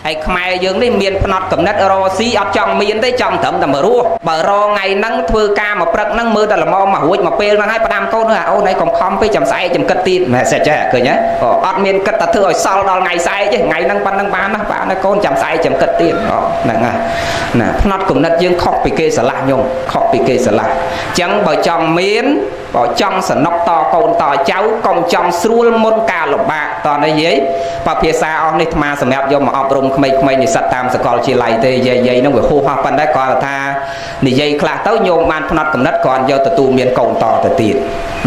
ហើយខ្មែរយើងនេះមានផ្នត់កំណត់រស៊ីអត់ចង់មានទេចង់ត្រឹមតែមករស់បើរថ្ងៃហ្នឹងធ្វើការមកព្រឹកហ្នឹងមើលតែល្មមមករួចមកពេលហ្នឹងហើយផ្ដាំកូនអូនឯងកុំខំពេកចាំស្អែកចាំគិតទៀតម៉ែសេចចេះឃើញទេអត់មានគិតតែធ្វើឲ្យសល់ដល់ថ្ងៃស្អែកទេថ្ងៃហ្នឹងប៉ុណ្្នឹងបានណាបានណាកូនចាំស្អែកចាំគិតទៀតហ្នឹងហើយណាផ្នត់កំណត់យើងខុសពីគេស្រឡះញោមខុសពីគេស្រឡះអញ្ចឹងបើចង់មានបើចង់សនុកតកូនតចៅកុំចង់ស្រួលមុនការលំបាកតោះនេះយាយបើភាសាអស់នេះអាត្មាសម្រាប់យកមកអប់រំក្មេងៗនិស្សិតតាមសាកលវិទ្យាល័យទេយាយយាយហ្នឹងវាហួសហប៉ុន្តែគាត់ថានិយាយខ្លះទៅញោមបានផ្នត់កំណត់គ្រាន់យកទទួលមានកូនតទៅទៀត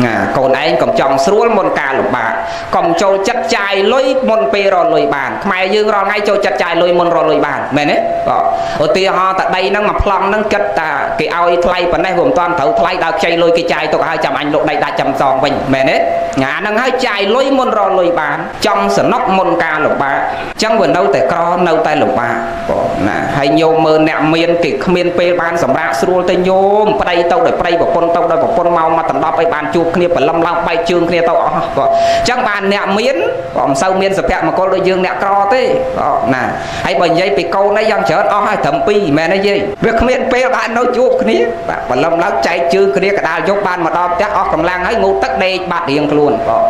ណាកូនឯងកុំចង់ស្រួលមុនការលំបាកកុំចូលចិត្តចាយលុយមុនពេលរលុយបានខ្មែរយើងរាល់ថ្ងៃចូលចិត្តចាយលុយមុនរលុយបានមែនទេបាទឧទាហរណ៍តាដីហ្នឹងមួយប្លង់ហ្នឹងគិតតាគេឲ្យថ្លៃប៉ុណ្ណេះវាមិនតាន់ត្រូវថ្លៃដល់ខ្ចីលុយគេចាយទុកឲ្យចាំអញលុកដីដាច់ចាំសងវិញមែនទេអាហ្នឹងហើយចាយលុយមុនរលុយបានចង់សនុកមុនការលំបាកអញ្ចឹងវានៅតែក្រនៅតែលំបាកបងណាហើយញោមមើលអ្នកមានគេគ្មានពេលបានសម្រាកស្រួលទេញោមប្តីទៅដោយប្តីប្រពន្ធទៅដោយប្រពន្ធមកមកដណ្ដប់ឲ្យបានជួបគ្នាព្រលឹមឡើងបែកជើងគ្នាទៅអស់បងអញ្ចឹងបានអ្នកមានបងមិនសូវមានសុភមង្គលដូចយើងអ្នកក្រទេបងណាហើយបើនិយាយពីកូនអីយ៉ាងច្រើនអស់ហើយត្រឹមពីរមែនទេយាយវាគ្មានពេលបាននៅជួបគ្នាបាទព្រលឹមឡើងចែកជើងគ្នាកដាលយកបានមកដល់ផ្ទះអស់កម្លាំងហើយងូតទឹកដេកបាត់រៀងខ្លួនបង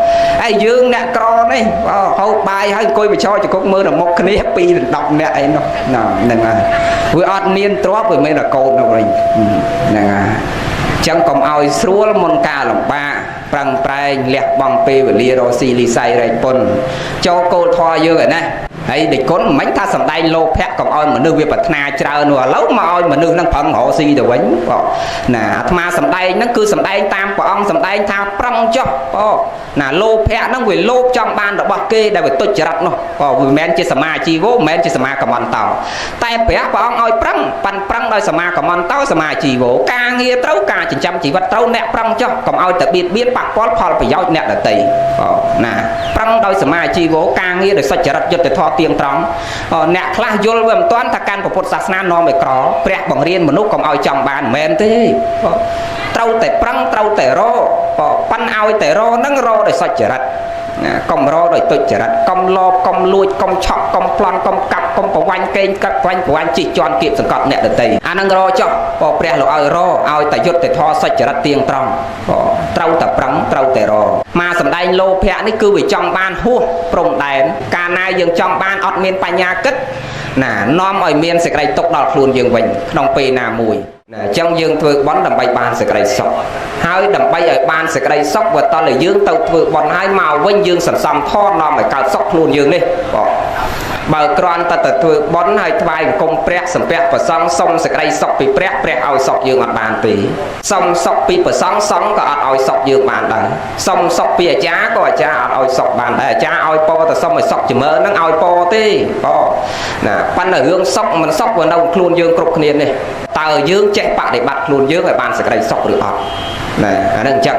ហើយយើងអ្នកក្រនេះបងហូបបាយហើយអង្គុយបញ្ឈរជង្គង់មើលដល់មុខគ្នា2ដល់10នាក់អីនោះហ្នឹងហើយវាអត់មានទ្រព្យវាមានតែកូននោះវិញហ្នឹងហើយចឹងកុំឲ្យស្រួលមុនការលំបាកប្រឹងប្រែងលះបង់ពេលវេលារកស៊ីលីស័យរែកពុនចូលគោលធម៌យើងឯណាហើយដេចគុណមិនថាសំដែងលោភៈកុំឲ្យមនុស្សវាប្រាថ្នាច្រើននោះឥឡូវមកឲ្យមនុស្សនឹងប្រឹងរកស៊ីទៅវិញបងណាអាត្មាសំដែងហ្នឹងគឺសំដែងតាមព្រះអង្គសំដែងថាប្រឹងចុះបងណាលោភៈហ្នឹងវាលោភចង់បានរបស់គេដែលវាទុច្ចរិតនោះបងវាមិនមែនជាសមាជីវោមិនមែនជាសមាកមន្តោតែព្រះអង្គឲ្យប្រឹងប៉ាន់ប្រឹងដោយសមាកមន្តោសមាជីវោការងារត្រូវការចិញ្ចឹមជីវិតត្រូវអ្នកប្រឹងចុះកុំឲ្យតែបៀតបៀនប៉ះពាល់ផលប្រយោជន៍អ្នកដទៃបងណាប្រឹងដោយសមាជីវោការងារដោយសុចរិតយុត្តិធម៌ទៀងត្រង់អ្នកខ្លះយល់វាមិនទាន់ថាកាន់ពុទ្ធសាសនានាំឲ្យក្រព្រះបង្រៀនមនុស្សកុំឲ្យចង់បានមិនមែនទេត្រូវតែប្រឹងត្រូវតែរប៉ិនឲ្យតែរនឹងរដោយសុចរិតណាកុំរដោយទុច្ចរិតកុំលបកុំលួចកុំឆក់កុំប្លន់កុំកាប់កុំប្រវាញ់កេងកាប់ប្រវាញ់ជិះជាន់គៀបសង្កត់អ្នកដទៃអានឹងរចុះបើព្រះលោកឲ្យរឲ្យតែយុត្តិធម៌សុចរិតទៀងត្រង់ត្រូវតែប្រឹងត្រូវតែរមកសំដែងលោភៈនេះគឺវាចង់បានហួសព្រំដែនកាលណាយើងចង់បានអត់មានបញ្ញាគិតណានាំឲ្យមានសេចក្តីទុក្ខដល់ខ្លួនយើងវិញក្នុងពេលណាមួយណាអញ្ចឹងយើងធ្វើបុណ្យដើម្បីបានសេចក្តីសុខហើយដើម្បីឲ្យបានសេចក្តីសុខបើតើយើងទៅធ្វើបុណ្យហើយមកវិញយើងសន្សំធម៌នាំឲ្យកើតសុខខ្លួនយើងនេះបងបើគ្រាន់តែទៅធ្វើបុណ្យហើយថ្វាយអង្គមព្រះសំពះប្រសង់សុំសេចក្តីសុខពីព្រះព្រះឲ្យសុខយើងអត់បានទេសុំសុខពីប្រសង់សង្ឃក៏អត់ឲ្យសុខយើងបានដែរសុំសុខពីអាចារ្យក៏អាចារ្យអត់ឲ្យសុខបានដែរអាចារ្យឲ្យពរតែសុំឲ្យសុខជំរឿនហ្នឹងឲ្យពរទេបងណាប៉ុន្តែរឿងសុខមិនសុខវានៅខ្លួនយើងគ្រប់គ្នានេះតើយើងចេះបដិបត្តិខ្លួនយើងឲ្យបានសេចក្តីសុខឬអត់ណាអាហ្នឹងអញ្ចឹង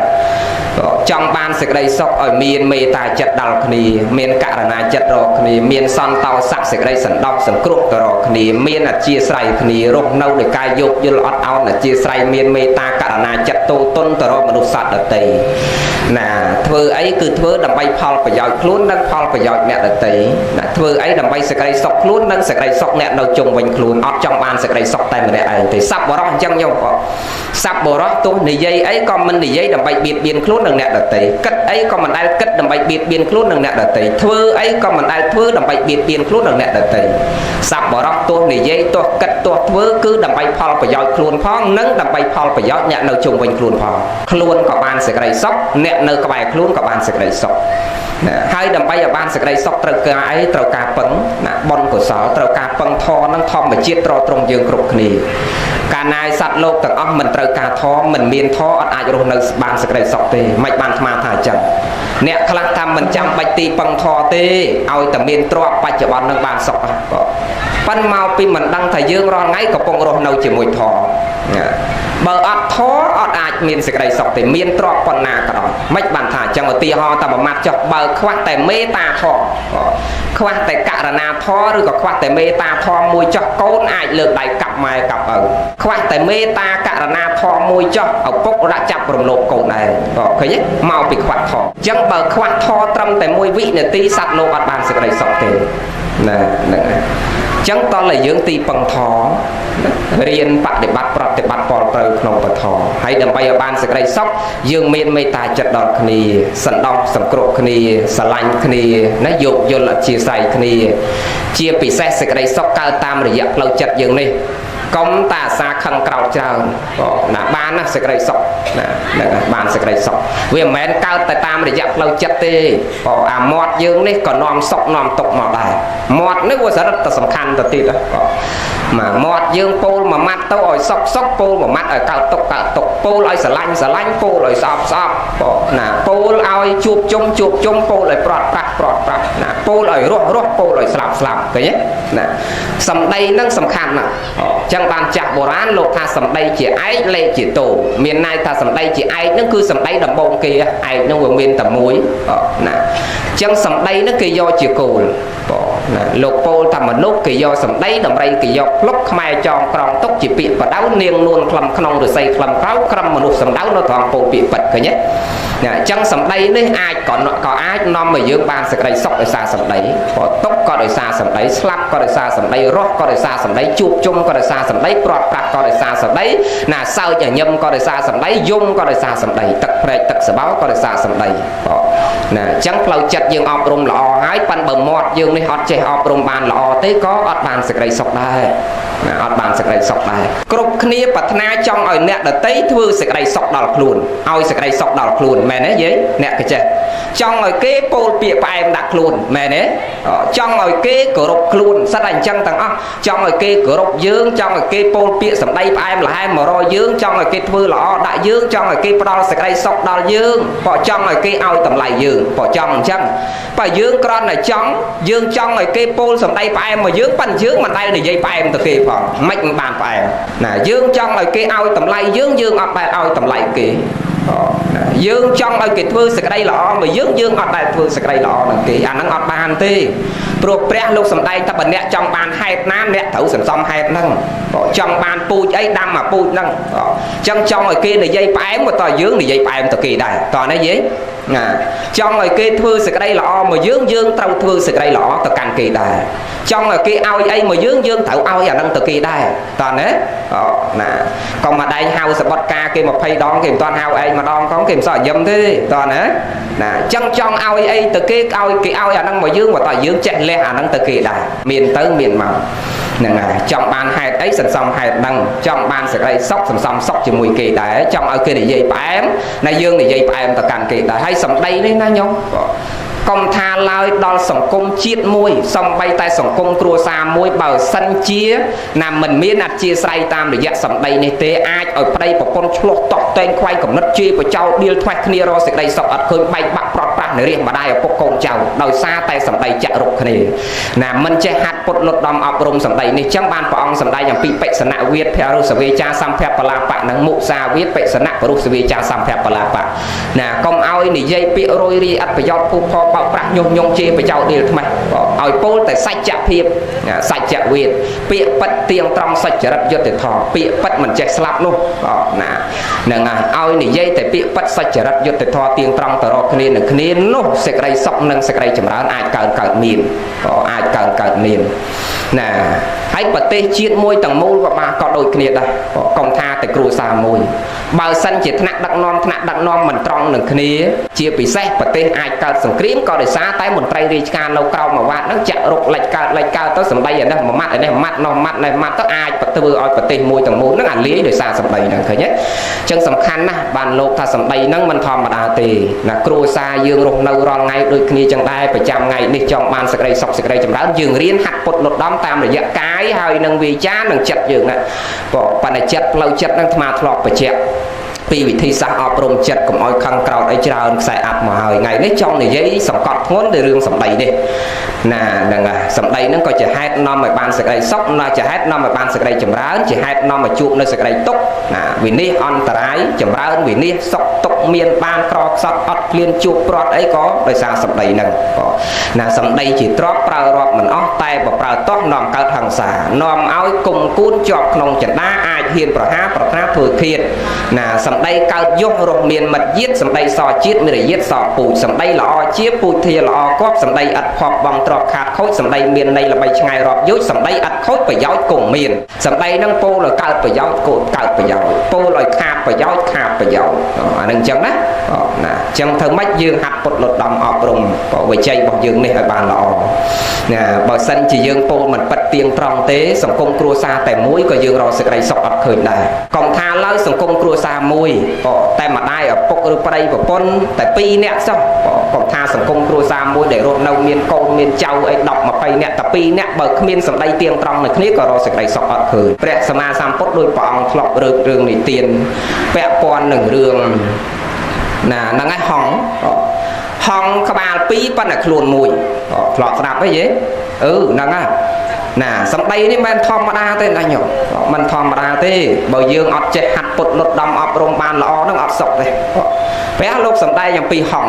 ចង់បានសេចក្តីសុខឲ្យមានមេត្តាចិត្តដល់គ្នាមានករណាចិត្តរកគ្នាមានសន្តោសៈសេចក្តីសន្តោសសង្គ្រោះទៅរកគ្នាមានអធិស្រ័យគ្នារស់នៅដោយការយោគយល់អត់ឱនអធិស្រ័យមានមេត្តាករណាចិត្តទូទុនទៅរកមនុស្សសត្វដទៃណាធ្វើអីគឺធ្វើដើម្បីផលប្រយោជន៍ខ្លួននិងផលប្រយោជន៍អ្នកដទៃណាធ្វើអីដើម្បីសេចក្តីសុខខ្លួននិងសេចក្តីសុខអ្នកនៅជុំវិញខ្លួនអត់ចង់បានសេចក្តីសុខតែម្នាក់ឯងទេសัพបរោះអញ្ចឹងញោមបងសัพបរោះទោះនិយាយអីក៏មិននិយាយដើម្បីបៀតបៀនខ្លួននិងអ្នកដទៃគិតអីក៏មិនដែលគិតដើម្បីបៀតបៀនខ្លួននិងអ្នកដទៃធ្វើអីក៏មិនដែលធ្វើដើម្បីបៀតបៀនខ្លួននិងអ្នកដទៃសัพបរោះទោះនិយាយទោះគិតទោះធ្វើគឺដើម្បីផលប្រយោជន៍ខ្លួនផងនិងដើម្បីផលប្រយោជន៍អ្នកនៅជុំវិញខ្លួនផងខ្លួនក៏បានសេចក្តីសុខអ្នកនៅក្បែរខ្លួនក៏បានសេចក្តីសុខណាហើយដើម្បីឲ្យបានសេចក្តីសុខត្រូវការអីត្រូវការពឹងណាបុណ្យកុសលត្រូវការពឹងធម៌និងធម្មជាតិត្រត្រង់យើងគ្រប់គ្នាកាលណាសត្វលោកទាំងអស់មិនត្រូវការធម៌មិនមានធម៌អត់អាចរស់នៅបានសេចក្តីសុខទេមិនបានអាត្មាថាអញ្ចឹងអ្នកខ្លះថាមិនចាំបាច់ទីពឹងធម៌ទេឲ្យតែមានទ្រព្យបច្ចុប្បន្ននឹងបានសុខបងប៉ិនមកពីមិនដឹងថាយើងរាល់ថ្ងៃកំពុងរស់នៅជាមួយធម៌បើអត់ធម៌អត់អាចមានសេចក្តីសុខទេមានទ្រព្យប៉ុណ្ណាក៏ដោយមិនបានថាអញ្ចឹងឧទាហរណ៍តែមួយម៉ាត់ចុះបើខ្វះតែមេត្តាធម៌ខ្វះតែករណាធម៌ឬក៏ខ្វះតែមេត្តាធម៌មួយចុះកូនអាចលើកដៃកាប់ម៉ែកាប់ឪខ្វះតែមេត្តាករណាធម៌មួយចុះឪពុកដាក់ចាប់រំលោភកូនដែរបងឃើញទេមកពីខ្វះធម៌អញ្ចឹងបើខ្វះធម៌ត្រឹមតែមួយវិនាទីសត្វលោកអត់បានសេចក្តីសុខទេណាហ្នឹងហើយ ចឹងតលតែយើងទីពឹងថរៀនបដិបត្តិប្រតិបត្តិពលត្រូវក្នុងពធហើយដើម្បីឲ្យបានសេចក្តីសុខយើងមានមេត្តាចិត្តដល់គ្នាសន្តោសសង្គ្រោះគ្នាស្រឡាញ់គ្នាណាយោគយល់អធិស្ឋានគ្នាជាពិសេសសេចក្តីសុខកើតតាមរយៈផ្លូវចិត្តយើងនេះកុំតាអាសាខឹងក្រោធច្រើនណាបានណាសេចក្តីសុខណាហ្នឹងបានសេចក្តីសុខវាមិនមែនកើតតែតាមរយៈផ្លូវចិត្តទេបើអាមាត់យើងនេះក៏នាំសុខនាំទុក្ខមកដែរមាត់នេះវាសារតែសំខាន់ទៅទៀតមកមាត់យើងពោលមួយម៉ាត់ទៅឲ្យសុខសុខពោលមួយម៉ាត់ឲ្យកើតទុក្ខកើតទុក្ខពោលឲ្យស្រឡាញ់ស្រឡាញ់ពោលឲ្យស្អប់ស្អប់ណាពោលឲ្យជួបជុំជួបជុំពោលឲ្យប្រត់ប្រាស់ប្រត់ប្រាស់ណាពោលឲ្យរស់រស់ពោលឲ្យស្លាប់ស្លាប់ឃើញទេណាសម្ដីនឹងសំខាន់ណាស់ចឹងបានចាស់បុរាណលោកថាសម្ដីជាឯកលេខជាតោមានន័យថាសម្ដីជាឯកនឹងគឺសម្ដីដំបូងគេឯកនឹងវាមានតែមួយណាចឹងសម្ដីនឹងគេយកជាគោលណាលោកពោលថាមនុស្សគេយកសម្ដីដំរីគេយកផ្លុកខ្មែរចងក្រងទុកជាពាក្យបដៅនាងនួនខ្លឹមក្នុងឫស្សីខ្លឹមក្រៅក្រឹមមនុស្សសម្ដៅនៅត្រង់ពោលពាក្យពិតឃើញទេណាអញ្ចឹងសម្ដីនេះអាចក៏អាចនាំឲ្យយើងបានសេចក្តីសុខដោយសារសម្ដីព្រោះទុក្ខក៏ដោយសារសម្ដីស្លាប់ក៏ដោយសារសម្ដីរស់ក៏ដោយសារសម្ដីជួបជុំក៏ដោយសារសម្ដីប្រត់ប្រាស់ក៏ដោយសារសម្ដីណាសើចញញឹមក៏ដោយសារសម្ដីយំក៏ដោយសារសម្ដីទឹកព្រែកទឹកសបោក៏ដោយសារសម្ដីណាអញ្ចឹងផ្លូវចិត្តយើងអប់រំល្អហើយប៉ិនបើមាត់យើងនេះអត់ចេះអប់រំបានល្អទេក៏អត់បានសេចក្តីសុខដែរណាអត់បានសេចក្តីសុខដែរគ្រប់គ្នាប្រាថ្នាចង់ឲ្យអ្នកដទៃធ្វើសេចក្តីសុខដល់ខ្លួនឲ្យសេចក្តីសុខដល់ខ្លួនមែនទេយាយអ្នកកចេះចង់ឲ្យគេពោលពាក្យផ្អែមដាក់ខ្លួនមែនទេចង់ឲ្យគេគោរពខ្លួនសិតតែអញ្ចឹងទាំងអស់ចង់ឲ្យគេគោរពយើងចង់ឲ្យគេពោលពាក្យសម្ដីផ្អែមល្ហែមមករកយើងចង់ឲ្យគេធ្វើល្អដាក់យើងចង់ឲ្យគេផ្ដល់សេចក្តីសុខដល់យើងបើចង់ឲ្យគេឲ្យតម្លៃយើងបើចង់អញ្ចឹងបើយើងគ្រាន់តែចង់យើងចង់ឲ្យគេពោលសម្ដីផ្អែមមកយើងប៉ិនយើងមិនដែលនិយាយផ្អែមទៅគេផងមិនបានផ្អែមណាយើងចង់ឲ្យគេឲ្យតម្លៃយើងយើងអត់ដែលឲ្យតម្លៃគេយើងចង់ឲ្យគេធ្វើសេចក្តីល្អមកយើងយើងអត់ដែលធ្វើសេចក្តីល្អនឹងគេអាហ្នឹងអត់បានទេព្រោះព្រះលោកសំដែងថាបើអ្នកចង់បានហេតុណាអ្នកត្រូវសន្សំហេតុហ្នឹងចង់បានពូជអីដាំមកពូជហ្នឹងអញ្ចឹងចង់ឲ្យគេនិយាយផ្អែមក៏តើយើងនិយាយផ្អែមទៅគេដែរតោះនេះយាយណាចង់ឲ្យគេធ្វើសេចក្តីល្អមកយើងយើងត្រូវធ្វើសេចក្តីល្អទៅកាន់គេដែរចង់ឲ្យគេឲ្យអីមកយើងយើងត្រូវឲ្យអាហ្នឹងទៅគេដែរតោះណាណាកុំមកដែងហៅសបុតការគេ20ដងគេមិនទាន់ហៅឯងម្ដងកងគេមិនសោះញឹមទេតោះណាណាចឹងចង់ឲ្យអីទៅគេឲ្យគេឲ្យអាហ្នឹងមកយើងមកតើយើងចេះលះអាហ្នឹងទៅគេដែរមានទៅមានមកហ្នឹងហើយចង់បានហេតុអីសន្សំហេតុហ្នឹងចង់បានសេចក្តីសុខសន្សំសុខជាមួយគេដែរចង់ឲ្យគេនិយាយផ្អែមណាយើងនិយាយផ្អែមទៅកាន់គេដែរហើយសម្ដីនេះណាញោមកុំថាឡើយដល់សង្គមជាតិមួយសំបីតែសង្គមគ្រួសារមួយបើសិនជាណាមិនមានអធិស្ឋានតាមរយៈសម្ដីនេះទេអាចឲ្យប្តីប្រពន្ធឆ្លោះតក់តែងខ្វែងកំណត់ជេរបចោដៀលថ្វាស់គ្នារកសេចក្តីសុខអត់ឃើញបែកបាក់ប្រត់ប្រាស់នរាជម្ដាយឪពុកកូនចៅដោយសារតែសម្ដីចាក់រុកគ្នាណាមិនចេះហាត់ពុតលត់ដំអប់រំសម្ដីនេះចឹងបានព្រះអង្គសម្ដែងអំពីបិសនវិទ្យភរុសវេចាសម្ភបលាបៈនិងមុសាវិទ្យបិសនៈពរុសវេចាសម្ភបលាបៈណាកុំឲ្យនិយាយពាក្យរយរាយអត់ប្រយោជន៍ភូផលបោកប្រាស់ញុះញង់ជេរបចោដៀលថ្មេះឲ្យពោលតែសច្ចភាពសច្ចវិទ្យពាក្យពិតទៀងត្រង់សច្ចរិតយុត្តិធម៌ពាក្យពិតមិនចេះស្លាប់នោះណាហ្នឹងហើយឲ្យនិយាយតែពាក្យពិតសច្ចរិតយុត្តិធម៌ទៀងត្រង់ទៅរកគ្នានឹងគ្នានោះសេចក្តីសុខនិងសេចក្តីចម្រើនអាចកើតមានអាចកើតមានណាហើយប្រទេសជាតិមួយទាំងមូលក៏បានក៏ដូចគ្នាដែរកុំថាតែគ្រួសារមួយបើសិនជាថ្នាក់ដឹកនាំមិនត្រង់នឹងគ្នាជាពិសេសប្រទេសអាចកើតសង្គ្រាមក៏ដោយសារតែមន្ត្រីរាជការនៅក្រោមអាវ៉ាត់ហ្នឹងចាក់រុកលិចកើតទៅសម្ដីអានេះមួយម៉ាត់អានេះម៉ាត់នោះម៉ាត់នេះម៉ាត់ទៅអាចធ្វើឲ្យប្រទេសមួយទាំងមូលហ្នឹងអាលាយដោយសារសម្ដីហ្នឹងឃើញទេអញ្ចឹងសំខាន់ណាស់បានលោកថាសម្ដីហ្នឹងមិនធម្មតាទេណាគ្រួសារយើងរស់នៅរាល់ថ្ងៃដូចគ្នាចឹងដែរប្រចាំថ្ងៃនេះចង់បានសេចក្តីសុខសេចក្តីចម្រើនយើងរៀនហាត់ពុតលត់ដំតាមរយៈកាយហើយនឹងវាចានិងចិត្តយើងណាប៉ុន្តែចិត្តផ្លូវចិត្តហ្នឹងអាត្មាធ្លាប់បញ្ជាក់ពីវិធីសាស្ត្រអប់រំចិត្តកុំឲ្យខឹងក្រោតអីច្រើនខ្សែអាប់មកហើយថ្ងៃនេះចង់និយាយសង្កត់ធ្ងន់ទៅរឿងសម្ដីនេះណាហ្នឹងហើយសម្ដីហ្នឹងក៏ជាហេតុនាំឲ្យបានសេចក្តីសុខណាជាហេតុនាំឲ្យបានសេចក្តីចម្រើនជាហេតុនាំឲ្យជួបនៅសេចក្តីទុក្ខណាវិនិច្ឆ័យអន្តរាយចម្រើនវិនិច្ឆ័យសុខទុក្ខមានបានក្រខ្សត់អត់ឃ្លានជួបប្រត់អីក៏ដោយសារសម្ដីហ្នឹងណាសម្ដីជាទ្រព្យប្រើរាប់មិនអស់តែបើប្រើទាស់នាំកើតហិង្សានាំឲ្យគុំគួនជាប់ក្នុងចិន្តាអាចហ៊ានប្រហារប្រាថ្នាធ្វើឃាតណាសម្ដីកើតយុះរស់មានមិត្តញាតិសម្ដីសជាតិមានយាតសពូជសម្ដីល្អជាពូជធាល្អគប់សម្ដីឥតផប់បងទ្រ រាប់ខាតខូចសម្ដីមានន័យល្បីឆ្ងាយរាប់យោជសម្ដីអត់ខូចប្រយោជន៍គង់មានសម្ដីនឹងពោលឲ្យកើតប្រយោជន៍គោកើតប្រយោជន៍ពោលឲ្យខាតប្រយោជន៍ខាតប្រយោជន៍អានឹងអញ្ចឹងណាណាអញ្ចឹងធ្វើម៉េចយើងហាត់ពុតលត់ដំអប់រំវិជ័យរបស់យើងនេះឲ្យបានល្អណាបើសិនជាយើងពោលមិនពិតទៀងត្រង់ទេសង្គមគ្រួសារតែមួយក៏យើងរកសេចក្តីសុខអត់ឃើញដែរកុំថាឡើយសង្គមគ្រួសារមួយតែម្ដាយឪពុកឬប្តីប្រពន្ធតែពីរនាក់សោះកុំថាសង្គមគ្រួសារមួយដែលរស់នៅមានកូនមានចៅអី10 20នាក់តែពីរនាក់បើគ្មានសម្ដីទៀងត្រង់នៅគ្នាក៏រកសេចក្តីសុខអត់ឃើញព្រះសម្មាសម្ពុទ្ធដោយព្រះអង្គធ្លាប់លើករឿងនិទានពាក់ព័ន្ធនឹងរឿងណាហ្នឹងឯងហង្សហង្សក្បាលពីរប៉ុន្តែខ្លួនមួយធ្លាប់ស្ដាប់អីយេអឺហ្នឹងហើយណាសម្ដីនេះមិនធម្មតាទេណាញោមមិនធម្មតាទេបើយើងអត់ចេះហាត់ពុតលត់ដំអប់រំបានល្អហ្នឹងអត់សុខទេព្រះលោកសម្ដែងអំពីហង្ស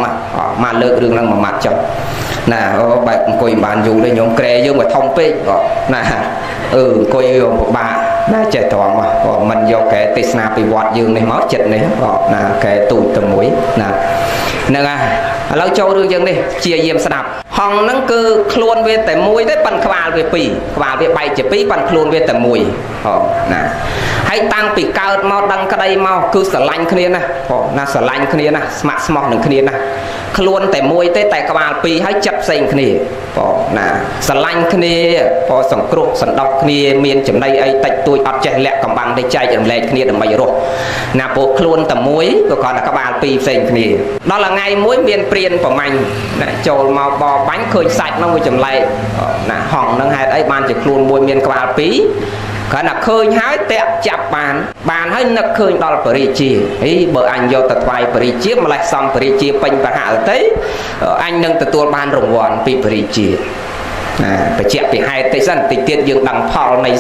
មកលើករឿងហ្នឹងមួយម៉ាត់ចុះណាអូបែបអង្គុយមិនបានយូរទេញោមក្រែយើងវាធំពេកណាអឺអង្គុយពិបាកណាចេះត្រង់មិនយកកែទេសនាពីវត្តយើងនេះមកចិត្តនេះណាកែទូចតែមួយណាហ្នឹងហើយឥឡូវចូលរឿងយើងនេះជាយាមស្ដាប់ហង្សហ្នឹងគឺខ្លួនវាតែមួយទេប៉ិនក្បាលវាពីរក្បាលវាបែកជាពីរប៉ិនខ្លួនវាតែមួយហ៎ណាហើយតាំងពីកើតមកដឹងក្តីមកគឺស្រឡាញ់គ្នាណាហ៎ណាស្រឡាញ់គ្នាណាស្ម័គ្រស្មោះនឹងគ្នាណាខ្លួនតែមួយទេតែក្បាលពីរហើយចិត្តផ្សេងគ្នាហ៎ណាស្រឡាញ់គ្នាហ៎សង្គ្រោះសន្តោសគ្នាមានចំណៃអីតិចតួចអត់ចេះលាក់កំបាំងទេចែករំលែកគ្នាដើម្បីរស់ណាព្រោះខ្លួនតែមួយក៏គ្រាន់តែក្បាលពីរផ្សេងគ្នាដល់ថ្ងៃមួយមានព្រានប្រមាញ់ណាចូលមកបបាញ់ឃើញសាច់ហ្នឹងវាចម្លែកណាហង្សហ្នឹងហេតុអីបានជាខ្លួនមួយមានក្បាលពីរគ្រាន់តែឃើញហើយតាក់ចាប់បានបានហើយនឹកឃើញដល់បរិជាអីបើអញយកទៅថ្វាយបរិជាម្លេះសំបរិជាពេញបហរតីអញនឹងទទួលបានរង្វាន់ពីបរិជាណាបញ្ជាក់ពីហេតុតិចសិនតិចទៀតយើងដឹងផលនៃ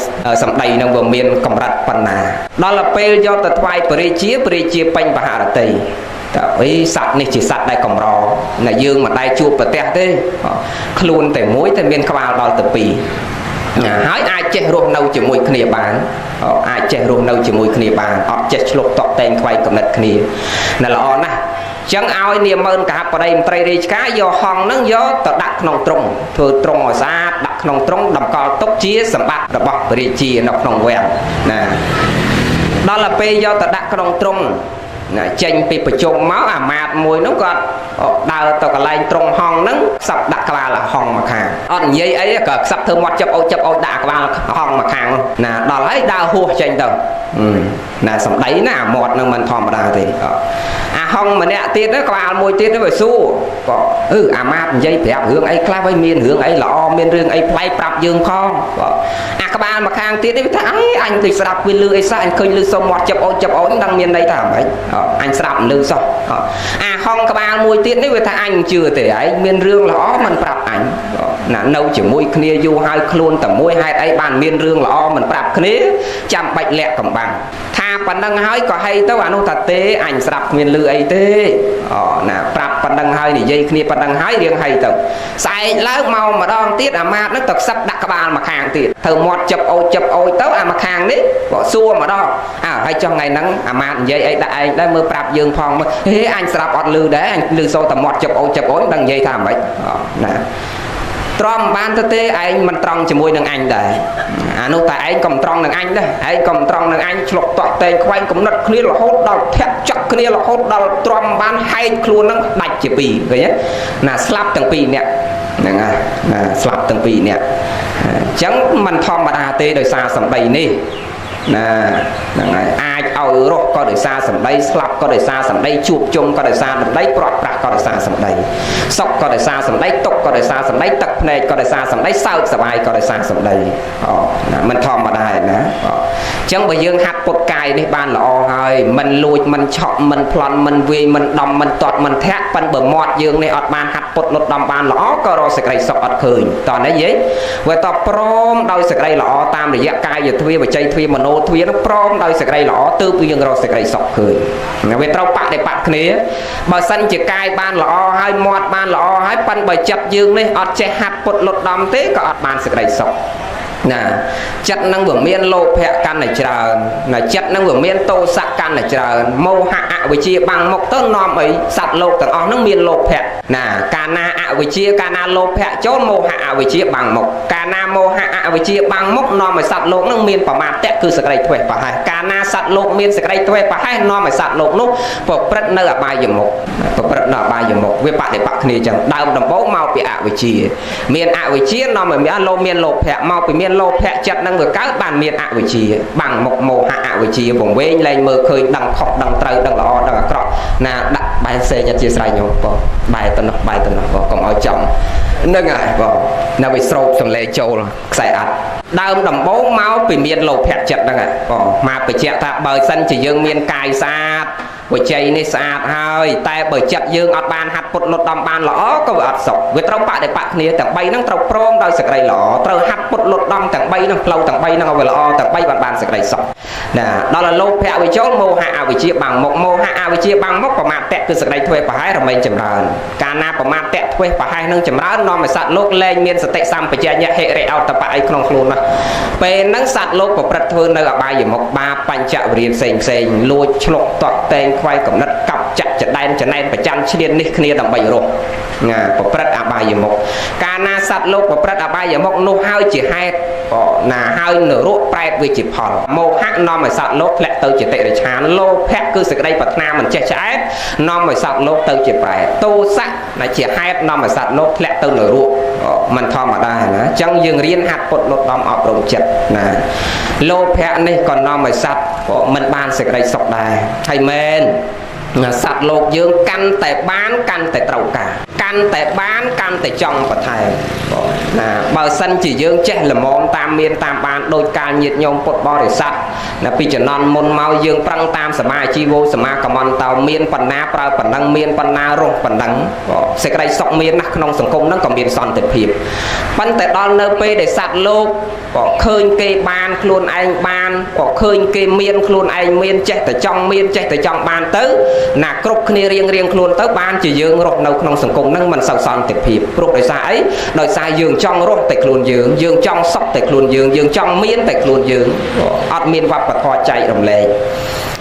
សម្ដីនឹងវាមានកម្រិតប៉ុណ្ណាដល់ពេលយកទៅថ្វាយបរិជាបរិជាពេញបហរតីតើអីសត្វនេះជាសត្វដែលកម្រណាយើងមិនដែលជួបប្រទះទេខ្លួនតែមួយតែមានក្បាលដល់ទៅពីរណាហើយអាចចេះរស់នៅជាមួយគ្នាបានអាចចេះរស់នៅជាមួយគ្នាបានអត់ចេះឆ្លុះតក់តែងខ្វែងកំណត់គ្នាណាល្អណាស់ចឹងឲ្យនាម៉ឺនកហបតីមន្ត្រីរាជការយកហង្សហ្នឹងយកទៅដាក់ក្នុងទ្រុងធ្វើទ្រុងឲ្យស្អាតដាក់ក្នុងទ្រុងតម្កល់ទុកជាសម្បត្តិរបស់ព្រះរាជានៅក្នុងវាំងណាដល់ទៅពេលយកទៅដាក់ក្នុងទ្រុងណាចេញពីប្រជុំមកអាមាត្យមួយនោះគាត់ដើរទៅកន្លែងទ្រុងហង្សហ្នឹងខ្សឹបដាក់ក្បាលហង្សមកខាងអត់និយាយអីក៏ខ្សឹបធ្វើមាត់ចាប់អូចាប់អូដាក់ក្បាលហង្សមកខាងណាដល់ហើយដើរហួសចេញទៅណាសម្ដីណាអាមាត់ហ្នឹងមិនធម្មតាទេអាហង្សម្នាក់ទៀតក្បាលមួយទៀតវាសួរក៏អឺអាមាត្យនិយាយប្រាប់រឿងអីខ្លះហើយមានរឿងអីល្អមានរឿងអីប្លែកប្រាប់យើងផងអាក្បាលមកខាងទៀតនេះវាថាអីអញដូចស្ដាប់វាលឺអីសោះអញឃើញលឺសុំមាត់ចាប់អូចាប់អូមិនដឹងមានន័យថាម៉េចអញស្ដាប់មិនលឺសោះអាហង្សក្បាលមួយទៀតនេះវាថាអញមិនជឿទេឯងមានរឿងល្អមិនប្រាប់អញណានៅជាមួយគ្នាយូរហើយខ្លួនតែមួយហេតុអីបានមានរឿងល្អមិនប្រាប់គ្នាចាំបាច់លាក់កំបាំងថាប៉ុណ្ណឹងហើយក៏ហីទៅអានោះថាទេអញស្ដាប់គ្មានលឺអីទេអូណាប្រាប់ប៉ុណ្ណឹងហើយនិយាយគ្នាប៉ុណ្ណឹងហើយរៀងហីទៅស្អែកឡើងមកម្ដងទៀតអាមាត្យនឹងទៅខ្សឹបដាក់ក្បាលមកខាងទៀតធ្វើមាត់ចាប់អូចាប់អូទៅអាមកខាងនេះក៏សួរម្ដងអើហើយចុះថ្ងៃហ្នឹងអាមាត្យនិយាយអីដាក់ឯងដែរមើលប្រាប់យើងផងមើលហេអញស្ដាប់អត់លឺដែរអញលឺសូរតែមាត់ចាប់អូចាប់អូមិនដឹងនិយាយថាម៉េចណាទ្រាំបានទៅទេឯងមិនត្រង់ជាមួយនឹងអញដែរអានោះតែឯងកុំត្រង់នឹងអញដែរឯងកុំត្រង់នឹងអញឆ្លុកតក់តែងខ្វែងកំណត់គ្នារហូតដល់ធាក់ចាក់គ្នារហូតដល់ទ្រាំបានហែកខ្លួននឹងដាច់ជាពីរឃើញទេណាស្លាប់ទាំងពីរនាក់ហ្នឹងហើយណាស្លាប់ទាំងពីរនាក់អញ្ចឹងមិនធម្មតាទេដោយសារសម្ដីនេះណាហ្នឹងហើយអាចឲ្យរស់ក៏ដោយសារសម្ដីស្លាប់ក៏ដោយសារសម្ដីជួបជុំក៏ដោយសារសម្ដីប្រត់ប្រាស់ក៏ដោយសារសម្ដីសុខក៏ដោយសារសម្ដីទុក្ខក៏ដោយសារសម្ដីទឹកភ្នែកក៏ដោយសារសម្ដីសើចសប្បាយក៏ដោយសារសម្ដីអូណាមិនធម្មតាទេណាអញ្ចឹងបើយើងហាត់ពុតកាយនេះបានល្អហើយមិនលួចមិនឆក់មិនប្លន់មិនវាយមិនដំមិនទាត់មិនធាក់ប៉ិនបើមាត់យើងនេះអត់បានហាត់ពុតលត់ដំបានល្អក៏រកសេចក្តីសុខអត់ឃើញតោះនេះយេវាតព្រមដោយសេចក្តីល្អតាមរយៈកាយទ្វាវិច័យទ្វាមโนទ្វានោះព្រមដោយសេចក្តីល្អទើបយើងរកសេចក្តីសុខឃើញវាត្រូវបដិបត្តិគ្នាបើសិនជាកាយបានល្អហើយមាត់បានល្អហើយប៉ិនបើចិត្តយើងនេះអត់ចេះហាត់ពុតលត់ដំទេក៏អត់បានសេចក្តីសុខ ណាចិត្តនឹងវាមានលោភៈកាន់តែច្រើនណាចិត្តនឹងវាមានទោសៈកាន់តែច្រើនមោហៈអវិជ្ជាបាំងមុខទៅនាំឲ្យសត្វលោកទាំងអស់នឹងមានលោភៈណាកាលណាអវិជ្ជាកាលណាលោភៈចូលមោហៈអវិជ្ជាបាំងមុខកាលណាមោហៈអវិជ្ជាបាំងមុខនាំឲ្យសត្វលោកនឹងមានប្រមាទៈគឺសក្តីធ្វេសប្រហែសកាលណាសត្វលោកមានសក្តីធ្វេសប្រហែសនាំឲ្យសត្វលោកនោះប្រព្រឹត្តនៅអបាយមុខប្រព្រឹត្តនៅអបាយមុខវាបដិបត្តិគ្នាចឹងដើមដំបូងមកពីអវិជ្ជាមានអវិជ្ជានាំឲ្យមានលោកមានលោភៈមកពីមានលោភៈចិត្តនឹងវាកើតបានមានអវិជ្ជាបាំងមុខមោហៈអវិជ្ជាវង្វេងលែងមើលឃើញដឹងខុសដឹងត្រូវដឹងល្អដឹងអាក្រក់ណាដាក់បែរសេងអធិស្ឋានញោមបងបែរទៅនោះបែរទៅនោះបងកុំឲ្យចំហ្នឹងហើយបងនៅវាស្រូបសំឡេងចូលខ្សែអាត់ដើមដំបូងមកពីមានលោភៈចិត្តហ្នឹងបងមកបញ្ជាក់ថាបើសិនជាយើងមានកាយស្អាតវិជ័យនេះស្អាតហើយតែបើចិត្តយើងអត់បានហាត់ពុតលត់ដំបានល្អក៏វាអត់សុខវាត្រូវបដិបត្តិគ្នាទាំង3ហ្នឹងត្រូវព្រមដោយសេចក្តីល្អត្រូវហាត់ពុតលត់ដំទាំង3ហ្នឹងផ្លូវទាំង3ហ្នឹងឲ្យវាល្អទាំង3បានបានសេចក្តីសុខណាដល់លោភៈវិចូលមោហៈអវិជ្ជាបាំងមុខមោហៈអវិជ្ជាបាំងមុខប្រមាទៈគឺសេចក្តីធ្វេសប្រហែសរមែងចម្រើនកាលណាប្រមាទៈធ្វេសប្រហែសនឹងចម្រើននាំឲ្យសត្វលោកលែងមានសតិសម្បជញ្ញៈហិរិអោតបៈអីក្នុងខ្លួនណាពេលហ្នឹងសត្វលោកប្រព្រឹត្តធ្វើនៅអបាយមុខបាបបញ្ចវរិយផ្សេងផ្សេងលួចឆ្លុកតក់តែងខ្វាយកំណត់កັບចាក់ចដែនចំណែនប្រច័នឈ្លាននេះគ្នាដើម្បីរស់ណាប្រព្រឹត្តអបាយមុខកាលណាសត្វលោកប្រព្រឹត្តអបាយមុខនោះហើយជាហេតុណាហើយនរកប្រែតវាជាផលមោហៈនាំឲ្យសត្វលោកធ្លាក់ទៅជាតិរិឆានលោភៈគឺសេចក្តីប្រាថ្នាមិនចេះឆ្អែតនាំឲ្យសត្វលោកទៅជាប្រែតទោសៈណាជាហេតុនាំឲ្យសត្វលោកធ្លាក់ទៅនរកមិនធម្មតាណាអញ្ចឹងយើងរៀនហាត់ពុតលត់ដំអប់រំចិត្តណាលោភៈនេះក៏នាំឲ្យសត្វមិនបានសេចក្តីសុខដែរហើយមែនសត្វលោកយើងកាន់តែបានកាន់តែត្រូវការកាន់តែបានកាន់តែចង់បន្ថែមណាបើសិនជាយើងចេះល្មមតាមមានតាមបានដោយកាលញាតញោមពុទ្ធបរិស័ទណាពីជំនាន់មុនមកយើងប្រឹងតាមសមាជីវោសមាកមន្តោមានបណ្ណាប្រើប៉ុណ្ណឹងមានបណ្ណារស់ប៉ុណ្ណឹងសេចក្តីសុខមានណាស់ក្នុងសង្គមហ្នឹងក៏មានសន្តិភាពប៉ុន្តែដល់នៅពេលដែលសត្វលោកក៏ឃើញគេបានខ្លួនឯងបានក៏ឃើញគេមានខ្លួនឯងមានចេះតែចង់មានចេះតែចង់បានទៅណាគ្រប់គ្នារៀងរៀងខ្លួនទៅបានជាយើងរស់នៅក្នុងសង្គមហ្នឹងមិនសូវសន្តិភាពព្រោះដោយសារអីដោយសារយើងចង់រស់តែខ្លួនយើងយើងចង់សុខតែខ្លួនយើងយើងចង់មានតែខ្លួនយើងអត់មានវប្បធម៌ចែករំលែក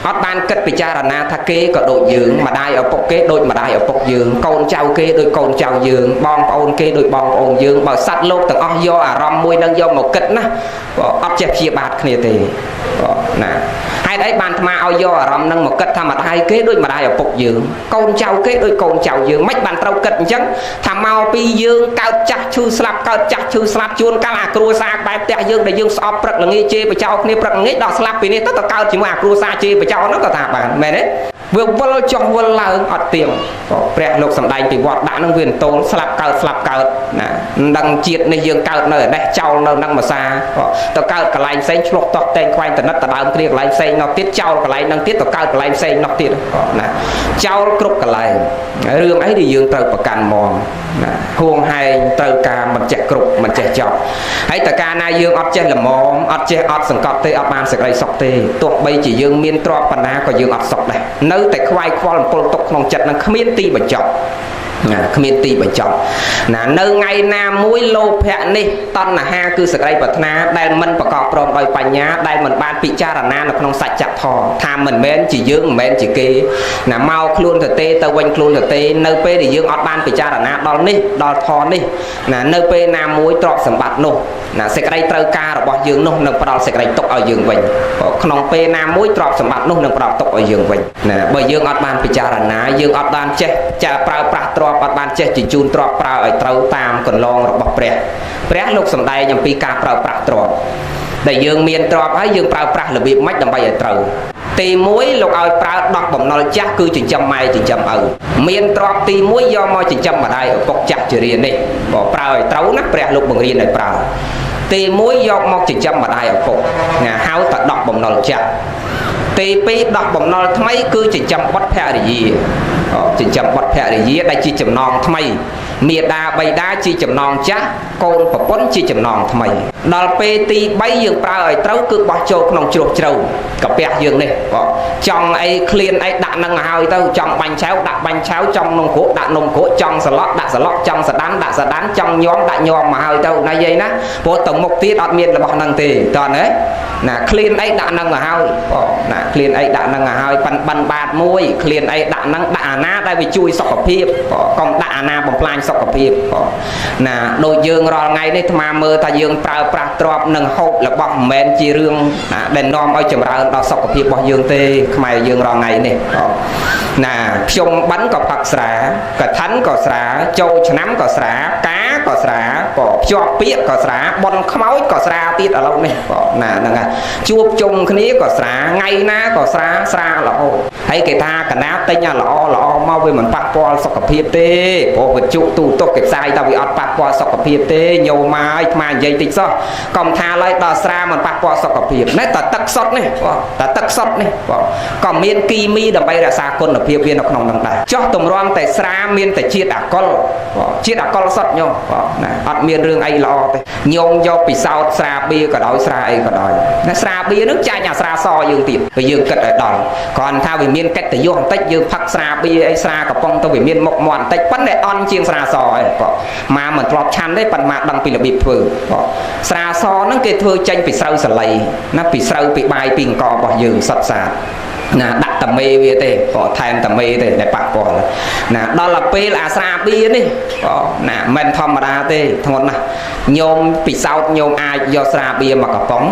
អត់បានគិតពិចារណាថាគេក៏ដូចយើងម្ដាយឪពុកគេដូចម្ដាយឪពុកយើងកូនចៅគេដូចកូនចៅយើងបងប្អូនគេដូចបងប្អូនយើងបើសត្វលោកទាំងអស់យកអារម្មណ៍មួយនឹងយកមកគិតណាអត់ចេះព្យាបាទគ្នាទេណាហេតុអីបានអាត្មាឲ្យយកអារម្មណ៍នឹងមកគិតថាម្ដាយគេដូចម្ដាយឪពុកយើងកូនចៅគេដូចកូនចៅយើងមិនបានត្រូវគិតអញ្ចឹងថាមកពីយើងកើតចាស់ឈឺស្លាប់កើតចាស់ឈឺស្លាប់ជួនកាលអាគ្រួសារបែបផ្ទះយើងដែលយើងស្អប់ព្រឹកល្ងាចជេរបចោគ្នាព្រឹកល្ងាចដល់ស្លាប់ពីនេះទៅកើតជាមួយអាគ្រួសារជេរបចោហ្នឹងក៏ថាបានមែនទេវាវិលចុះវិលឡើងអត់ទៀងព្រះលោកសំដែងពីវត្តដាក់ហ្នឹងវាអន្ទោលស្លាប់កើតស្លាប់កើតណាមិនដឹងជាតិនេះយើងកើតនៅឯនេះចោលនៅនឹងមួយសាទៅកើតកន្លែងផ្សេងឆ្លុះតោះតែងខ្វែងតនិតតដើមគ្រាកន្លែងផ្សេងនោះទៀតចោលកន្លែងហ្នឹងទៀតទៅកើតកន្លែងផ្សេងនោះទៀតណាចោលគ្រប់កន្លែងរឿងអីដែលយើងត្រូវប្រកាន់មកណាហួងហែងត្រូវការមិនចេះគ្រប់មិនចេះចប់ហើយតើកាលណាយើងអត់ចេះល្មមអត់ចេះអត់សង្កត់ទេអត់បានសេចក្តីសុខទេទោះបីជាយើងមានទ្រព្យប៉ុណ្ណាក៏យើងអត់សុខដែរនៅតែខ្វាយខ្វល់អំពល់ទុកក្នុងចិត្តនឹងគ្មានទីបញ្ចប់ណាគ្មានទីបញ្ចប់ណានៅថ្ងៃណាមួយលោភៈនេះតណ្ហាគឺសេចក្តីប្រាថ្នាដែលមិនប្រកបព្រមដោយបញ្ញាដែលមិនបានពិចារណានៅក្នុងសច្ចធម៌ថាមិនមែនជាយើងមិនមែនជាគេណាមកខ្លួនទៅទេទៅវិញខ្លួនទៅទេនៅពេលដែលយើងអត់បានពិចារណាដល់នេះដល់ធម៌នេះណានៅពេលណាមួយទ្រព្យសម្បត្តិនោះណាសេចក្តីត្រូវការរបស់យើងនោះនឹងផ្ដល់សេចក្តីទុក្ខឲ្យយើងវិញក្នុងពេលណាមួយទ្រព្យសម្បត្តិនោះនឹងផ្ដល់ទុក្ខឲ្យយើងវិញណាបើយើងអត់បានពិចារណាយើងអត់បានចេះចាប្រើប្រាស់ទ្រព្យអត់បានចេះជញ្ជូនទ្រព្យប្រើឲ្យត្រូវតាមកន្លងរបស់ព្រះព្រះលោកសម្ដែងអំពីការប្រើប្រាស់ទ្រព្យដែលយើងមានទ្រព្យហើយយើងប្រើប្រាស់របៀបម៉េចដើម្បីឲ្យត្រូវទី1លោកឲ្យប្រើដោះបំណុលចាស់គឺចិញ្ចឹមម៉ែចិញ្ចឹមឪមានទ្រព្យទី1យកមកចិញ្ចឹមម្ដាយឪពុកចាស់ជរានេះបើប្រើឲ្យត្រូវណាព្រះលោកបង្រៀនឲ្យប្រើទី1យកមកចិញ្ចឹមម្ដាយឪពុកណាហៅថាដោះបំណុលចាស់ទី2ដោះបំណុលថ្មីគឺចិញ្ចឹមបុត្រភរិយាចិញ្ចឹមបុត្រភរិយាដែលជាចំណងថ្មី មេដាបៃតាជាចំណងចាស់កូនប្រពន្ធជាចំណងថ្មីដល់ពេលទី3យើងប្រើឲ្យត្រូវគឺបោះចូលក្នុងជ្រោះជ្រៅកាពះយើងនេះបងចង់អីឃ្លានអីដាក់នឹងឲ្យទៅចង់បាញ់ឆៅដាក់បាញ់ឆៅចង់នំគ្រក់ដាក់នំគ្រក់ចង់សឡក់ដាក់សឡក់ចង់សដានដាក់សដានចង់ញោមដាក់ញោមមកឲ្យទៅណាយាយណាព្រោះទៅមុខទៀតអត់មានរបស់នឹងទេតោះណាណាឃ្លានអីដាក់នឹងឲ្យហើយបងណាឃ្លានអីដាក់នឹងឲ្យហើយប៉ិនបិណ្ឌបាតមួយឃ្លានអីដាក់នឹងដាក់អាណាដែលវាជួយសុខភាពបងកុំដាក់អាណាបំផ្លាញសុខភាពបងណាដូចយើងរាល់ថ្ងៃនេះអាត្មាមើលថាយើងប្រើប្រាស់ទ្រព្យនិងហូបរបស់មិនមែនជារឿងដែលនាំឲ្យចម្រើនដល់សុខភាពរបស់យើងទេខ្មែរយើងរាល់ថ្ងៃនេះបងណាខ្ញុំបិណ្ឌក៏ផឹកស្រាកឋិនក៏ស្រាចូលឆ្នាំក៏ស្រាការក៏ស្រាបងភ្ជាប់ពាក្យក៏ស្រាបនខ្មោចក៏ស្រាទៀតឥឡូវនេះបងណាហ្នឹងហើយជួបជុំគ្នាក៏ស្រាថ្ងៃណាក៏ស្រាស្រារហូតហើយគេថាកណាទិញអាល្អល្អមកវាមិនប៉ះពាល់សុខភាពទេព្រោះវិទ្យុទូទស្សន៍គេផ្សាយថាវាអត់ប៉ះពាល់សុខភាពទេញោមមកឲ្យអាត្មានិយាយតិចសោះកុំថាឡើយដល់ស្រាមិនប៉ះពាល់សុខភាពណែតែទឹកសុទ្ធនេះបងតែទឹកសុទ្ធនេះបងក៏មានគីមីដើម្បីរក្សាគុណភាពវានៅក្នុងនឹងដែរចោះទម្រាំតែស្រាមានតែជាតិអាល់កុលបងជាតិអាល់កុលសុទ្ធញោមបងណាអត់មានរឿងអីល្អទេញោមយកពិសោធន៍ស្រាបៀក៏ដោយស្រាអីក៏ដោយណាស្រាបៀនឹងចាញ់អាស្រាសយើងទៀតបើយើងគិតឲ្យដល់គ្រាន់ថាវាមានកិត្តិយសបន្តិចយើងផឹកស្រាបៀអីស្រាកំប៉ុងទៅវាមានមុខមាត់បន្តិចប៉ុន្តែអន់ជាងស្រាសឯងបងម៉ាមិនធ្លាប់ឆាន់ទេប៉ុន្តែម៉ាដឹងពីរបៀបធ្វើបងស្រាសហ្នឹងគេធ្វើចេញពីស្រូវសាលីណាពីស្រូវពីបាយពីអង្គរបស់យើងសុទ្ធសាធណាដាក់តមេវាទេក៏ថែមតមេទេដែលប៉ះពាល់ណាដល់ទៅពេលអាស្រាបៀនេះក៏ណាមិនធម្មតាទេធ្ងន់ណាស់ញោមពិសោធន៍ញោមអាចយកស្រាបៀមកកំប៉ុង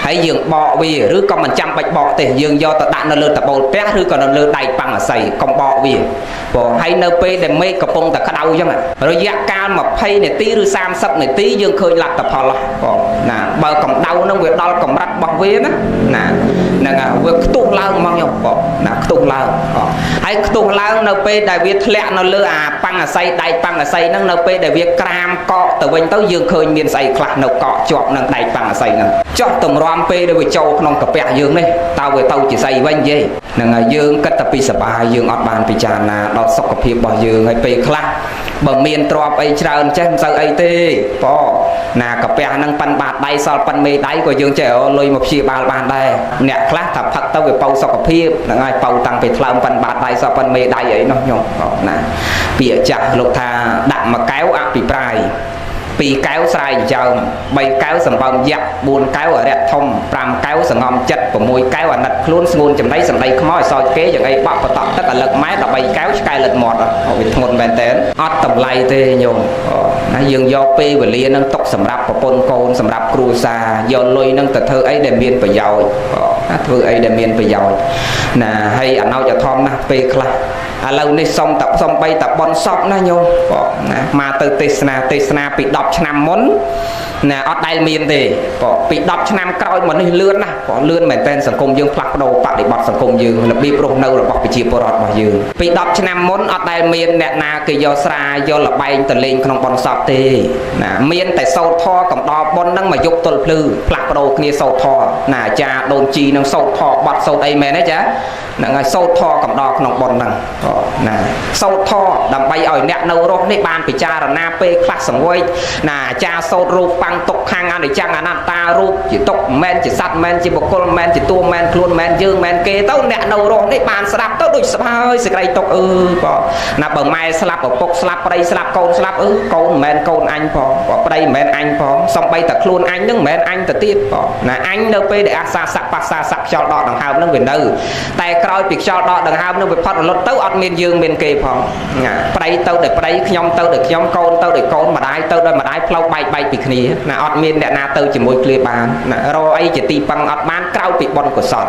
ហើយយើងបកវាឬក៏មិនចាំបាច់បកទេយើងយកទៅដាក់នៅលើតបូលផ្ទះឬក៏នៅលើដែកប៉ាំងអាស័យកុំបកវាព្រោះហើយនៅពេលដែលមេឃកំពុងតែក្តៅអញ្ចឹងរយៈកាល20នាទីឬ30នាទីយើងឃើញលទ្ធផលបងណាបើកម្ដៅនឹងវាដល់កម្រិតរបស់វាណាណាហ្នឹងហើយវាខ្ទុះឡើងហ្មងញោមបងណាខ្ទុះឡើងហើយខ្ទុះឡើងនៅពេលដែលវាធ្លាក់នៅលើអាប៉ាំងអាស័យដែកប៉ាំងអាស័យហ្នឹងនៅពេលដែលវាក្រាមកកទៅវិញទៅយើងឃើញមានស្អីខ្លះនៅកកជាប់នឹងដែកប៉ាំងអាស័យហ្នឹងចុះទម្រាំពេលដែលវាចូលក្នុងកាពះយើងនេះតើវាទៅជាស្អីវិញយាយហ្នឹងហើយយើងគិតតែពីសបាយយើងអត់បានពិចារណាដល់សុខភាពរបស់យើងហើយពេលខ្លះបើមានទ្រព្យអីច្រើនចេះមិនសូវអីទេបងណាកាពះហ្នឹងប៉ិនបាតដៃសល់ប៉ិនមេដៃក៏យើងចេះលុយមកព្យាបាលបានដែរអ្នកខ្លះថាផឹកទៅវាប៉ៅសុខភាពហ្នឹងហើយប៉ៅតាំងពីថ្លើមប៉ិនបាតដៃសល់ប៉ិនមេដៃអីនោះញោមណាពាក្យចាស់លោកថាដាក់មួយកែវអភិប្រាយពីរកែវស្រែកចើមបីកែវសម្បើមយៈ4កែវអរិយធំ5កែវសងំចិត្ត6កែវអាណិតខ្លួនស្ងួនចំណៃសម្ដីខ្មោចឲ្យសោចគេយ៉ាងអីបាក់បតក់ទឹកអលឹកម៉ែ13កែវឆ្កែលិតមាត់វាធ្ងន់មែនតើអត់តម្លៃទេញោមណាយើងយកពេលវេលានឹងទុកសម្រាប់ប្រពន្ធកូនសម្រាប់គ្រួសារយកលុយនឹងទៅធ្វើអីដែលមានប្រយោជន៍ណាធ្វើអីដែលមានប្រយោជន៍ណាហើយអណោចអធមណាស់ពេលខ្លះឥឡូវនេះសុំតែសំបីតែបនសពណាញោមបងណាមកទៅទេសនាពី10ឆ្នាំមុនណាអត់ដែលមានទេបងពី10ឆ្នាំក្រោយមកនេះលឿនណាស់បងលឿនមែនតើសង្គមយើងផ្លាស់ប្ដូរបរិបទសង្គមយើងរបៀបរស់នៅរបស់ប្រជាពលរដ្ឋរបស់យើងពី10ឆ្នាំមុនអត់ដែលមានអ្នកណាគេយកស្រាយកលបែងទៅលេងក្នុងបនសពទេណាមានតែសោតធរកំដរបនហ្នឹងមកយប់ទល់ភ្លឺផ្លាស់ប្ដូរគ្នាសោតធរណាអាចារ្យដូនជីនឹងសោតធរបត់សោតអីមែនទេចាហ្នឹងហើយសោតធរកំដរក្នុងបនហ្នឹងណាសោតធរដើម្បីឲ្យអ្នកនៅរស់នេះបានពិចារណាពេលខ្លះសង្វេគណាអាចារ្យសោតរូបប៉ាំងទុកខាងអនិច្ចំអនត្តារូបជាទុកមិនមែនជាសត្វមិនមែនជាបុគ្គលមិនមែនជាតួមិនមែនខ្លួនមិនមែនយើងមិនមែនគេទៅអ្នកនៅរស់នេះបានស្ដាប់ទៅដូចស្បើយសេចក្តីទុកអឺបងណាបើម៉ែស្លាប់ឪពុកស្លាប់ប្តីស្លាប់កូនស្លាប់អឺកូនមិនមែនកូនអញផងបងប្តីមិនមែនអញផងសំបីតែខ្លួនអញនឹងមិនមែនអញទៅទៀតបងណាអញនៅពេលដែលអាសាស័កបាសាស័កខ្យល់ដកដង្ហើមនឹងវានៅតែក្រោយពីខ្យល់ដកដង្ហើមនឹងវាផុតរលត់ទៅអត់មានយើងមានគេផងណាប្តីទៅដោយប្តីខ្ញុំទៅដោយខ្ញុំកូនទៅដោយកូនម្ដាយទៅដោយម្ដាយផ្លូវបែកបែកពីគ្នាណាអត់មានអ្នកណាទៅជាមួយគ្នាបានណារកអីជាទីពឹងអត់បានក្រៅពីបុណ្យកុសល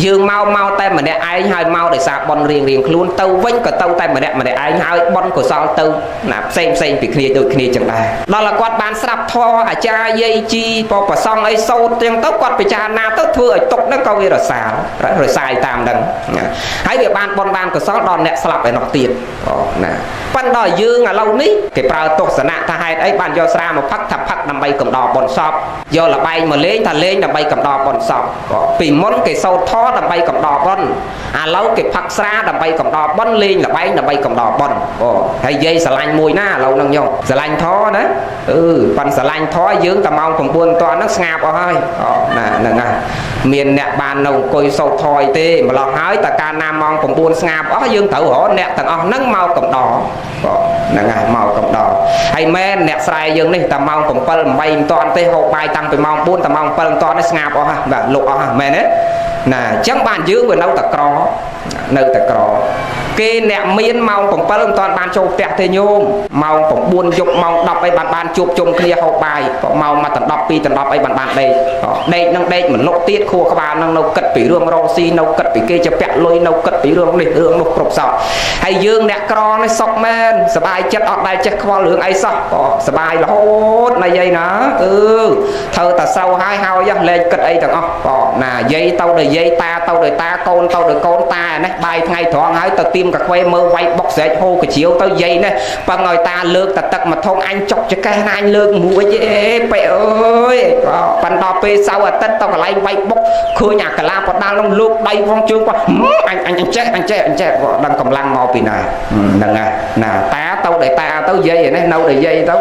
យើងមកតែម្នាក់ឯងហើយមកដោយសារបុណ្យរៀងរៀងខ្លួនទៅវិញក៏ទៅតែម្នាក់ម្នាក់ឯងហើយបុណ្យកុសលទៅណាផ្សេងផ្សេងពីគ្នាដូចគ្នា គ្នាចឹងដែរដល់តែគាត់បានស្ដាប់ធម៌អាចារ្យយាយជីបប្រសងអីសូត្រចឹងទៅគាត់ពិចារណាទៅធ្វើឲ្យទុកហ្នឹងក៏វារសាលរសាយតាមហ្នឹងហើយវាបានបុណ្យបានកុសលដល់អ្នកស្លាប់ឯនោះទៀតអូណាប៉ុន្តែដល់យើងឥឡូវនេះគេប្រើទស្សនៈថាហេតុអីបានយកស្រាមកផឹកថាផឹកដើម្បីកំដរបុណ្យសពយកលបែងមកលេងថាលេងដើម្បីកំដរបុណ្យសពពីមុនគេសូត្រធម៌ដើម្បីកំដរបុណ្យឥឡូវគេផឹកស្រាដើម្បីកំដរបុណ្យលេងលបែងដើម្បីកំដរបុណ្យអូហើយយាយស្រឡាញ់មួយណាឥឡូវហ្នឹងញោមស្រឡាញ់ធម៌ណាអឺប៉ិនស្រឡាញ់ធម៌យើងតែម៉ោង9តហ្នឹងស្ងាប់អស់ហើយអូណាហ្នឹងហើយមានអ្នកបាននៅអង្គុយសូត្រធម៌អីទេម្លោះហើយតែកាលណាម៉ោង9ស្ងាប់អស់យើងត្រូវរកអ្នកទាំងអស់ហ្នឹងមកកំដរហ្នឹងហើយមកកំដរហើយមែនអ្នកស្រែយើងនេះតែម៉ោង7 8មិនតាន់ទេហូបបាយតាំងពីម៉ោង4តែម៉ោង7មិនតាន់ទេស្ងាប់អស់ហ่ะបាទលុកអស់ហ่ะមែនទេណាអញ្ចឹងបានយើងវានៅតែក្រនៅតែក្រគេអ្នកមានម៉ោង7មិនតាន់បានចូលផ្ទះទេញោមម៉ោង9យប់ម៉ោង10អីបានបានជួបជុំគ្នាហូបបាយម៉ោង1ដល់10 2ដល់10អីបានបានដេកដេកនឹងដេកមិនលុកទៀតខួរក្បាលនឹងនៅគិតពីរឿងរកស៊ីនៅគិតពីគេจะពាក់លុយនៅគិតពីរឿងនេះរឿងនោះគ្រប់សោះហើយយើងអ្នកក្រនេះសុកមែនសบายចិត្តអត់ដែលចេះខ្វល់រឿងអីសោះសบายរហូតណាយាយណាអឺធ្វើតែស្រូវហើយហើយលែងគិតអីទាំងអស់ណាយាយទៅដោយយាយតាទៅដោយតាកូនទៅដោយកូនតានេះបាយថ្ងៃត្រង់ហើយទៅទៀមកាខ្វេមើលវាយបុកស្រែកហូកាជ្រាវទៅយាយនេះប៉ឹងឲ្យតាលើកតែទឹកមួយធុងអញចុកចកេះណាអញលើកមួយអេប៉ែអើយប៉ិនដល់ពេលសៅរ៍អាទិត្យទៅកន្លែងវាយបុកឃើញអាកាឡាបដាល់នោះលើកដៃផងជើងគាត់អញអញចេះអញចេះអញចេះដឹងកម្លាំងមកពីណាហ្នឹងហើយណាតាទៅដោយតាទៅយាយនេះនៅដោយយាយទៅ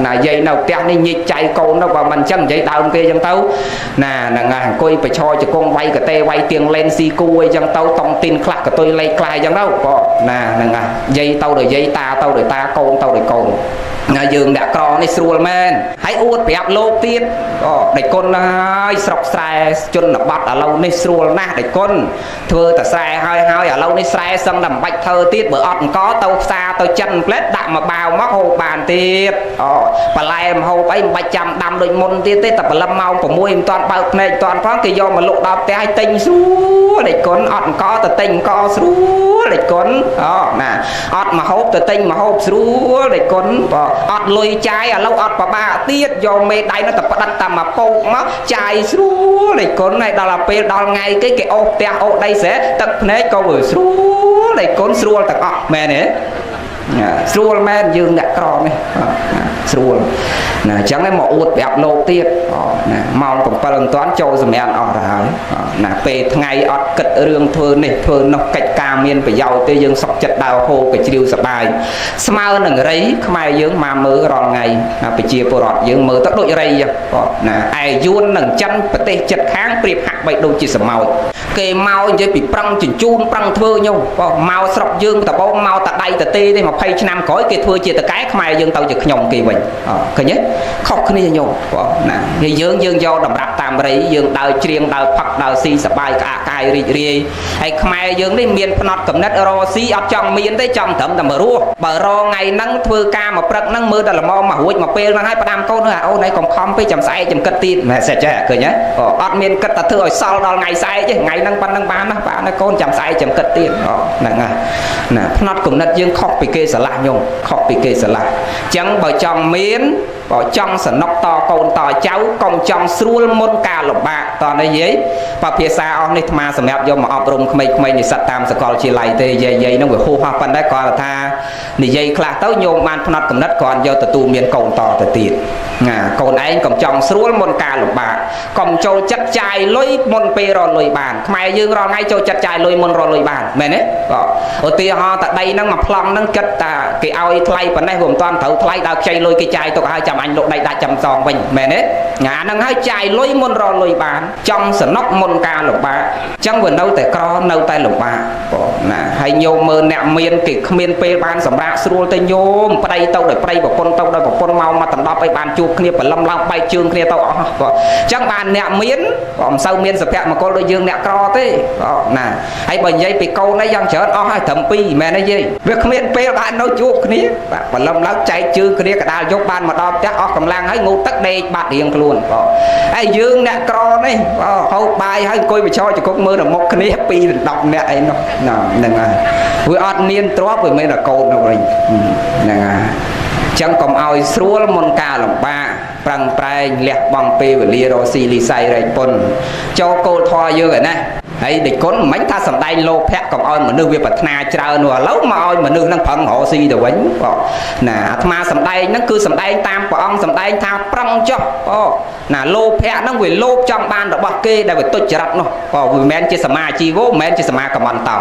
ណាយាយនៅផ្ទះនេះញិចចៃកូនទៅបើមិនអញ្ចឹងនិយាយដើមគេអញ្ចឹងទៅណាហ្នឹងហើយអង្គុយប្រឈរជង្គង់វាយកតេវាយទៀងលែនស៊ីគូអីចឹងទៅតុងទីនខ្លះកតុយលេខខ្លះអញ្ចឹងទៅណាហ្នឹងហើយយាយទៅដោយយាយតាទៅដោយតាកូនទៅដោយកូនណាយើងអ្នកក្រនេះស្រួលមែនហើយអួតប្រាប់លោកទៀតអូដេចគុណហើយស្រុកស្រែជនបទឥឡូវនេះស្រួលណាស់ដេចគុណធ្វើតែស្រែហើយហើយឥឡូវនេះស្រែសឹងតែមិនបាច់ធ្វើទៀតបើអត់អង្គទៅផ្សារទៅចិនផ្លែតដាក់មកបាវមកហូបបានទៀតអូបន្លែមហូបអីមិនបាច់ចាំដាំដូចមុនទៀតទេតែព្រលឹមម៉ោង6មិនទាន់បើកភ្នែកមិនទាន់ផងគេយកមកលក់ដល់ផ្ទះឲ្យទិញស្រួលដេចគុណអត់អង្គទៅទិញអង្គស្រួលដេចគុណអូណាអត់មកហូបទៅទិញមកហូបស្រួលដេចគុណអត់លុយចាយឥឡូវអត់ប្របាកទៀតយកមេដៃនោះទៅផ្ដិតតាមមកពោកមកចាយស្រួលដេចគុណហើយដល់ពេលដល់ថ្ងៃគេគេអូសផ្ទះអូសដីស្រែទឹកភ្នែកក៏វាស្រួលដេចគុណស្រួលទាំងអស់មែនទេស្រួលមែនយើងអ្នកក្រនេះស្រួលណាអញ្ចឹងឯងមកអួតប្រាប់លោកទៀតណាម៉ោង7មិនទាន់ចូលសម្រានអស់ទៅហើយណាពេលថ្ងៃអត់គិតរឿងធ្វើនេះធ្វើនោះកិច្ចការមានប្រយោជន៍ទេយើងសុខចិត្តដើរហូរកជ្រាវសបាយស្មើនឹងរៃខ្មែរយើងមកមើលរាល់ថ្ងៃណាប្រជាពលរដ្ឋយើងមើលទៅដូចរៃចឹងណាឯយួននិងចិនប្រទេសជិតខាងប្រៀបហាក់បីដូចជាសមោចគេមកនិយាយពីប្រឹងជញ្ជូនប្រឹងធ្វើញោមមកស្រុកយើងដបងមកតដៃតទេទេ20ឆ្នាំក្រោយគេធ្វើជាតកែខ្មែរយើងទៅជាខ្ញុំគេវិញឃើញទេខុសគ្នាញោមណាហើយយើងយកតម្រាប់តាមរៃយើងដើរច្រៀងដើរផឹកដើរស៊ីសបាយក្អាកកាយរីករាយហើយខ្មែរយើងនេះមានផ្នត់កំណត់រស៊ីអត់ចង់មានទេចង់ត្រឹមតែមករស់បើរថ្ងៃហ្នឹងធ្វើការមកព្រឹកហ្នឹងមើលតែល្មមមករួចមកពេលហ្នឹងហើយផ្ដាំកូនអូនឯងកុំខំពេកចាំស្អែកចាំគិតទៀតមែនសេចចេះឃើញទេអត់មានគិតតែធ្វើឲ្យសល់ដល់ថ្ងៃស្អែកទេថ្ងៃហ្នឹងប៉ុណ្្នឹងបានណាបានណាកូនចាំស្អែកចាំគិតទៀតហ្នឹងហើយណាផ្នត់កំណត់យើងខុសពីគេស្រឡះញោមខុសពីគេស្រឡះអញ្ចឹងបើចង់មានបើចង់សនុកតកូនតចៅកុំចង់ស្រួលមុនការលំបាកតនេះយាយបើភាសាអស់នេះអាត្មាសម្រាប់យកមកអប់រំក្មេងៗនិស្សិតតាមសាកលវិទ្យាល័យទេយាយហ្នឹងវាហួសហប៉ុណ្ណេះគាត់ថានិយាយខ្លះទៅញោមបានផ្នត់កំណត់គាត់យកទទួលមានកូនតទៅទៀតណាកូនឯងកុំចង់ស្រួលមុនការលំបាកកុំចូលចិត្តចាយលុយមុនពេលរកលុយបានខ្មែរយើងរាល់ថ្ងៃចូលចិត្តចាយលុយមុនរកលុយបានមែនទេឧទាហរណ៍តាដីហ្នឹងមួយប្លង់ហ្នឹងគិតតាគេឲ្យថ្លៃប៉ុណ្ណេះវាមិនតាន់ត្រូវថ្លៃដល់ខ្ចីលុយគេចាយទុកឲ្យចាំអញលក់ដីដាច់ចាំសងវិញមែនទេអាហ្នឹងហើយចាយលុយមុនរកលុយបានចង់សនុកមុនការលំបាកអញ្ចឹងវានៅតែក្រនៅតែលំបាកណាហើយញោមមើលអ្នកមានគេគ្មានពេលបានសម្រាកស្រួលទេញោមប្តីទៅដោយប្តីប្រពន្ធទៅដោយប្រពន្ធមកមកដណ្ដប់ឲ្យបានជួបគ្នាព្រលឹមឡើងបែកជើងគ្នាទៅអស់អញ្ចឹងបានអ្នកមានក៏មិនសូវមានសុភមង្គលដូចយើងអ្នកក្រទេណាហើយបើនិយាយពីកូនអីយ៉ាងច្រើនអស់ហើយត្រឹម2មែនទេយាយវាគ្មានពេលបាននៅជួបគ្នាព្រលឹមឡើងចែកជើងគ្នាកដាលយកបានមកដល់ផ្ទះអស់កម្លាំងហើយងូតទឹកដេកបាត់រៀងខ្លួនហើយយើងអ្នកក្រនេះហូបបាយហើយអង្គុយបញ្ឈរជង្គង់មើលដល់មុខគ្នា2ដល់10នាក់អីនោះហ្នឹងហើយវាអត់មានទ្រព្យវាមានតែកូននោះវិញហ្នឹងហើយ ចឹងកុំឲ្យស្រួលមុនការលំបាកប្រឹងប្រែងលះបង់ពេលវេលារកស៊ីលីស័យរែកពុនចូលគោលធម៌យើងឯណាហើយដេចគុណមិនថាសំដែងលោភៈកុំឲ្យមនុស្សវាប្រាថ្នាច្រើននោះឥឡូវមកឲ្យមនុស្សនឹងប្រឹងរកស៊ីទៅវិញបងណាអាត្មាសំដែងហ្នឹងគឺសំដែងតាមព្រះអង្គសំដែងថាប្រឹងចុះបងណាលោភៈហ្នឹងវាលោភចង់បានរបស់គេដែលវាទុច្ចរិតនោះបងវាមិនមែនជាសមាជីវោមិនមែនជាសមាកមន្តោ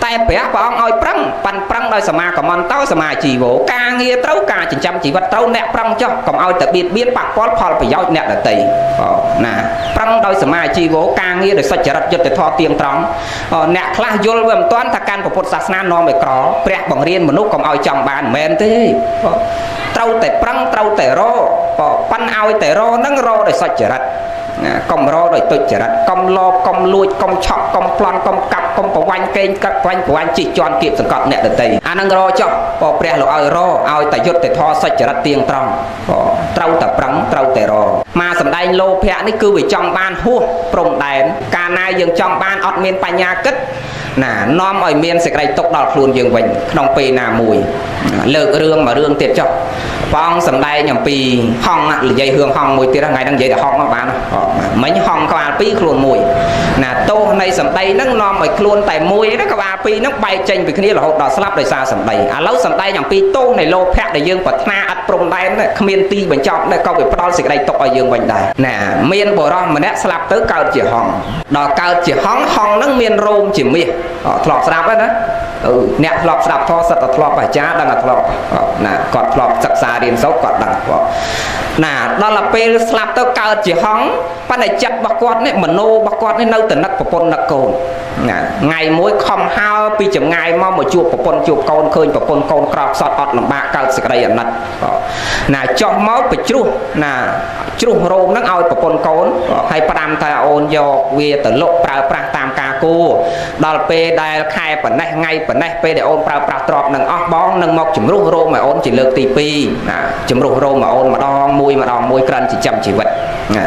តែព្រះអង្គឲ្យប្រឹងប៉ាន់ប្រឹងដោយសមាកមន្តោសមាជីវោការងារត្រូវការចិញ្ចឹមជីវិតត្រូវអ្នកប្រឹងចុះកុំឲ្យតែបៀតបៀនប៉ះពាល់ផលប្រយោជន៍អ្នកដទៃបងណាប្រឹងដោយសមាជីវោការងារដោយសុចរិតយុត្តិធម៌ទៀងត្រង់អ្នកខ្លះយល់វាមិនទាន់ថាកាន់ពុទ្ធសាសនានាំឲ្យក្រព្រះបង្រៀនមនុស្សកុំឲ្យចង់បានមិនមែនទេត្រូវតែប្រឹងត្រូវតែរប៉ិនឲ្យតែរនឹងរដោយសុចរិតណាកុំរដោយទុច្ចរិតកុំលបកុំលួចកុំឆក់កុំប្លន់កុំកាប់កុំប្រវាញ់កេងកាប់ប្រវាញ់ជិះជាន់គៀបសង្កត់អ្នកដទៃអានឹងរចុះបើព្រះលោកឲ្យរឲ្យតែយុត្តិធម៌សុចរិតទៀងត្រង់ត្រូវតែប្រឹងត្រូវតែរមកសំដែងលោភៈនេះគឺវាចង់បានហួសព្រំដែនកាលណាយើងចង់បានអត់មានបញ្ញាគិតណានាំឲ្យមានសេចក្តីទុកដល់ខ្លួនយើងវិញក្នុងពេលណាមួយលើករឿងមួយរឿងទៀតចុះព្រះអង្គសំដែងអំពីហង្សនិយាយរឿងហង្សមួយទៀតថ្ងៃហ្នឹងនិយាយតែហង្សបានមិញហង្សក្បាលពីរខ្លួនមួយណាទោសនៃសម្ដីហ្នឹងនាំឲ្យខ្លួនតែមួយហ្នឹងក្បាលពីរហ្នឹងបែកចេញពីគ្នារហូតដល់ស្លាប់ដោយសារសម្ដីឥឡូវសម្ដែងអំពីទោសនៃលោភៈដែលយើងប្រាថ្នាអត់ព្រំដែនគ្មានទីបញ្ចប់ក៏វាផ្ដល់សេចក្តីទុកឲ្យយើងវិញដែរណាមានបុរសម្នាក់ស្លាប់ទៅកើតជាហង្សដល់កើតជាហង្សហង្សហ្នឹងមានរោមជាមាសធ្លាប់ស្ដាប់ហើយណាអ្នកធ្លាប់ស្ដាប់ធម៌សិតតែធ្លាប់អាចារ្យដឹងតែធ្លាប់ណាគាត់ធ្លាប់សិក្សារៀនសូត្រគាត់ដឹងណាដល់ទៅពេលស្លាប់ទៅកើតជាហង្សប៉ុន្តែចិត្តរបស់គាត់នេះមโนរបស់គាត់នេះនៅតែនឹកប្រពន្ធនឹកកូនណាថ្ងៃមួយខំហើពីចម្ងាយមកជួបប្រពន្ធជួបកូនឃើញប្រពន្ធកូនក្រោកសត់អត់លំបាកកើតសេចក្តីអាណិតណាចុះមកប្រជ្រុះណាជ្រុះរោមហ្នឹងឲ្យប្រពន្ធកូនហើយផ្ដាំថាអូនយកវាទៅលុកប្រើប្រាស់តាមការគួរដល់ពេលដែលខែប៉ុណ្ណេះថ្ងៃប៉ុណ្ណេះពេលដែលអូនប្រើប្រាស់ទ្រព្យនឹងអស់បងនឹងមកជំរុះរោមឲ្យអូនជាលើកទី2ណាជំរុះរោមឲ្យអូនម្ដងមួយម្ដងមួយក្រិនចិញ្ចឹមជីវិតណា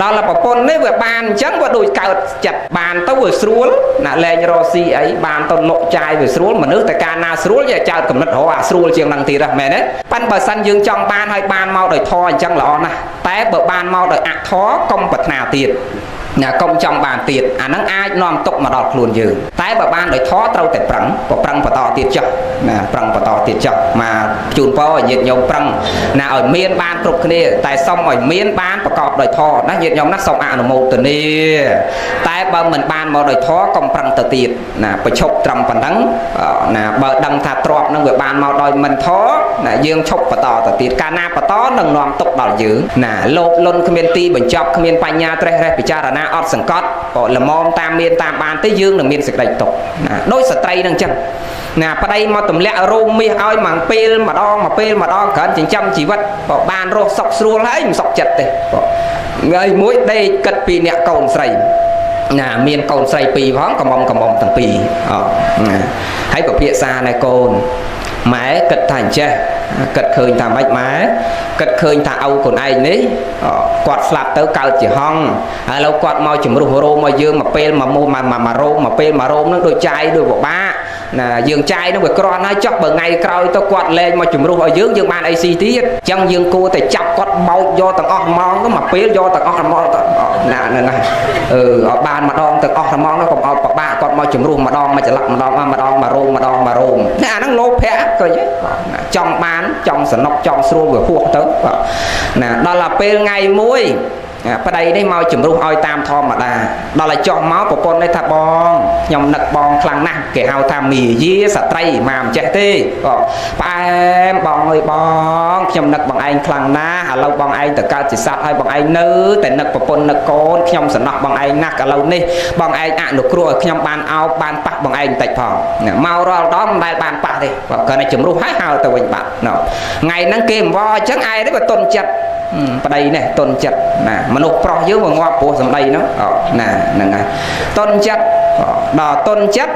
ដល់ប្រពន្ធនេះវាបានអញ្ចឹងវាដូចកើតចិត្តបានទៅវាស្រួលណាលែងរកស៊ីអីបានទៅលុកចាយវាស្រួលមនុស្សតែកាលណាស្រួលយកចោតកំណត់រកអាស្រួលជាងនឹងទៀតហ្នឹងមែនទេប៉ិនបើសិនយើងចង់បានហើយបានមកដោយធម៌អញ្ចឹងល្អណាស់តែបើបានមកដោយអធម៌កុំប្រាថ្នាទៀតណាកុំចង់បានទៀតអាហ្នឹងអាចនាំទុកមកដល់ខ្លួនយើងតែបើបានដោយធម៌ត្រូវតែប្រឹងប្រឹងបន្តទៀតចុះណាប្រឹងបន្តទៀតចុះមកជូនពរឲ្យញាតិញោមប្រឹងណាឲ្យមានបានគ្រប់គ្នាតែសុំឲ្យមានបានប្រកបដោយធម៌ណាញាតិញោមណាសូមអនុមោទនាតែបើមិនបានមកដោយធម៌កុំប្រឹងទៅទៀតណាប្រឈប់ត្រឹមប៉ុណ្ណឹងណាបើដឹងថាទ្រព្យហ្នឹងវាបានមកដោយមិនធម៌ណាយើងឈប់បន្តទៅទៀតកាលណាបន្តនឹងនាំទុកដល់យើងណាលោភលន់គ្មានទីបញ្ចប់គ្មានបញ្ញាត្រេះរេះពិចារណាអត់សង្កត់ក៏ល្មមតាមមានតាមបានទេយើងនឹងមានសេចក្តីទុកណាដោយស្ត្រីនឹងចឹងណាប្តីមកទម្លាក់រោមមាសឲ្យមួយពេលម្ដងមួយពេលម្ដងគ្រាន់ចិញ្ចឹមជីវិតក៏បានរស់សុខស្រួលហើយមិនសុខចិត្តទេថ្ងៃមួយដេកគិតពីអ្នកកូនស្រីណាមានកូនស្រីពីរផងកំមុំទាំងពីរណាហើយពិភាក្សាណែកូនម៉ែគិតថាអញ្ចេះគិតឃើញថាម៉េចម៉ែគិតឃើញថាឪកូនឯងនេះគាត់ស្លាប់ទៅកើតជាហង្សហើយឥឡូវគាត់មកជំរុះរោមឲ្យយើងមួយពេលមួយមួយរោមមួយពេលមួយរោមហ្នឹងដូចចាយដូចពិបាកណាយើងចាយហ្នឹងវាគ្រាន់ហើយចុះបើថ្ងៃក្រោយទៅគាត់លែងមកជំរុះឲ្យយើងយើងបានអីស៊ីទៀតអញ្ចឹងយើងគួរតែចាប់គាត់បោកយកទាំងអស់ហ្មងទៅមួយពេលយកទាំងអស់ហ្មងទៅណាហ្នឹងហើយឲ្យបានម្ដងទាំងអស់ហ្មងទៅកុំឲ្យពិបាកគាត់មកជំរុះម្ដងមួយចន្លឹកម្ដងម្ដងមួយរោមម្ដងមួយរោមណាអាហ្នឹងលោភៈឃើញទេចង់បានចង់សនុកចង់ស្រួលវាហួសទៅណាដល់ទៅពេលថ្ងៃមួយប្តីនេះមកជំរុះឲ្យតាមធម្មតាដល់ឲ្យចុះមកប្រពន្ធនេះថាបងខ្ញុំនឹកបងខ្លាំងណាស់គេហៅថាមាយាស្ត្រីមកមិនចេះទេបងផ្អែមបងអើយបងខ្ញុំនឹកបងឯងខ្លាំងណាស់ឥឡូវបងឯងទៅកើតជាសត្វហើយបងឯងនៅតែនឹកប្រពន្ធនឹកកូនខ្ញុំសំណោះបងឯងណាស់ឥឡូវនេះបងឯងអនុគ្រោះឲ្យខ្ញុំបានអោបបានប៉ះបងឯងបន្តិចផងមករាល់ដងមិនដែលបានប៉ះទេបើគ្រាន់តែជំរុះហើយហើទៅវិញបាត់ថ្ងៃហ្នឹងគេអង្វរអញ្ចឹងឯងនេះបើទុនចិត្តប្តីនេះទុនចិត្តណាមនុស្សប្រុសយើងវាងាប់ព្រោះសម្ដីហ្នឹងណាហ្នឹងហើយទុនចិត្តដល់ទុនចិត្ត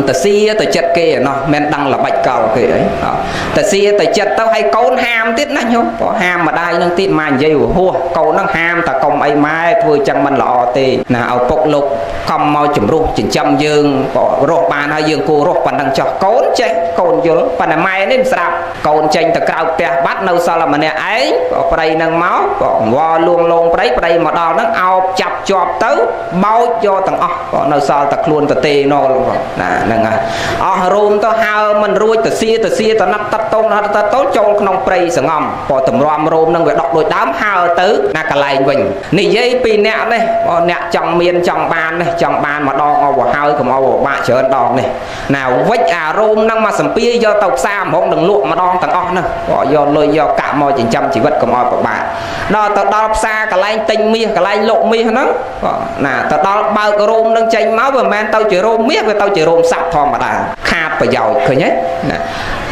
តសៀទៅចិត្តគេឯណោះមិនដឹងល្បិចកលគេអីតសៀទៅចិត្តទៅឲ្យកូនហាមទៀតណាញោមព្រោះហាមម្ដាយនឹងទៀតមកនិយាយហួសកូននឹងហាមតកុំអីម៉ែធ្វើចឹងមិនល្អទេណាឪពុកលោកខំមកជំរុះចិញ្ចឹមយើងក៏រស់បានហើយយើងគួររស់ប៉ុណ្ណឹងចោះកូនចេះកូនយល់ប៉ុន្តែម៉ែនេះមិនស្ដាប់កូនចេញទៅក្រៅផ្ទះបាត់នៅសល់តែម្នាក់ឯងក៏ប្តីនឹងមកក៏អង្វរលួងលងប្តីប្តីមកដល់ហ្នឹងអោបចាប់ជាប់ទៅបោចយកទាំងអស់ក៏នៅសល់តែខ្លួនទៅទេណូណាហ្នឹងហើយអស់រោមទៅហើមិនរួចទៅសៀទៅសៀទៅណាត់តតងណាត់តតងចូលក្នុងព្រៃសងំព្រោះតម្រាំរោមនឹងវាដកដូចដើមហើទៅណាកន្លែងវិញនិយាយពីអ្នកនេះអ្នកចង់មានចង់បាននេះចង់បានម្ដងអស់ហើយកុំអស់បាក់ច្រើនដងនេះណាវិចអារោមនឹងមកសំពាយកទៅផ្សារហ្មងនឹងលក់ម្ដងទាំងអស់ហ្នឹងក៏យកលុយយកកាក់មកចិញ្ចឹមជីវិតកុំឲ្យពិបាកដល់ទៅដល់ផ្សារកន្លែងទិញមាសកន្លែងលក់មាសហ្នឹងណាទៅដល់បើករោមនឹងចេញមកវាមិនមែនទៅជារោមមាសវាទៅជារោមសัตว์ធម្មតាខាតប្រយោជន៍ឃើញទេណា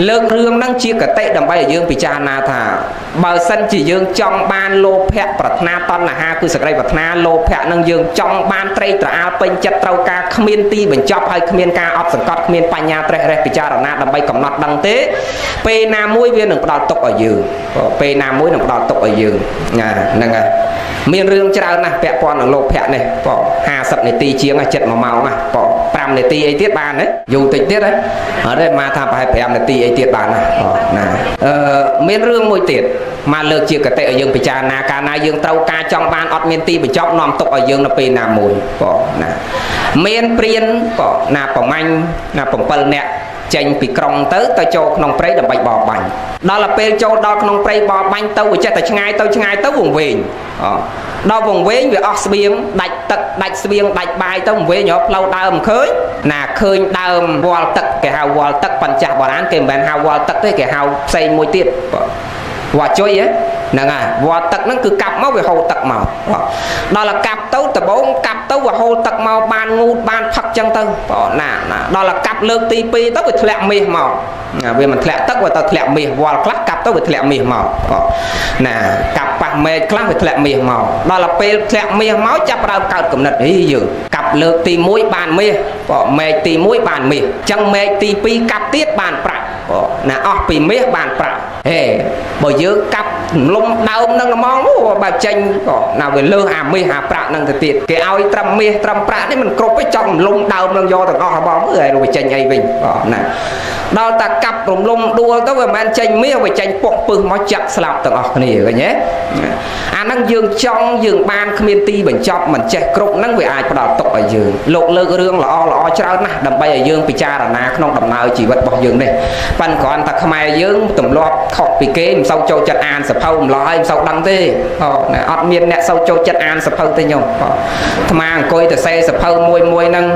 លើករឿងហ្នឹងជាកតិដើម្បីឲ្យយើងពិចារណាថាបើសិនជាយើងចង់បានលោភៈប្រាថ្នាតណ្ហាគឺសក្តីប្រាថ្នាលោភៈនឹងយើងចង់បានត្រេកត្រអាលពេញចិត្តត្រូវការគ្មានទីបញ្ចប់ហើយគ្មានការអត់សង្កត់គ្មានបញ្ញាត្រេះរិះពិចារណាដើម្បីកំណត់ដឹងទេពេលណាមួយវានឹងផ្ដល់ទុកឲ្យយើងពេលណាមួយនឹងផ្ដល់ទុកឲ្យយើងណាហ្នឹងហើយមានរឿងច្រើនណាស់ពាក់ព័ន្ធនឹងលោភៈនេះបង50នាទីជាងចិត្ត1ម៉ោងណាបង5នាទីអីទៀតបានទេយូរតិចទៀតហ៎អត់ទេមកថាប្រហែល5នាទីអីទៀតបានណាបងណាមានរឿងមួយទៀតមកលើកជាកតិឲ្យយើងពិចារណាកាលណាយើងត្រូវការចង់បានអត់មានទីបញ្ចប់នាំទុកឲ្យយើងនៅពេលណាមួយបងណាមានព្រានបងណាប្រមាញ់ណា7នាក់ចេញពីក្រុងទៅទៅចូលក្នុងព្រៃដើម្បីបរបាញ់ដល់ទៅពេលចូលដល់ក្នុងព្រៃបរបាញ់ទៅវាចេះតែឆ្ងាយទៅឆ្ងាយទៅវង្វេងដល់វង្វេងវាអស់ស្បៀងដាច់ទឹកដាច់ស្បៀងដាច់បាយទៅវង្វេងរកផ្លូវដើមឃើញណាឃើញដើមវល់ទឹកគេហៅវល់ទឹកប៉ុន្តែចាស់បុរាណគេមិនមែនហៅវល់ទឹកទេគេហៅផ្សេងមួយទៀតវល់ជុយហ្នឹងហើយវល់ទឹកហ្នឹងគឺកាប់មកវាហូរទឹកមកដល់តែកាប់ទៅដបងកាប់ទៅវាហូរទឹកមកបានងូតបានផឹកចឹងទៅបងណាណាដល់តែកាប់លើកទី2ទៅវាធ្លាក់មាសមកវាមិនធ្លាក់ទឹកវាទៅធ្លាក់មាសវល់ខ្លះកាប់ទៅវាធ្លាក់មាសមកណាកាប់ប៉ះមែកខ្លះវាធ្លាក់មាសមកដល់តែពេលធ្លាក់មាសមកចាប់ដើមកើតកំណត់ហីយើងកាប់លើកទី1បានមាសបងមែកទី1បានមាសចឹងមែកទី2កាប់ទៀតបានប្រាក់បងណាអស់ពីមាសបានប្រាក់ហេបើយើងកាប់លំដើមនឹងហ្មងបើចេញក៏ណាវាលើសអាមាសអាប្រាក់នឹងទៅទៀតគេឲ្យត្រឹមមាសត្រឹមប្រាក់នេះមិនគ្រប់ទេចង់លំដើមនឹងយកទាំងអស់ហ្មងអើយវាចេញអីវិញបងណាដល់តែកាប់រំលំដួលទៅវាមិនមែនចេញមាសវាចេញពុកពឹសមកចាក់ស្លាប់ទាំងអស់គ្នាឃើញទេអាហ្នឹងយើងចង់យើងបានគ្មានទីបញ្ចប់មិនចេះគ្រប់ហ្នឹងវាអាចផ្ដល់ទុកឲ្យយើងលោកលើករឿងល្អល្អច្រើនណាស់ដើម្បីឲ្យយើងពិចារណាក្នុងដំណើរជីវិតរបស់យើងនេះប៉ិនគ្រាន់តែខ្មែរយើងទម្លាប់ខុសពីគេមិនសូវចូលចិត្តអានសភៅម្លោះហើយមិនសូវដឹងទេអូណាអត់មានអ្នកសូវចូលចិត្តអានសភៅទេញោមអាត្មាអង្គុយទៅសេសភៅមួយមួយហ្នឹង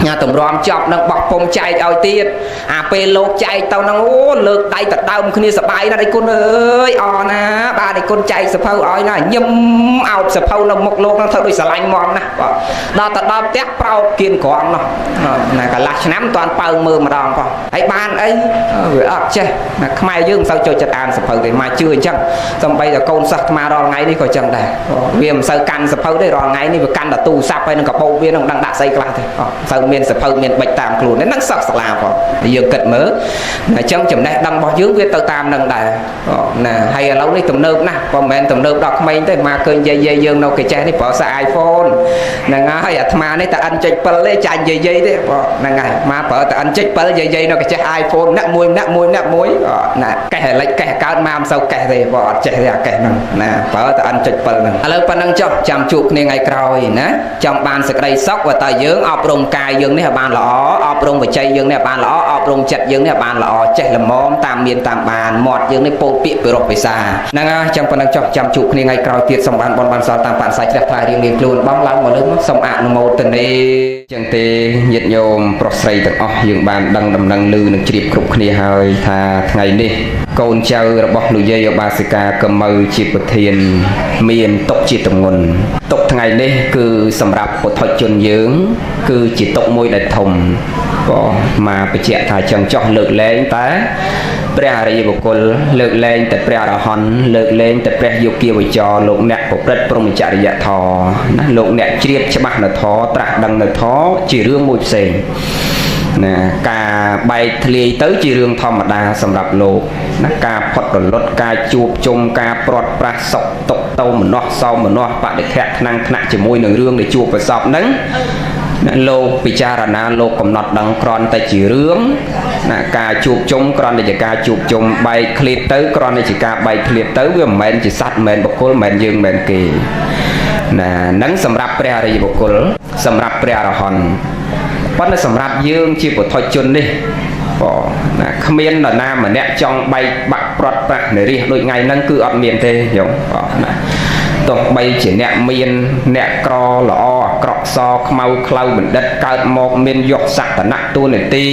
ញ៉ាតម្រាំចប់នឹងបោះពុំចែកឲ្យទៀតអាពេលលោកចែកទៅហ្នឹងអូលើកដៃទៅដើមគ្នាសបាយណាស់ដៃគុណអើយអណាបាទដៃគុណចែកសភៅឲ្យណាញឹមអោបសភៅនៅមុខលោកហ្នឹងធ្វើដូចស្រឡាញ់មណាស់បាទដល់ទៅដល់ផ្ទះប្រោកគៀនក្រំនោះណាកន្លះឆ្នាំមិនតាន់ប៉ើងមើលម្ដងផងហើយបានអីវាអត់ចេះណាខ្មែរយើងមិនសូវចូលចិត្តអានសភៅទេមកជឿអញ្ចឹងសំបីតែកូនសិស្សអាត្មារាល់ថ្ងៃនេះក៏អញ្ចឹងដែរវាមិនសូវកាន់សភៅទេរាល់ថ្ងៃនេះវាកាន់តែទូរស័ព្ទហើយនឹងកាបូបវានឹងដឹងដាក់ស្អីខ្លះទេសូវមានសភៅមានបិចតាមខ្លួនហ្នឹងសិស្សសាលាផងយើងគិតមើលអញ្ចឹងចំណេះដឹងរបស់យើងវាទៅតាមនឹងដែរណាហើយឥឡូវនេះទំនើបណាស់ក៏មិនមែនទំនើបដល់ក្មេងទេមកឃើញយាយៗយើងនៅកញ្ចេះនេះប្រើសារ iPhone ហ្នឹងហើយអាត្មានេះតែ N.7 ទេចាញ់យាយៗទេបងហ្នឹងហើយមកប្រើតែ N.7 យាយៗនៅកញ្ចេះ iPhone អ្នកមួយអ្នកមួយអ្នកមួយណាកេះលិចកេះកើតមកមិនសូវកេះទេបងអត់ចេះទេអាកេះហ្នឹងណាប្រើតែ N.7 ហ្នឹងឥឡូវប៉ុណ្្នឹងចុះចាំជួបគ្នាថ្ងៃក្រោយណាចង់បានសេចក្តីសុខបើតើយើងអប់រំកាយយើងនេះឲ្យបានល្អអប់រំវិច័យយើងនេះឲ្យបានល្អអប់រំចិត្តយើងនេះឲ្យបានល្អចេះល្មមតាមមានតាមបានមាត់យើងនេះពោលពាក្យពិរោះពិសាហ្នឹងហើយចាំប៉ុណ្្នឹងចុះចាំជួបគ្នាថ្ងៃក្រោយទៀតសូមបានបនបានសល់តាមបរិស័យជ្រះថ្លារៀងៗខ្លួនបងឡើងមកលើមកសូមអនុមោទនាចឹងទេញាតិញោមប្រុសស្រីទាំងអស់យើងបានដឹងដំណឹងឮនិងជ្រាបគ្រប់គ្នាហើយថាថ្ងៃនេះកូនចៅរបស់លោកយាយឧបាសិកាកមៅជាប្រធានមានទុកជាទម្ងន់ទុកថ្ងៃនេះគឺសម្រាប់ពុទ្ធជនយើងគឺជាទុកមួយដែលធំក៏មកបញ្ជាក់ថាចឹងចោះលើកលែងតែព្រះអរិយបុគ្គលលើកលែងតែព្រះអរហន្តលើកលែងតែព្រះយោគាវចរលោកអ្នកប្រព្រឹត្តព្រហ្មចរិយធម៌ណាលោកអ្នកជ្រាបច្បាស់នៅធម៌ត្រាស់ដឹងនៅធម៌ជារឿងមួយផ្សេង ណាការបែកធ្លាយទៅជារឿងធម្មតាសម្រាប់លោកណាការផុតរលត់ការជួបជុំការព្រាត់ប្រាសសុខទុក្ខតោមនោះសោមនោះបដិខៈថ្នាំងថ្នាក់ជាមួយនឹងរឿងដែលជួបប្រសពហ្នឹងណាលោកពិចារណាលោកកំណត់ដឹងគ្រាន់តែជារឿងណាការជួបជុំគ្រាន់តែជាការជួបជុំបែកឃ្លាតទៅគ្រាន់តែជាការបែកឃ្លាតទៅវាមិនមែនជាសត្វមិនមែនបុគ្គលមិនមែនយើងមិនមែនគេណាហ្នឹងសម្រាប់ព្រះអរិយបុគ្គលសម្រាប់ព្រះអរហន្តប៉ុន្តែសម្រាប់យើងជាពុទ្ធជននេះបងណាគ្មាននរណាម្នាក់ចង់បែកបាក់ព្រាត់ប្រាសនិរិះដូចថ្ងៃហ្នឹងគឺអត់មានទេញោមបងណាទោះបីជាអ្នកមានអ្នកក្រល្អអាក្រក់សខ្មៅខ្លៅបណ្ឌិតកើតមកមានយសសក្តនៈទូនាទី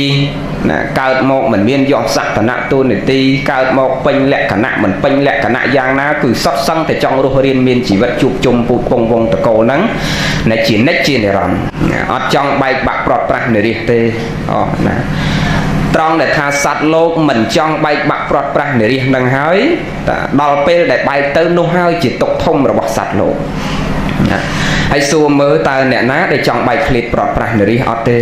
ណាកើតមកមិនមានយសសក្តនៈទូនាទីកើតមកពេញលក្ខណៈមិនពេញលក្ខណៈយ៉ាងណាគឺសុទ្ធសឹងតែចង់រស់រានមានជីវិតជួបជុំពូជពងវងតកូលហ្នឹងណាជានិច្ចជានិរន្តរ៍ណាអត់ចង់បែកបាក់ព្រាត់ប្រាសនិរិះទេអូណាត្រង់ដែលថាសត្វលោកមិនចង់បែកបាក់ព្រាត់ប្រាសនិរិះនឹងហើយតែដល់ពេលដែលបែកទៅនោះហើយជាទុក្ខធំរបស់សត្វលោកណាហើយសួរមើលតើអ្នកណាដែលចង់បែកឃ្លាតព្រាត់ប្រាសនិរិះអត់ទេ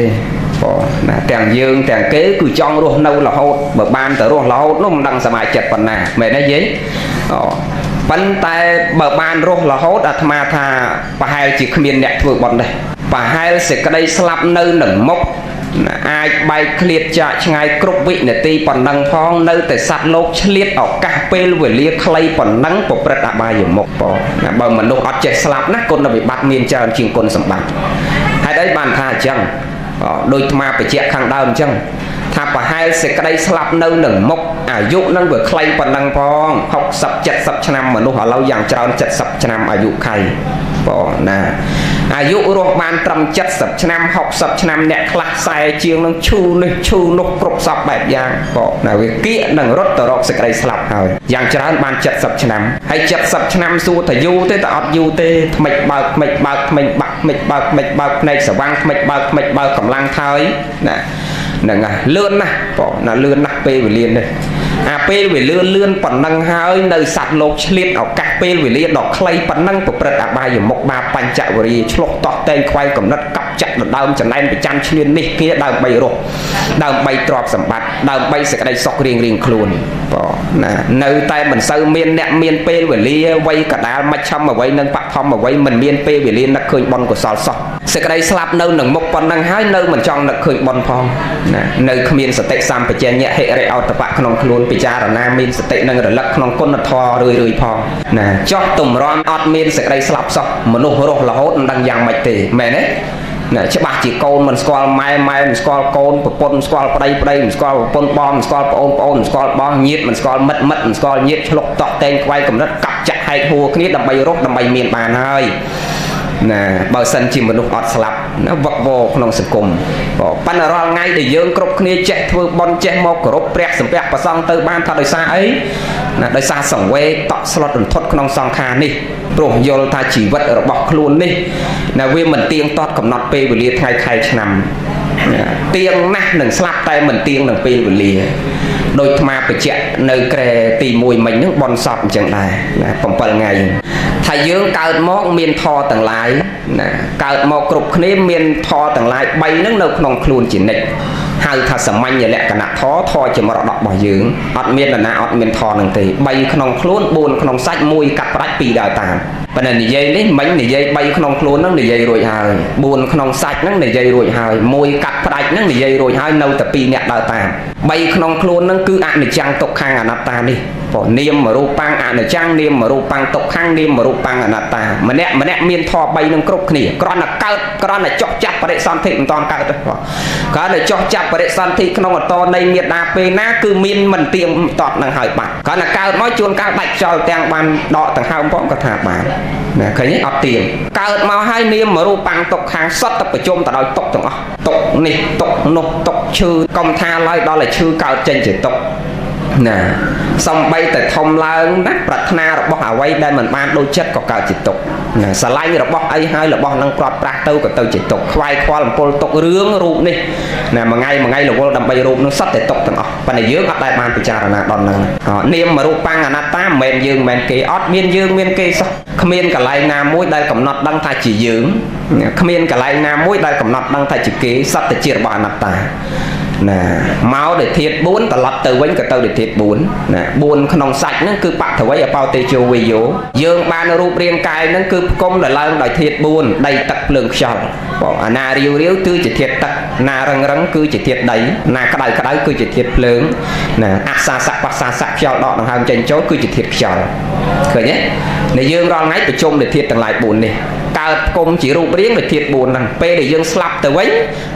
បងណាទាំងយើងទាំងគេគឺចង់រស់នៅរហូតបើបានតែរស់រហូតនោះមិនដឹងសប្បាយចិត្តប៉ុណ្ណាមែនទេយាយអូប៉ុន្តែបើបានរស់រហូតអាត្មាថាប្រហែលជាគ្មានអ្នកធ្វើបុណ្យដែរប្រហែលសេចក្តីស្លាប់នៅនឹងមុខអាចបែកឃ្លាតចាកឆ្ងាយគ្រប់វិនាទីប៉ុណ្ណឹងផងនៅតែសត្វលោកឆ្លៀតឱកាសពេលវេលាខ្លីប៉ុណ្ណឹងប្រព្រឹត្តអបាយមុខបងណាបើមនុស្សអត់ចេះស្លាប់ណាគុណវិបត្តិមានច្រើនជាងគុណសម្បត្តិហេតុអីបានថាអញ្ចឹងដោយអាត្មាបញ្ជាក់ខាងដើមអញ្ចឹងថាប្រហែលសេចក្តីស្លាប់នៅនឹងមុខអាយុនឹងវាខ្លីប៉ុណ្ណឹងផង60 70ឆ្នាំមនុស្សឥឡូវយ៉ាងច្រើន70ឆ្នាំអាយុខៃបងណាអាយុរស់បានត្រឹម70ឆ្នាំ60ឆ្នាំអ្នកខ្លះ40ជាងនឹងឈឺនេះឈឺនោះគ្រប់សពបែបយ៉ាងបងណាវាគៀកនឹងរត់ទៅរកសេចក្តីស្លាប់ហើយយ៉ាងច្រើនបាន70ឆ្នាំហើយ70ឆ្នាំសួរថាយូរទេតែអត់យូរទេថ្មិចបើកថ្មិចបើកថ្មិចបាក់ថ្មិចបើកថ្មិចបើកភ្នែកស្វាងថ្មិចបើកថ្មិចបើកកម្លាំងថើយណាហ្នឹងហើយលឿនណាស់បងណាលឿនណាស់ពេលវេលានេះអាពេលវេលាលឿនប៉ុណ្ណឹងហើយនៅសត្វលោកឆ្លៀតឱកាសពេលវេលាដ៏ខ្លីប៉ុណ្ណឹងប្រព្រឹត្តអបាយមុខបាបបញ្ចវរីឆ្លុះតោះតែងខ្វែងកំណត់កັບចាក់ដណ្ដើមចំណែនប្រចាំឆ្លៀននេះគ្នាដើម្បីរស់ដើម្បីទ្រព្យសម្បត្តិដើម្បីសេចក្តីសុខរៀងរៀងខ្លួនបងណានៅតែមិនសូវមានអ្នកមានពេលវេលាវ័យកដាលមជ្ឈមអ្វីនឹងបឋមអ្វីមិនមានពេលវេលានឹកឃើញបុណ្យកុសលសោះសេចក្តីស្លាប់នៅនឹងមុខប៉ុណ្ណឹងហើយនៅមិនចង់នឹកឃើញបុណ្យផងណានៅគ្មានសតិសម្បជញ្ញៈហិរិអោតបៈក្នុងខ្លួនពិចារណាមានសតិនឹងរលឹកក្នុងគុណធម៌រឿយរឿយផងណាចោះទម្រាំអត់មានសេចក្តីស្លាប់សោះមនុស្សរស់រហូតមិនដឹងយ៉ាងម៉េចទេមែនទេណាច្បាស់ជាកូនមិនស្គាល់ម៉ែម៉ែមិនស្គាល់កូនប្រពន្ធមិនស្គាល់ប្តីប្តីមិនស្គាល់ប្រពន្ធបងមិនស្គាល់ប្អូនប្អូនមិនស្គាល់បងញាតិមិនស្គាល់មិត្តមិត្តមិនស្គាល់ញាតិឆ្លុកតោះតែងខ្វែងកំណត់កັບចាក់ហែកហួរគ្នាដើម្បីរស់ដើម្បីមានបានហើយណាបើសិនជាមនុស្សអត់ស្លាប់ណាវឹកវរក្នុងសង្គមប៉ុន្តែរាល់ថ្ងៃដែលយើងគ្រប់គ្នាចេះធ្វើបុណ្យចេះមកគោរពព្រះសំពះប្រសង់ទៅបានថាដោយសារអីណាដោយសារសង្វេគតក់ស្លុតរន្ធត់ក្នុងសង្ខារនេះព្រោះយល់ថាជីវិតរបស់ខ្លួននេះណាវាមិនទៀងទាត់កំណត់ពេលវេលាថ្ងៃខែឆ្នាំទៀងណាស់នឹងស្លាប់តែមិនទៀងនឹងពេលវេលាដោយអាត្មាបញ្ជាក់នៅក្រែទី1មិញហ្នឹងបនសពអញ្ចឹងដែរណា7ថ្ងៃថាយើងកើតមកមានធម៌ទាំងឡាយណាកើតមកគ្រប់គ្នាមានធម៌ទាំងឡាយ3ហ្នឹងនៅក្នុងខ្លួនជានិច្ចហៅថាសាមញ្ញលក្ខណៈធម៌ធម៌ជាមរតករបស់យើងអត់មាននរណាអត់មានធម៌នឹងទេ3ក្នុងខ្លួន4ក្នុងសាច់1កាត់ផ្ដាច់2ដើរតាមប៉ុន្តែនិយាយនេះមិញនិយាយ3ក្នុងខ្លួនហ្នឹងនិយាយរួចហើយ4ក្នុងសាច់ហ្នឹងនិយាយរួចហើយ1កាត់ផ្ដាច់ហ្នឹងនិយាយរួចហើយនៅតែ2អ្នកដើរតាម3ក្នុងខ្លួនហ្នឹងគឺអនិច្ចំទុក្ខំអនត្តានេះព្រោះនាមរូបាំងអនិច្ចំនាមរូបាំងទុក្ខំនាមរូបាំងអនត្តាម្នាក់ម្នាក់មានធម៌3នឹងគ្រប់គ្នាគ្រាន់តែកើតគ្រាន់តែចុះចាប់បរិសន្ធិមិនតាន់កើតទេគ្រាន់តែចុះចាប់បរិសន្ធិក្នុងអតនៃមេដាពេលណាគឺមានមិនទៀងតតនឹងហើយបាត់គ្រាន់តែកើតមកជួនកាលដាច់ខ្យល់ទាំងបានដកដង្ហើមផងក៏ថាបានណាឃើញទេអត់ទៀងកើតមកហើយនាមរូបាំងទុក្ខំសុទ្ធតែប្រជុំទៅដោយទុក្ខទាំងអស់ទុក្ខនេះទុក្ខនោះទុក្ខឈឺកុំថាឡើយដល់តែឈឺកើតចេញជាទុក្ខណាសំបីតែធំឡើងណាប្រាថ្នារបស់អ្វីដែលមិនបានដូចចិត្តក៏កើតជាទុក្ខណាស្រឡាញ់របស់អីហើយរបស់នឹងព្រាត់ប្រាសទៅក៏ទៅជាទុក្ខខ្វាយខ្វល់អំពុលទុក្ខរឿងរូបនេះណាមួយថ្ងៃមួយថ្ងៃរវល់ដើម្បីរូបនឹងសុទ្ធតែទុក្ខទាំងអស់ប៉ុន្តែយើងអត់ដែលបានពិចារណាដល់ហ្នឹងនាមរូបាំងអនត្តាមិនមែនយើងមិនមែនគេអត់មានយើងមានគេសោះគ្មានកន្លែងណាមួយដែលកំណត់ដឹងថាជាយើងគ្មានកន្លែងណាមួយដែលកំណត់ដឹងថាជាគេសត្វតែជារបស់អនត្តា ណាមកដោយធាតុ4ត្រឡប់ទៅវិញក៏ទៅដោយធាតុ4ណា4ក្នុងសាច់ហ្នឹងគឺបថវិអបោតេជោវិយោយើងបានរូបរាងកាយហ្នឹងគឺផ្គុំដល់ឡើងដោយធាតុ4ដីទឹកភ្លើងខ្យល់បងអាណារាវរាវគឺជាធាតុទឹកណារឹងរឹងគឺជាធាតុដីណាក្តៅក្តៅគឺជាធាតុភ្លើងណាអសាសៈបសាសៈខ្យល់ដកដង្ហើមចេញចូលគឺជាធាតុខ្យល់ឃើញទេដែលយើងរាល់ថ្ងៃប្រជុំដោយធាតុទាំងឡាយ4នេះកើតផ្គុំជារូបរាងដោយធាតុ4ហ្នឹងពេលដែលយើងស្លាប់ទៅវិញ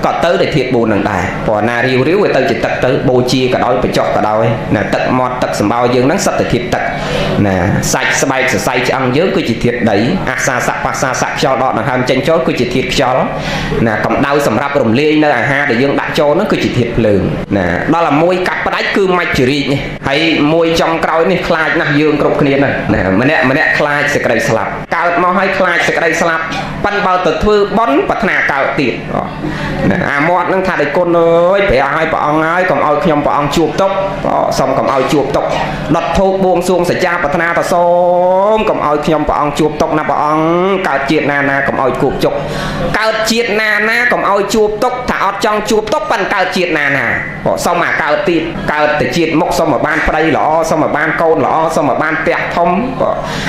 ក៏ទៅដោយធាតុ4ហ្នឹងដែរព្រោះណារាវរាវវាទៅជាទឹកទៅបូជាក៏ដោយបញ្ចុះក៏ដោយណាទឹកមាត់ទឹកសម្បោយើងហ្នឹងសិតតែធាតុទឹកណាសាច់ស្បែកសរសៃឆ្អឹងយើងគឺជាធាតុដីអាសាសៈបាសាសៈខ្យល់ដកដង្ហើមចេញចូលគឺជាធាតុខ្យល់ណាកម្ដៅសម្រាប់រំលាយនៅអាហារដែលយើងដាក់ចូលហ្នឹងគឺជាធាតុភ្លើងណាដល់តែមួយកាត់ផ្ដាច់គឺមច្ចរាជនេះហើយមួយចុងក្រោយនេះខ្លាចណាស់យើងគ្រប់គ្នាណាស់ណាម្នាក់ម្នាក់ខ្លាចសេចក្តីស្លាប់កើតមកឲ្យខ្លាចសេចក្តីស្លាប់ប៉ិនបើទៅធ្វើបុណ្យប្រាថ្នាកើតទៀតណាអាមាត់នឹងថាដោយគុណអើយព្រះឲ្យព្រះអង្គហើយកុំឲ្យខ្ញុំព្រះអង្គជួបទុក្ខសូមកុំឲ្យជួបទុក្ខដុតធូបបួងសួងសច្ចាប្រាថ្នាតសូមកុំឲ្យខ្ញុំព្រះអង្គជួបទុក្ខណាព្រះអង្គកើតជាតិណាណាកុំឲ្យគួបជុកកើតជាតិណាណាកុំឲ្យជួបទុក្ខថាអត់ចង់ជួបទុក្ខប៉ិនកើតជាតិណាណាសូមអាកើតទៀតកើតទៅជាតិមុខសូមឲ្យបានប្តីល្អសូមឲ្យបានកូនល្អសូមឲ្យបានផ្ទះធំ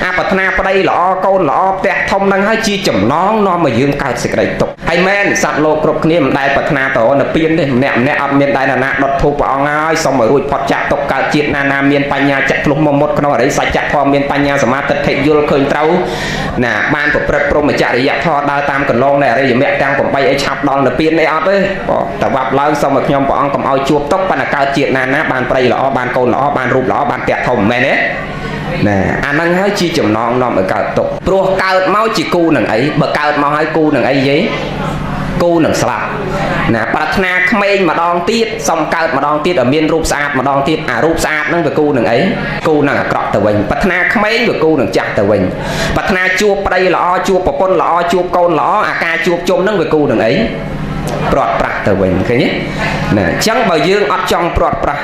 អាប្រាថ្នាប្តីល្អកូនល្អផ្ទះធំហ្នឹងហើយជាចំណងនាំឲ្យយើងកើតសេចក្តីទុក្ខហើយមែនសត្វលោកគ្រប់គ្នាមិនដែលប្រាថ្នាទៅនៅពៀនទេម្នាក់ម្នាក់អត់មានដែលណាដុតធូបព្រះអង្គហើយសូមឲ្យរួចផុតចាកទុក្ខកើតជាតិណាណាមានបញ្ញាចាក់ធ្លុះមកមុតក្នុងអរិយសច្ចធម៌មានបញ្ញាសមាទិដ្ឋិយល់ឃើញត្រូវណាបានប្រព្រឹត្តព្រហ្មចរិយធម៌ដើរតាមកន្លងនៃអរិយមគ្គទាំង8ឲ្យឆាប់ដល់នៅពៀនអីអត់ទេបងតែវ៉ាប់ឡើងសូមឲ្យខ្ញុំព្រះអង្គកុំឲ្យជួបទុក្ខប៉ុន្តែកើតជាតិណាណាបានប្តីល្អបានកូនល្អបានរូបល្អបានផ្ទះធំមែនទេណាអាហ្នឹងហើយជាចំណងនាំឲ្យកើតទុក្ខព្រោះកើតមកជាគូនឹងអីបើកើតមកហើយគូនឹងអីយេគូនឹងស្លាប់ណាប្រាថ្នាក្មេងម្ដងទៀតសុំកើតម្ដងទៀតឲ្យមានរូបស្អាតម្ដងទៀតអារូបស្អាតហ្នឹងវាគូនឹងអីគូនឹងអាក្រក់ទៅវិញប្រាថ្នាក្មេងវាគូនឹងចាស់ទៅវិញប្រាថ្នាជួបប្តីល្អជួបប្រពន្ធល្អជួបកូនល្អអាការជួបជុំហ្នឹងវាគូនឹងអីព្រាត់ប្រាសទៅវិញឃើញទេណាអញ្ចឹងបើយើងអត់ចង់ព្រាត់ប្រាស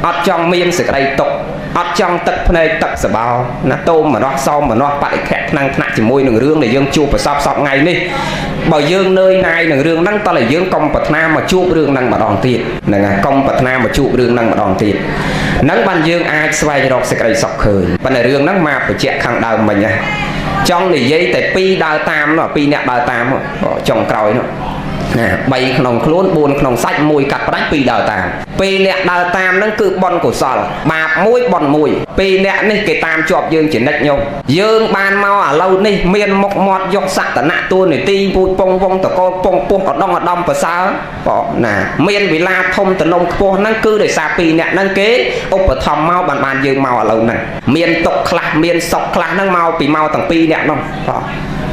អត់ចង់មានសេចក្តីទុក្ខអត់ចង់ទឹកភ្នែកទឹកសបោណាតោមនោះសោមនោះបរិខៈថ្នាំងថ្នាក់ជាមួយនឹងរឿងដែលយើងជួបប្រសពសពថ្ងៃនេះបើយើងនឿយណាយនឹងរឿងហ្នឹងតើយើងកុំប្រាថ្នាមកជួបរឿងហ្នឹងម្ដងទៀតហ្នឹងហើយកុំប្រាថ្នាមកជួបរឿងហ្នឹងម្ដងទៀតហ្នឹងបានយើងអាចស្វែងរកសេចក្តីសុខឃើញប៉ុន្តែរឿងហ្នឹងមកបញ្ជាក់ខាងដើមមិញណាចង់និយាយតែពីរដើរតាមនោះពីរអ្នកដើរតាមចុងក្រោយនោះណា3ក្នុងខ្លួន4ក្នុងសាច់1កាត់ផ្ដាច់2ដើរតាមពេលអ្នកដើរតាមហ្នឹងគឺបុណ្យកុសលបាបមួយបុណ្យមួយពេលអ្នកនេះគេតាមជាប់យើងជានិច្ចញោមយើងបានមកឥឡូវនេះមានមុខមាត់យកសក្តនៈតួនាទីពូជពងវងតកូលពងពោះឧត្តមឧត្តមប្រសើរបងណាមានវិឡាធំទំនំខ្ពស់ហ្នឹងគឺដោយសារពីរអ្នកហ្នឹងគេឧបត្ថម្ភមកបានយើងមកឥឡូវហ្នឹងមានទុកខ្លះមានសុខខ្លះហ្នឹងមកពីមកទាំងពីរអ្នកនោះបង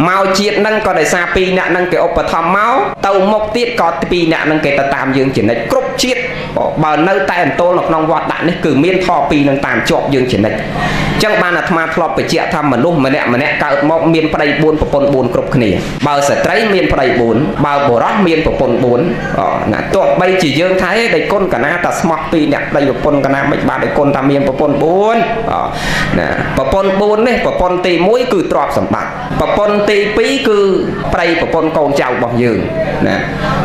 មកជាតិហ្នឹងក៏ដោយសារពីរអ្នកហ្នឹងគេឧបត្ថម្ភមកទៅមុខទៀតក៏ពីរអ្នកហ្នឹងគេទៅតាមយើងជានិច្ចគ្រប់ជាតិបើនៅតែអន្ទោលនៅក្នុងវត្តដាក់នេះគឺមានធម៌ពីរនឹងតាមជាប់យើងជានិច្ចអញ្ចឹងបានអាត្មាធ្លាប់បញ្ជាក់ថាមនុស្សម្នាក់ម្នាក់កើតមកមានប្តី4ប្រពន្ធ4គ្រប់គ្នាបើស្ត្រីមានប្តី4បើបុរសមានប្រពន្ធ4ណាទោះបីជាយើងថាឯដៃគុណកណាតាស្មោះពីរអ្នកប្តីប្រពន្ធកណាមិនបានដៃគុណថាមានប្រពន្ធ4ណាប្រពន្ធ4នេះប្រពន្ធទី1គឺទ្រព្យសម្បត្តិប្រពន្ធទី2គឺប្តីប្រពន្ធកូនចៅរបស់យើងណា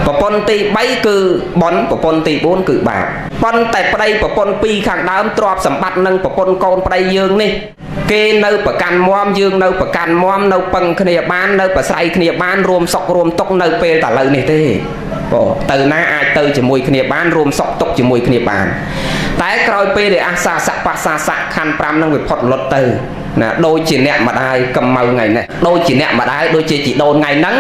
ប្រពន្ធទី3គឺបុណ្យប្រពន្ធទី4គឺបាបប៉ុន្តែប្តីប្រពន្ធពីរខាងដើមទ្រព្យសម្បត្តិនិងប្រពន្ធកូនប្តីយើងនេះគេនៅប្រកាន់មមយើងនៅប្រកាន់មមនៅពឹងគ្នាបាននៅប្រស្រ័យគ្នាបានរួមសុខរួមទុក្ខនៅពេលតឡូវនេះទេបងទៅណាអាចទៅជាមួយគ្នាបានរួមសុខទុក្ខជាមួយគ្នាបានតែក្រោយពេលដែលអាសាសៈបាសាសៈខណ្ឌ5នឹងវាផុតលុតទៅណាដូចជាអ្នកម្ដាយកំម៉ៅថ្ងៃនេះដូចជាអ្នកម្ដាយដូចជាជីដូនថ្ងៃហ្នឹង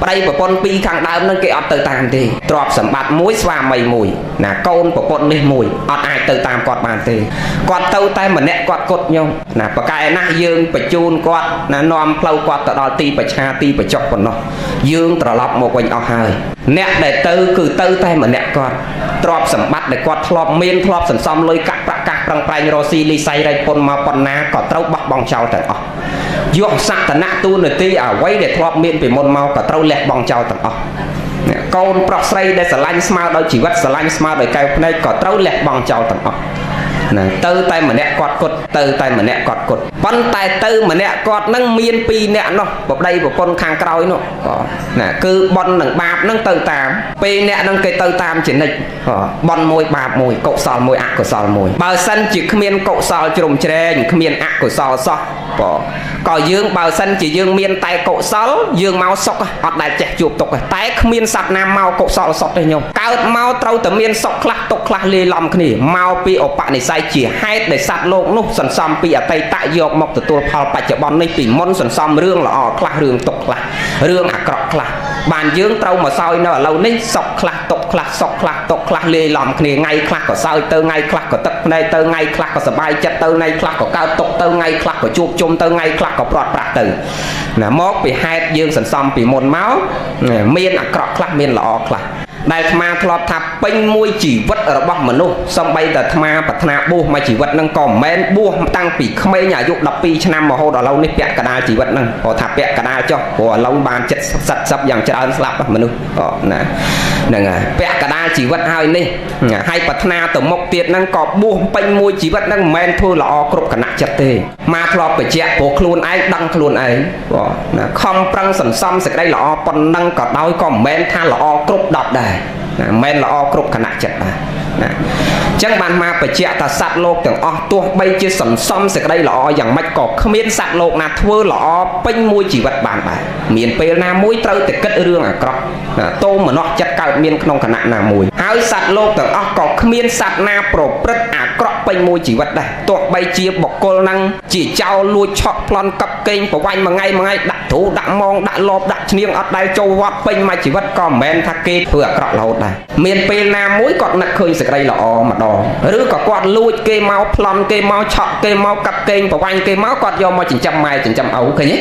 ប្តីប្រពន្ធពីរខាងដើមហ្នឹងគេអត់ទៅតាមទេទ្រព្យសម្បត្តិមួយស្វាមីមួយណាកូនប្រពន្ធនេះមួយអត់អាចទៅតាមគាត់បានទេគាត់ទៅតែម្នាក់គាត់គត់ញោមណាប្រកែណាស់យើងបញ្ជូនគាត់ណានាំផ្លូវគាត់ទៅដល់ទីប្រឆាទីបញ្ចុះប៉ុណ្ណោះយើងត្រឡប់មកវិញអស់ហើយអ្នកដែលទៅគឺទៅតែម្នាក់គាត់ទ្រព្យសម្បត្តិដែលគាត់ធ្លាប់មានធ្លាប់សន្សំលុយកាក់ប្រាក់កាសប្រឹងប្រែងរកស៊ីលីស័យរែកពុនមកប៉ុណ្ណាក៏ត្រូវបោះបង់ចោលទាំងអស់យកសក្តនៈតួនាទីអ្វីដែលធ្លាប់មានពីមុនមកក៏ត្រូវលះបង់ចោលទាំងអស់កូនប្រុសស្រីដែលស្រឡាញ់ស្មើដោយជីវិតស្រឡាញ់ស្មើដោយកែវភ្នែកក៏ត្រូវលះបង់ចោលទាំងអស់ ណាទៅតែម្នាក់គាត់គត់ទៅតែម្នាក់គាត់គត់ប៉ុន្តែទៅម្នាក់គាត់នឹងមានពីរនាក់នោះបប្តីប្រពន្ធខាងក្រោយនោះណាគឺបុណ្យនិងបាបនឹងទៅតាមពីរនាក់នឹងគេទៅតាមជានិច្ចបុណ្យមួយបាបមួយកុសលមួយអកុសលមួយបើសិនជាគ្មានកុសលជ្រុំជ្រែងគ្មានអកុសលសោះក៏យើងបើសិនជាយើងមានតែកុសលយើងមកសុខអត់ដែលចេះជួបទុក្ខតែគ្មានសត្វណាមកកុសលសុទ្ធទេញោមកើតមកត្រូវតែមានសុខខ្លះទុក្ខខ្លះលាយឡំគ្នាមកពីឧបនិស្ស័យជាហេតុដែលសត្វលោកនោះសន្សំពីអតីតយកមកទទួលផលបច្ចុប្បន្ននេះពីមុនសន្សំរឿងល្អខ្លះរឿងទុក្ខខ្លះរឿងអាក្រក់ខ្លះបានយើងត្រូវមកសោយនៅឥឡូវនេះសុខខ្លះទុក្ខខ្លះសុខខ្លះទុក្ខខ្លះលាយឡំគ្នាថ្ងៃខ្លះក៏សើចទៅថ្ងៃខ្លះក៏ទឹកភ្នែកទៅថ្ងៃខ្លះក៏សប្បាយចិត្តទៅថ្ងៃខ្លះក៏កើតទុក្ខទៅថ្ងៃខ្លះក៏ជួបជុំទៅថ្ងៃខ្លះក៏ព្រាត់ប្រាសទៅណាមកពីហេតុយើងសន្សំពីមុនមកមានអាក្រក់ខ្លះមានល្អខ្លះដែលអាត្មាធ្លាប់ថាពេញមួយជីវិតរបស់មនុស្សសំបីតែអាត្មាប្រាថ្នាបួសមួយជីវិតហ្នឹងក៏មិនមែនបួសតាំងពីក្មេងអាយុ12ឆ្នាំរហូតដល់ឥឡូវនេះពាក់កណ្ដាលជីវិតហ្នឹងព្រោះថាពាក់កណ្ដាលចុះព្រោះឥឡូវបាន70 70យ៉ាងច្រើនស្លាប់មនុស្សណាហ្នឹងហើយពាក់កណ្ដាលជីវិតហើយនេះហើយប្រាថ្នាទៅមុខទៀតហ្នឹងក៏បួសពេញមួយជីវិតហ្នឹងមិនមែនធ្វើល្អគ្រប់គណៈចិត្តទេមកធ្លាប់បញ្ជាក់ព្រោះខ្លួនឯងដឹងខ្លួនឯងណាខំប្រឹងសន្សំសេចក្តីល្អប៉ុណ្ណឹងក៏ដោយក៏មិនមែនថាល្អគ្រប់10ដែរណាមិនមែនល្អគ្រប់គណៈចិត្តដែរណាអញ្ចឹងបានមកបញ្ជាក់ថាសត្វលោកទាំងអស់ទោះបីជាសន្សំសេចក្តីល្អយ៉ាងម៉េចក៏គ្មានសត្វលោកណាធ្វើល្អពេញមួយជីវិតបានដែរមានពេលណាមួយត្រូវតែគិតរឿងអាក្រក់ណាតោមនស្សចិត្តកើតមានក្នុងគណៈណាមួយហើយសត្វលោកទាំងអស់ក៏គ្មានសត្វណាប្រព្រឹត្តអាក្រក់ពេញមួយជីវិតដែរទោះបីជាបុគ្គលហ្នឹងជាចោលលួចឆក់ប្លន់កັບកេងប្រវាញ់មួយថ្ងៃមួយថ្ងៃដាក់ទ្រូដាក់មងដាក់លបដាក់ឈ្នៀងអត់ដែលចូលវត្តពេញមួយជីវិតក៏មិនមែនថាគេធ្វើអាក្រក់រហូតដែរមានពេលណាមួយគាត់នឹកឃើញសេចក្តីល្អម្ដងឬក៏គាត់លួចគេមកប្លន់គេមកឆក់គេមកកាប់កេងប្រវាញ់គេមកគាត់យកមកចិញ្ចឹមម៉ែចិញ្ចឹមឪឃើញទេ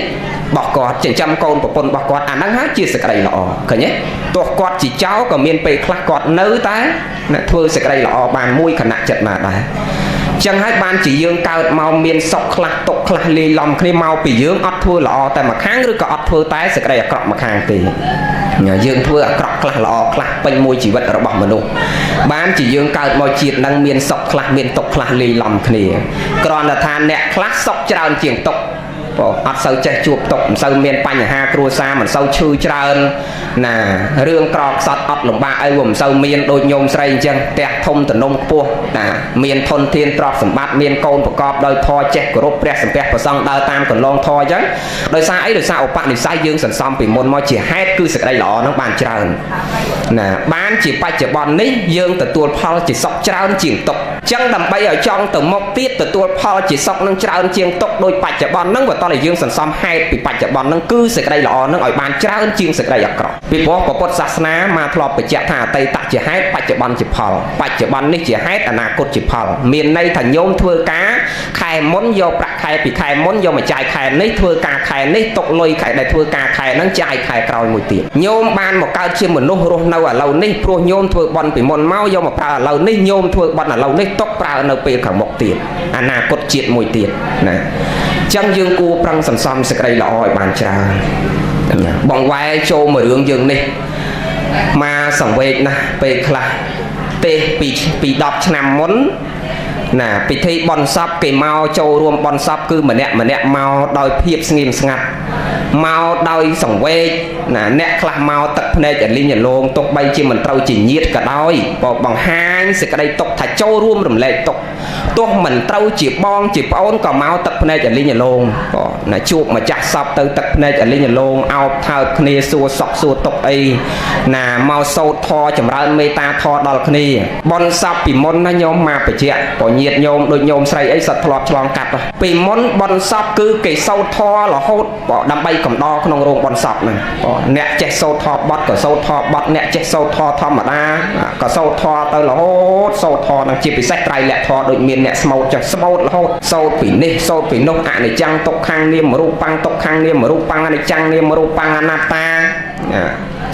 បោះគាត់ចិញ្ចឹមកូនប្រពន្ធរបស់គាត់អាហ្នឹងហើយជាសេចក្តីល្អឃើញទេទោះគាត់ជាចោលក៏មានពេលខ្លះគាត់នៅតែធ្វើសេចក្តីល្អបានមួយខណៈចិត្តណាដែរចឹងហើយបានជាយើងកើតមកមានសុខខ្លះទុក្ខខ្លះលាយឡំគ្នាមកពីយើងអត់ធ្វើល្អតែមួយខាងឬក៏អត់ធ្វើតែសេចក្តីអាក្រក់មួយខាងទេយើងធ្វើអាក្រក់ខ្លះល្អខ្លះពេញមួយជីវិតរបស់មនុស្សបានជាយើងកើតមកជាតិនឹងមានសុខខ្លះមានទុក្ខខ្លះលាយឡំគ្នាគ្រាន់តែថាអ្នកខ្លះសុខច្រើនជាងទុក្ខព្រោះអត់សូវចេះជួបទុក្ខមិនសូវមានបញ្ហាគ្រួសារមិនសូវឈឺច្រើនណារឿងក្រខ្សត់អត់លំបាកអីវាមិនសូវមានដូចញោមស្រីអញ្ចឹងផ្ទះធំទំនំខ្ពស់ណាមានធនធានទ្រព្យសម្បត្តិមានកូនប្រកបដោយធម៌ចេះគោរពព្រះសំពះព្រះសង្ឃដើរតាមកន្លងធម៌អញ្ចឹងដោយសារអីដោយសារឧបនិស្ស័យយើងសន្សំពីមុនមកជាហេតុគឺសេចក្តីល្អហ្នឹងបានច្រើនណាបានជាបច្ចុប្បន្ននេះយើងទទួលផលជាសុខច្រើនជាងទុក្ខចឹងដើម្បីឲ្យចង់ទៅមុខទៀតទទួលផលជាសុខនឹងច្រើនជាងទុក្ខដោយបច្ចុប្បន្នហ្នឹងបើតោះតែយើងសន្សំហេតុពីបច្ចុប្បន្នហ្នឹងគឺសេចក្តីល្អហ្នឹងឲ្យបានច្រើនជាងសេចក្តីអាក្រក់ពីព្រោះពុទ្ធសាសនាមកធ្លាប់បញ្ជាក់ថាអតីតជាហេតុបច្ចុប្បន្នជាផលបច្ចុប្បន្ននេះជាហេតុអនាគតជាផលមានន័យថាញោមធ្វើការខែមុនយកប្រាក់ខែពីខែមុនយកមកចាយខែនេះធ្វើការខែនេះទុកលុយខែដែលធ្វើការខែហ្នឹងចាយខែក្រោយមួយទៀតញោមបានមកកើតជាមនុស្សរស់នៅឥឡូវនេះព្រោះញោមធ្វើបុណ្យពីមុនមកយកមកប្រើឥឡូវនេះញោមធ្វើបុណ្យឥឡូវនេះទុកប្រើនៅពេលខាងមុខទៀតអនាគតជាតិមួយទៀតណាចឹងយើងគួរប្រឹងសន្សំសេចក្តីល្អឲ្យបានច្រើនបងវ៉ែចូលមករឿងយើងនេះមកសង្វេគណាស់ពេលខ្លះទេសពី10ឆ្នាំមុនណាពិធីបន់សពគេមកចូលរួមបន់សពគឺម្នាក់ម្នាក់មកដោយភាពស្ងៀមស្ងាត់មកដោយសង្វេគណាអ្នកខ្លះមកទឹកភ្នែកអលីងអលងទុកបីជាមិនត្រូវជាញាតក៏ដោយបើបង្ហាញសេចក្តីទុកថាចូលរួមរំលែកទុកទោះមិនត្រូវជាបងជាប្អូនក៏មកទឹកភ្នែកអលីងអលងណាជួបម្ចាស់សពទៅទឹកភ្នែកអលីងអលងអោបថើបគ្នាសួរសុខសួរទុកអីណាមកសោតធរចម្រើនមេត្តាធរដល់គ្នាបនសពពីមុនណាញោមមកបញ្ជាក់ព្រោះញាតញោមដូចញោមស្រីអីសត្វធ្លាប់ឆ្លងកាត់ពីមុនបនសពគឺគេសោតធររហូតដើម្បីកំដរក្នុងរោងបនសពហ្នឹងអ្នកចេះសោតធរបត់ក៏សោតធរបត់អ្នកចេះសោតធរធម្មតាក៏សោតធរទៅរហូតសោតធរនឹងជាពិសេសត្រៃលក្ខធរដូចមានអ្នកស្មោតចឹងស្មោតរហូតសោតពីនេះសោតពីនោះអនិច្ចំទុក្ខខាងនាមរូបាំងទុក្ខខាងនាមរូបាំងអនិច្ចំនាមរូបាំងអនត្តា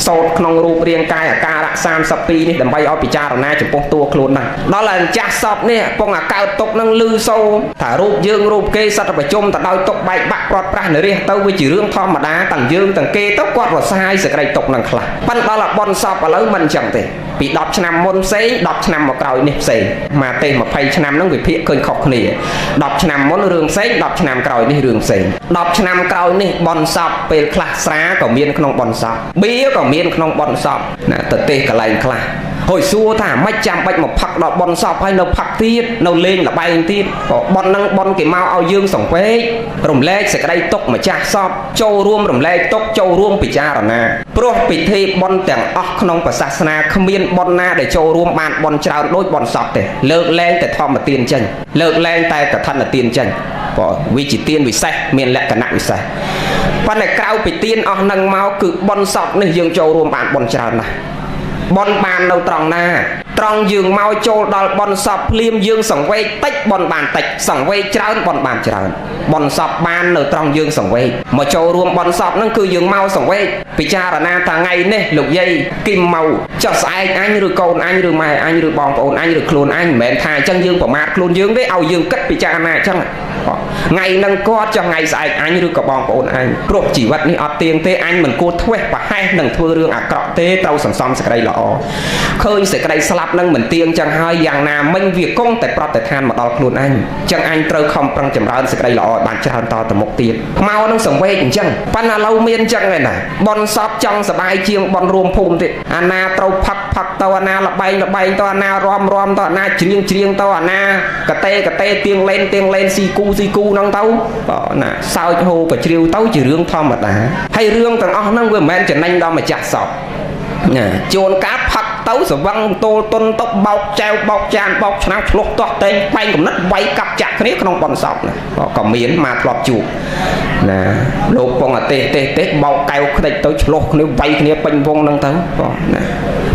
សូត្រក្នុងរូបរាងកាយអាការៈ32នេះដើម្បីឲ្យពិចារណាចំពោះតួខ្លួនហ្នឹងដល់តែម្ចាស់សពនេះពងអាកើតទុកហ្នឹងលឺសូថារូបយើងរូបគេសត្វប្រជុំទៅដោយទុកបែកបាក់ប្រត់ប្រាស់នរះទៅវាជារឿងធម្មតាទាំងយើងទាំងគេទៅគាត់រសាយសេចក្តីទុកហ្នឹងខ្លះប៉ិនដល់អាបនសពឥឡូវមិនអញ្ចឹងទេពី10ឆ្នាំមុនផ្សេង10ឆ្នាំមកក្រោយនេះផ្សេងមកទេស20ឆ្នាំហ្នឹងវិភាគឃើញខុសគ្នា10ឆ្នាំមុនរឿងផ្សេង10ឆ្នាំក្រោយនេះរឿងផ្សេង10ឆ្នាំក្រោយនេះបនសពពេលខ្លះស្រាក៏មានក្នុងបនសពបៀក៏មានក្នុងបនសពណាទៅទេសកន្លែងខ្លះហើយសួរថាមិនចាំបាច់មកផឹកដល់បនសពហើយនៅផឹកទៀតនៅលេងលបែងទៀតក៏បនហ្នឹងបនគេមកឲ្យយើងសង្វេគរំលែកសេចក្តីទុក្ខម្ចាស់សពចូលរួមរំលែកទុក្ខចូលរួមពិចារណាព្រោះពិធីបនទាំងអស់ក្នុងព្រះសាសនាគ្មានបនណាដែលចូលរួមបានបនច្រើនដូចបនសពទេលើកលែងតែធម្មទានចេញលើកលែងតែកឋិនទានចេញព្រោះវាជាទានវិសេសមានលក្ខណៈវិសេសប៉ុន្តែក្រៅពីទានអស់នឹងមកគឺបនសពនេះយើងចូលរួមបានបនច្រើនណាស់បនបាននៅត្រង់ណាត្រង់យើងមកចូលដល់បនសពភ្លាមយើងសង្វេគតិចបនបានតិចសង្វេគច្រើនបនបានច្រើនបនសពបាននៅត្រង់យើងសង្វេគមកចូលរួមបនសពហ្នឹងគឺយើងមកសង្វេគពិចារណាថាថ្ងៃនេះលោកយាយគីមមកចុះស្អែកអញឬកូនអញឬម៉ែអញឬបងប្អូនអញឬខ្លួនអញមិនមែនថាអញ្ចឹងយើងប្រមាថខ្លួនយើងទេឲ្យយើងគិតពិចារណាអញ្ចឹងថ្ងៃហ្នឹងគាត់ចុះថ្ងៃស្អែកអញឬក៏បងប្អូនអញព្រោះជីវិតនេះអត់ទៀងទេអញមិនគួរធ្វេសប្រហែសនឹងធ្វើរឿងអាក្រក់ទេត្រូវសន្សំសេចក្តីល្អឃើញសេចក្តីស្លាប់នឹងមិនទៀងចឹងហើយយ៉ាងណាមិញវាគង់តែប្រតិឋានមកដល់ខ្លួនអញចឹងអញត្រូវខំប្រឹងចម្រើនសេចក្តីល្អឲ្យបានច្រើនតទៅមុខទៀតមកនឹងសង្វេគអញ្ចឹងប៉ុន្តែឥឡូវមានអញ្ចឹងឯណាបនសពចង់សបាយជាងបនរួមភូមិទៀតអាណាត្រូវផឹកផឹកទៅអាណាលបែងលបែងទៅអាណារំរំទៅអាណាច្រៀងច្រៀងទៅអាណាកតេកតេទៀងលេនទៀងលេនស៊ីគូស៊ីគូហ្នឹងទៅបើណាសើចហូបជ្រាវទៅជារឿងធម្មតាហើយរឿងទាំងអស់ហ្នឹងវាមិនមែនចំណេញដល់ម្ចាស់សពណាជួនកាលផឹកទៅសវឹងទោលតុនទៅបោកចែវបោកចានបោកឆ្នាំងឆ្លោះទាស់តែងបែងកំណត់វាយកាប់ចាក់គ្នាក្នុងបនសពណាក៏មានមកធ្លាប់ជួបណាលោកពងអទេសទេសទេសបោកកែវខ្ទេចទៅឆ្លោះគ្នាវាយគ្នាពេញវងហ្នឹងទៅបងណា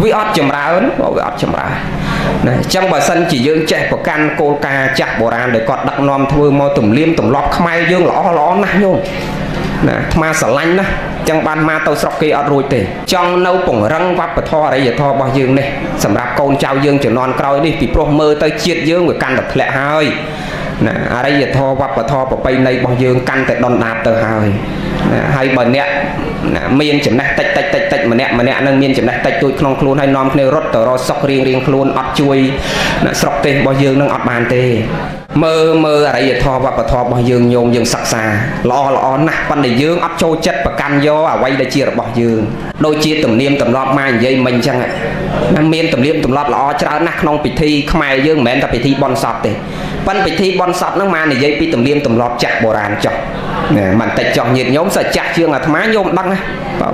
វាអត់ចម្រើនបងវាអត់ចម្រើនណាអញ្ចឹងបើសិនជាយើងចេះប្រកាន់គោលការណ៍ចាស់បុរាណដែលគាត់ដឹកនាំធ្វើមកទំលៀមទម្លាប់ខ្មែរយើងល្អល្អណាស់ញោមណាអាត្មាស្រឡាញ់ណាស់ចឹងបានមកទៅស្រុកគេអត់រួចទេចង់នៅពង្រឹងវប្បធម៌អរិយធម៌របស់យើងនេះសម្រាប់កូនចៅយើងជំនាន់ក្រោយនេះពីព្រោះមើលទៅជាតិយើងវាកាន់តែធ្លាក់ហើយណាអរិយធម៌វប្បធម៌ប្រពៃណីរបស់យើងកាន់តែដុនដាបទៅហើយណាហើយបើអ្នកណាមានចំណេះតិចតិចតិចតិចម្នាក់ម្នាក់នឹងមានចំណេះតិចតួចក្នុងខ្លួនហើយនាំគ្នារត់ទៅរកសុករៀងរៀងខ្លួនអត់ជួយណាស្រុកទេសរបស់យើងនឹងអត់បានទេមើលមើលអរិយធម៌វប្បធម៌របស់យើងញោមយើងសិក្សាល្អល្អណាស់ប៉ុន្តែយើងអត់ចូលចិត្តប្រកាន់យកអ្វីដែលជារបស់យើងដូចជាទំនៀមទម្លាប់មកនិយាយមិញអញ្ចឹងណាមានទំនៀមទម្លាប់ល្អច្រើនណាស់ក្នុងពិធីខ្មែរយើងមិនមែនតែពិធីបុណ្យសពទេប៉ុន្តែពិធីបុណ្យសពហ្នឹងមកនិយាយពីទំនៀមទម្លាប់ចាស់បុរាណចុះណាមិនតិចចោះញាតិញោមសចាស់ជាងអាត្មាញោមដឹងណា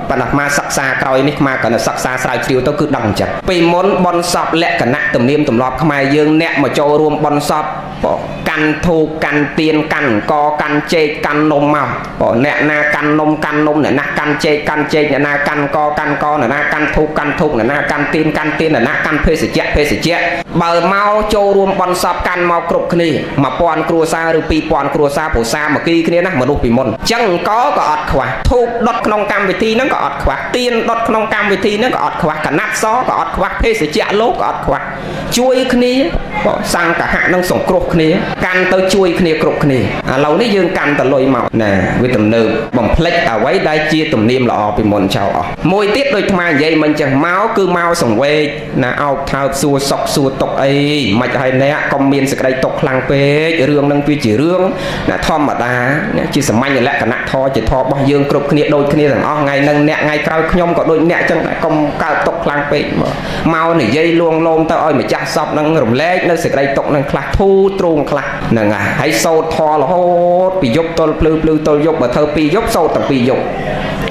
ប៉ុន្តែអាត្មាសិក្សាក្រោយនេះអាត្មាគ្រាន់តែសិក្សាស្រាវជ្រាវទៅគឺដឹងអញ្ចឹងពីមុនបុណ្យសពលក្ខណៈទំនៀមទម្លាប់ខ្មែរយើងអ្នកមកចូលរួមបុណ្យសពកាន់ធូបកាន់ទៀនកាន់អង្គកាន់ចេកកាន់នំមកបើអ្នកណាកាន់នំកាន់នំអ្នកណាកាន់ចេកកាន់ចេកអ្នកណាកាន់កកាន់កអ្នកណាកាន់ធូបកាន់ធូបអ្នកណាកាន់ទៀនកាន់ទៀនអ្នកណាកាន់ភេសជ្ជៈភេសជ្ជៈបើមកចូលរួមបុណ្យសពកាន់មកគ្រប់គ្នា1000គ្រួសារឬ2000គ្រួសារព្រោះសាមគ្គីគ្នាណាមនុស្សពីមុនអញ្ចឹងអង្គក៏អត់ខ្វះធូបដុតក្នុងកម្មវិធីហ្នឹងក៏អត់ខ្វះទៀនដុតក្នុងកម្មវិធីហ្នឹងក៏អត់ខ្វះកណាត់សក៏អត់ខ្វះភេសជ្ជៈលោកក៏អត់ខ្វះជួយគ្នាសង្កហៈនឹងសង្គ្រោះគ្នាកាន់ទៅជួយគ្នាគ្រប់គ្នាឥឡូវនេះយើងកាន់តលុយមកណាវាទំនើបបំភ្លេចអ្វីដែលជាទំនៀមល្អពីមុនចោលអស់មួយទៀតដូចអាត្មានិយាយមិញចឹងមកគឺមកសង្វេគណាអោបថើបសួរសុកសួរទុកអីមិនឲ្យអ្នកកុំមានសេចក្តីទុកខ្លាំងពេករឿងនឹងវាជារឿងណាធម្មតាជាសាមញ្ញលក្ខណៈធម៌ជាធម៌របស់យើងគ្រប់គ្នាដូចគ្នាទាំងអស់ថ្ងៃនឹងអ្នកថ្ងៃក្រោយខ្ញុំក៏ដូចអ្នកចឹងដែរកុំកើតទុកខ្លាំងពេកមកនិយាយលួងលោមទៅឲ្យម្ចាស់សពនឹងរំលែកនៅសេចក្តីទុកនឹងខ្លះធូរទ្រូងខ្លះហ្នឹងហើយសូត្រធម៌រហូតពីយប់ទល់ភ្លឺភ្លឺទល់យប់បើធ្វើពីយប់សូត្រទាំងពីយប់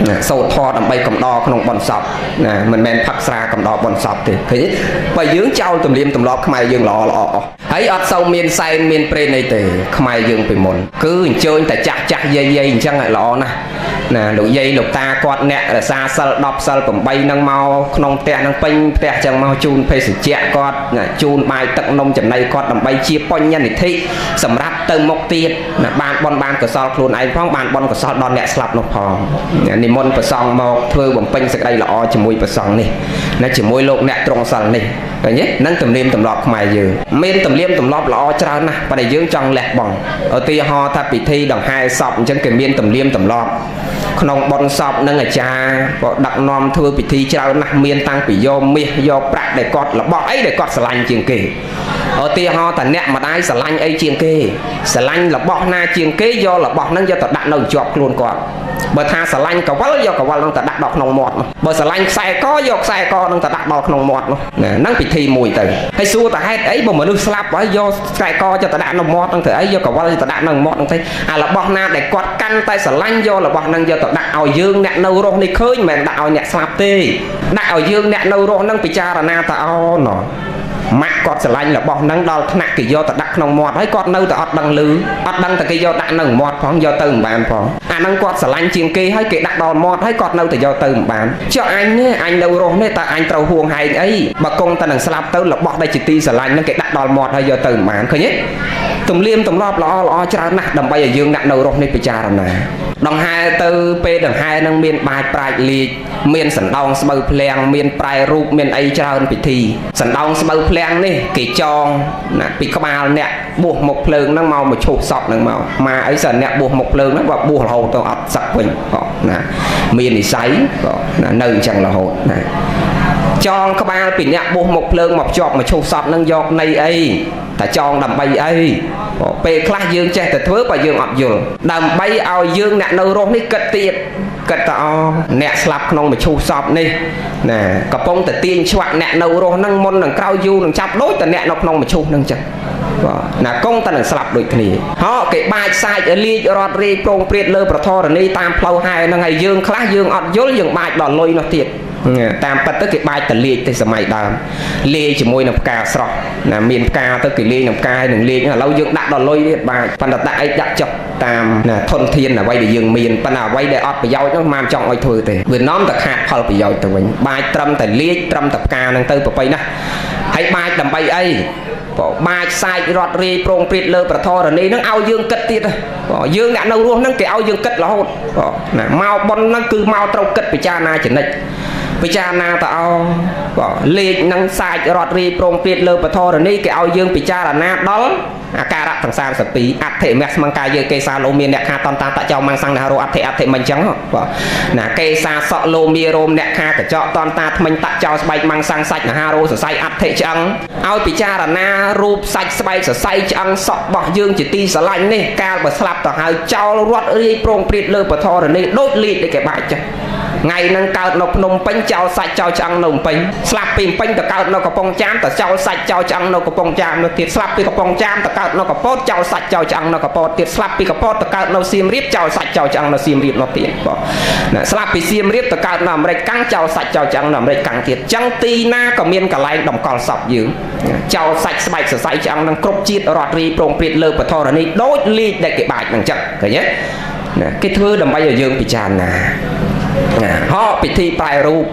ណាសូត្រធម៌ដើម្បីកំដរក្នុងបុណ្យសពណាមិនមែនផឹកស្រាកំដរបុណ្យសពទេឃើញទេបើយើងចោលទំនៀមទម្លាប់ខ្មែរយើងល្អល្អអស់ហើយអត់សូវមានសែនមានព្រេនអីទេខ្មែរយើងពីមុនគឺអញ្ជើញតែចាស់ចាស់យាយយាយអញ្ចឹងឲ្យល្អណាស់ ណាលោកយាយលោកតាគាត់អ្នករសាសិល10សិល8នឹងមកក្នុងផ្ទះនឹងពេញផ្ទះចឹងមកជូនភេសជ្ជៈគាត់ណាជូនបាយទឹកនំចំណីគាត់ដើម្បីជាបញ្ញនិធិសម្រាប់ទៅមុខទៀតណាបានបនបានកុសលខ្លួនឯងផងបានបនកុសលដល់អ្នកស្លាប់នោះផងនិមន្តប្រសង់មកធ្វើបំពេញសេចក្តីល្អជាមួយប្រសង់នេះណាជាមួយលោកអ្នកត្រង់សិលនេះឃើញទេនឹងទំនៀមទម្លាប់ខ្មែរយើងមានទំនៀមទម្លាប់ល្អច្រើនណាស់ប៉ុន្តែយើងចង់លះបង់ឧទាហរណ៍ថាពិធីដង្ហែសពអញ្ចឹងគេមានទំនៀមទម្លាប់ក្នុងបុណ្យសពនឹងអាចារ្យក៏ដឹកនាំធ្វើពិធីច្រើនណាស់មានតាំងពីយកមាសយកប្រាក់ដែលគាត់របស់អីដែលគាត់ស្រឡាញ់ជាងគេឧទាហរណ៍ថាអ្នកម្ដាយស្រឡាញ់អីជាងគេស្រឡាញ់របស់ណាជាងគេយករបស់ហ្នឹងយកទៅដាក់នៅជាប់ខ្លួនគាត់បើថាស្រឡាញ់កវលយកកវលហ្នឹងទៅដាក់ដល់ក្នុងមាត់នោះបើស្រឡាញ់ខ្សែកយកខ្សែកហ្នឹងទៅដាក់ដល់ក្នុងមាត់នោះណាហ្នឹងពិធីមួយទៅហើយសួរតើហេតុអីបើមនុស្សស្លាប់ហើយយកខ្សែកយកទៅដាក់នៅមាត់ហ្នឹងទៅអីយកកវលយកទៅដាក់នៅមាត់ហ្នឹងទៅអារបស់ណាដែលគាត់កាន់តែស្រឡាញ់យករបស់ហ្នឹងយកទៅដាក់ឲ្យយើងអ្នកនៅរស់នេះឃើញមិនមែនដាក់ឲ្យអ្នកស្លាប់ទេដាក់ឲ្យយើងអ្នកនៅរស់ហ្នឹងពិចារណាថាអូណោះម៉ាក់គាត់ស្រឡាញ់របស់ហ្នឹងដល់ថ្នាក់គេយកទៅដាក់ក្នុងមាត់ហើយគាត់នៅតែអត់ដឹងឮអត់ដឹងតែគេយកដាក់នៅមាត់ផងយកទៅមិនបានផងអាហ្នឹងគាត់ស្រឡាញ់ជាងគេហើយគេដាក់ដល់មាត់ហើយគាត់នៅតែយកទៅមិនបានចុះអញនេះអញនៅរស់នេះតើអញត្រូវហួងហែងអីបើគង់តែនឹងស្លាប់ទៅរបស់ដែលជាទីស្រឡាញ់ហ្នឹងគេដាក់ដល់មាត់ហើយយកទៅមិនបានឃើញទេទំលៀមទម្លាប់ល្អល្អច្រើនណាស់ដើម្បីឲ្យយើងដាក់នៅរស់នេះពិចារណាដង្ហែទៅពេលដង្ហែនឹងមានបាចប្រាជ្ញលាជមានសណ្ដោងស្បូវភ្លាំងមានប្រែរូបមានអីច្រើនពិធីសណ្ដោងស្បូវភ្លាំងនេះគេចងណាពីក្បាលអ្នកបួសមុខភ្លើងហ្នឹងមកមកឈូសសពហ្នឹងមកម៉ាអីសិនអ្នកបួសមុខភ្លើងហ្នឹងបើបួសរហូតទៅអត់សឹកវិញណាមាននិស័យណានៅអញ្ចឹងរហូតណាចងក្បាលពីអ្នកបួសមុខភ្លើងមកភ្ជាប់មកឈូសសពហ្នឹងយកនៃអីតែចងដើម្បីអីពេលខ្លះយើងចេះតែធ្វើបើយើងអត់យល់ដើម្បីឲ្យយើងអ្នកនៅរស់នេះគិតទៀតគិតតអូអ្នកស្លាប់ក្នុងមឈូសសពនេះណាកំពុងតែទាញឆ្វាក់អ្នកនៅរស់ហ្នឹងមុននឹងក្រោយយូរនឹងចាប់ដូចតែអ្នកនៅក្នុងមឈូសហ្នឹងចឹងបាទណាគង់តែនឹងស្លាប់ដូចគ្នាហោគេបាចសាចលាជរត់រាយប្រងព្រាតលើប្រធរណីតាមផ្លូវហែហ្នឹងហើយយើងខ្លះយើងអត់យល់យើងបាចដល់លុយនោះទៀតតាមពិតទៅគេបាចតលាជទៅសម័យដើមលាយជាមួយនឹងផ្កាស្រស់ណាមានផ្កាទៅគេលាយនឹងផ្កាហើយនឹងលាជឥឡូវយើងដាក់ដល់លុយទៀតបាចប៉ុន្តែដាក់អីដាក់ចុះតាមណាធនធានអ្វីដែលយើងមានប៉ុន្តែអ្វីដែលអត់ប្រយោជន៍នោះមិនចង់ឲ្យធ្វើទេវានាំតែខាតផលប្រយោជន៍ទៅវិញបាចត្រឹមតែលាជត្រឹមតែផ្កានឹងទៅប្របីណាហើយបាចដើម្បីអីបាចសាចរត់រាយប្រងព្រាតលើប្រធរណីហ្នឹងឲ្យយើងគិតទៀតយើងអ្នកនៅរស់ហ្នឹងគេឲ្យយើងគិតរហូតណាមកប៉ុនហ្នឹងគឺមកត្រូវគិតពិចារណាចំណិចពិចារណាតអោបាទលេខនឹងសាចរត់រាយប្រងព្រាតលើពធរនេះគេឲ្យយើងពិចារណាដល់អាការៈទាំង32អធិមៈស្មង្កាយកេសាលោមានអ្នកខាតន្តាតចោម៉ាំងសង្ណារោអធិអធិមិនចឹងបាទណាកេសាសក់លោមានរោមអ្នកខាកញ្ចក់តន្តាថ្មិញតចោស្បែកម៉ាំងសង្សាច់ណារោសរសៃអធិឆ្អឹងឲ្យពិចារណារូបសាច់ស្បែកសរសៃឆ្អឹងសក់របស់យើងជាទីស្រឡាញ់នេះកាលបើស្លាប់ទៅហើយចោលរត់រាយប្រងព្រាតលើពធរនេះដូចលៀកដូចគេបាច់ចឹងថ្ងៃហ្នឹងកើតនៅភ្នំពេញចោលសាច់ចោលឆ្អឹងនៅភ្នំពេញស្លាប់ពីភ្នំពេញទៅកើតនៅកំពង់ចាមទៅចោលសាច់ចោលឆ្អឹងនៅកំពង់ចាមនោះទៀតស្លាប់ពីកំពង់ចាមទៅកើតនៅកពតចោលសាច់ចោលឆ្អឹងនៅកពតទៀតស្លាប់ពីកពតទៅកើតនៅសៀមរាបចោលសាច់ចោលឆ្អឹងនៅសៀមរាបនោះទៀតបងណាស្លាប់ពីសៀមរាបទៅកើតនៅអាមេរិកកាំងចោលសាច់ចោលឆ្អឹងនៅអាមេរិកកាំងទៀតចឹងទីណាក៏មានកន្លែងតម្កល់សពយើងចោលសាច់ស្បែកសរសៃឆ្អឹងនឹងគ្រប់ជាតិរត់រីប្រងព្រាតលើពធរនេះដូចលីកដែលគេបាចនឹងចឹងឃើញទេណាគេធ្វើដើម្បីឲ្យយើងពិចារណាណាហោពិធីប្រែរូប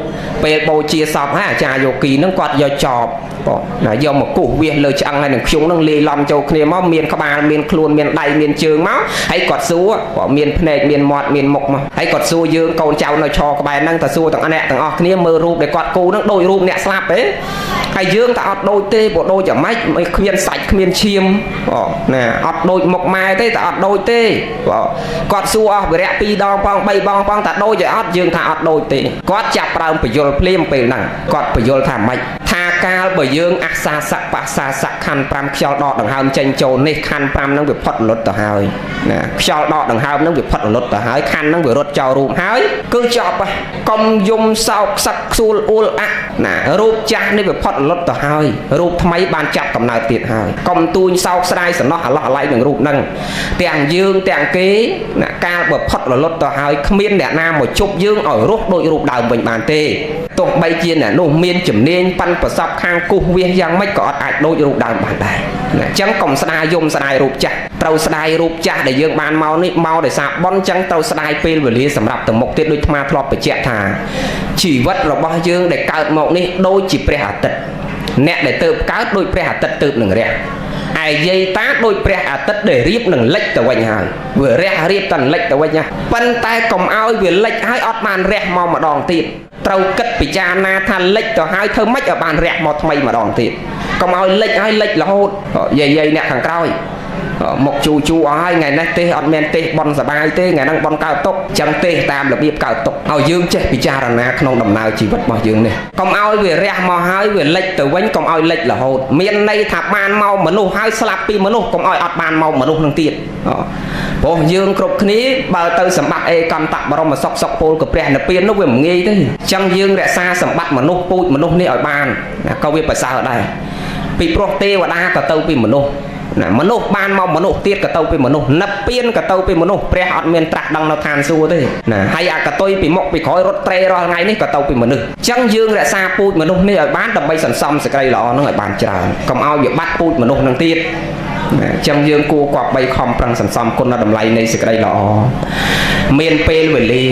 ពេលបូជាសពហើយអាចារ្យយោគីនឹងគាត់យកចបបងណាយកមកគោះវាសលើឆ្អឹងហើយនឹងខ្ជុងនឹងលាយឡំចូលគ្នាមកមានក្បាលមានខ្លួនមានដៃមានជើងមកហើយគាត់សួរបងមានភ្នែកមានមាត់មានមុខមកហើយគាត់សួរយើងកូនចៅនៅឈរក្បែរហ្នឹងតើសួរទាំងអ្នកទាំងអស់គ្នាមើលរូបដែលគាត់គូហ្នឹងដូចរូបអ្នកស្លាប់ទេហើយយើងតើអត់ដូចទេព្រោះដូចយ៉ាងម៉េចគ្មានសាច់គ្មានឈាមបងណាអត់ដូចមុខម៉ែទេតើអត់ដូចទេបងគាត់សួរអស់វិរៈ2ដងផង3បងផងតើដូចឲ្យអត់យើងថាអត់ដូចទេគាត់ចាប់ដើមបញ្យលភ្លាមពេលហ្នឹងគាត់បញ្យលថាម៉េចថាកាលបើយើងអសាសៈបសាសៈខណ្ឌ5ខ្យល់ដកដង្ហើមចេញចូលនេះខណ្ឌ5ហ្នឹងវាផុតរលត់ទៅហើយណាខ្យល់ដកដង្ហើមហ្នឹងវាផុតរលត់ទៅហើយខណ្ឌហ្នឹងវារត់ចោលរូបហើយគឺចប់ហើយកុំយំសោកសឹកខ្សួលអួលអាក់ណារូបចាស់នេះវាផុតរលត់ទៅហើយរូបថ្មីបានចាប់កំណើតទៀតហើយកុំទួញសោកស្ដាយសំណោះអាឡោះអាល័យនឹងរូបហ្នឹងទាំងយើងទាំងគេណាកាលបើផុតរលត់ទៅហើយគ្មានអ្នកណាមកជប់យើងឲ្យរស់ដូចរូបដើមវិញបានទេ ទោះបីជាអ្នកនោះមានជំនាញប៉ិនប្រសពខាងគូសវាសយ៉ាងម៉េចក៏អត់អាចដូចរូបដើមបានដែរណាអញ្ចឹងកុំស្ដាយយំស្ដាយរូបចាស់ត្រូវស្ដាយរូបចាស់ដែលយើងបានមកនេះមកដោយសារបន់អញ្ចឹងត្រូវស្ដាយពេលវេលាសម្រាប់ទៅមុខទៀតដូចអាត្មាធ្លាប់បញ្ជាក់ថាជីវិតរបស់យើងដែលកើតមកនេះដូចជាព្រះអាទិត្យអ្នកដែលទៅកើតដូចព្រះអាទិត្យទៅនឹងរះឯយាយតាដូចព្រះអាទិត្យដែលរៀបនឹងលិចទៅវិញហើយវារះរៀបតែលិចទៅវិញណាប៉ុន្តែកុំឲ្យវាលិចហើយអត់បានរះមកម្ដងទៀតត្រូវគិតពិចារណាថាលិចទៅហើយធ្វើម៉េចឲ្យបានរះមកថ្មីម្ដងទៀតកុំឲ្យលិចហើយលិចរហូតយាយអ្នកខាងក្រោយមកជូជូអស់ហើយថ្ងៃនេះទេអត់មានទេសបនសបាយទេថ្ងៃហ្នឹងបនកើតទុកចឹងទេតាមរបៀបកើតទុកឲ្យយើងចេះពិចារណាក្នុងដំណើរជីវិតរបស់យើងនេះកុំឲ្យវារះមកហើយវាលិចទៅវិញកុំឲ្យលិចរហូតមានន័យថាបានមកមនុស្សហើយស្លាប់ពីមនុស្សកុំឲ្យអត់បានមកមនុស្សនឹងទៀតព្រោះយើងគ្រប់គ្នាបើទៅសម្បត្តិអេកន្តៈបរមសុខសុខពលកព្រះនិព្វាននោះវាមិនងាយទេចឹងយើងរក្សាសម្បត្តិមនុស្សពូជមនុស្សនេះឲ្យបានក៏វាប្រសើរដែរពីព្រោះទេវតាក៏ទៅពីមនុស្សណាមនុស្សបានមកមនុស្សទៀតក៏ទៅពីមនុស្សនិព្វានក៏ទៅពីមនុស្សព្រះអត់មានត្រាស់ដឹងនៅឋានសួគ៌ទេណាហើយអាកតុយពីមុខពីក្រោយរត់ត្រេរាល់ថ្ងៃនេះក៏ទៅពីមនុស្សអញ្ចឹងយើងរក្សាពូជមនុស្សនេះឲ្យបានដើម្បីសន្សំសេចក្តីល្អនឹងឲ្យបានច្រើនកុំឲ្យវាបាត់ពូជមនុស្សនឹងទៀតណាអញ្ចឹងយើងគួរគប្បីខំប្រឹងសន្សំគុណតម្លៃនៃសេចក្តីល្អមានពេលវេលា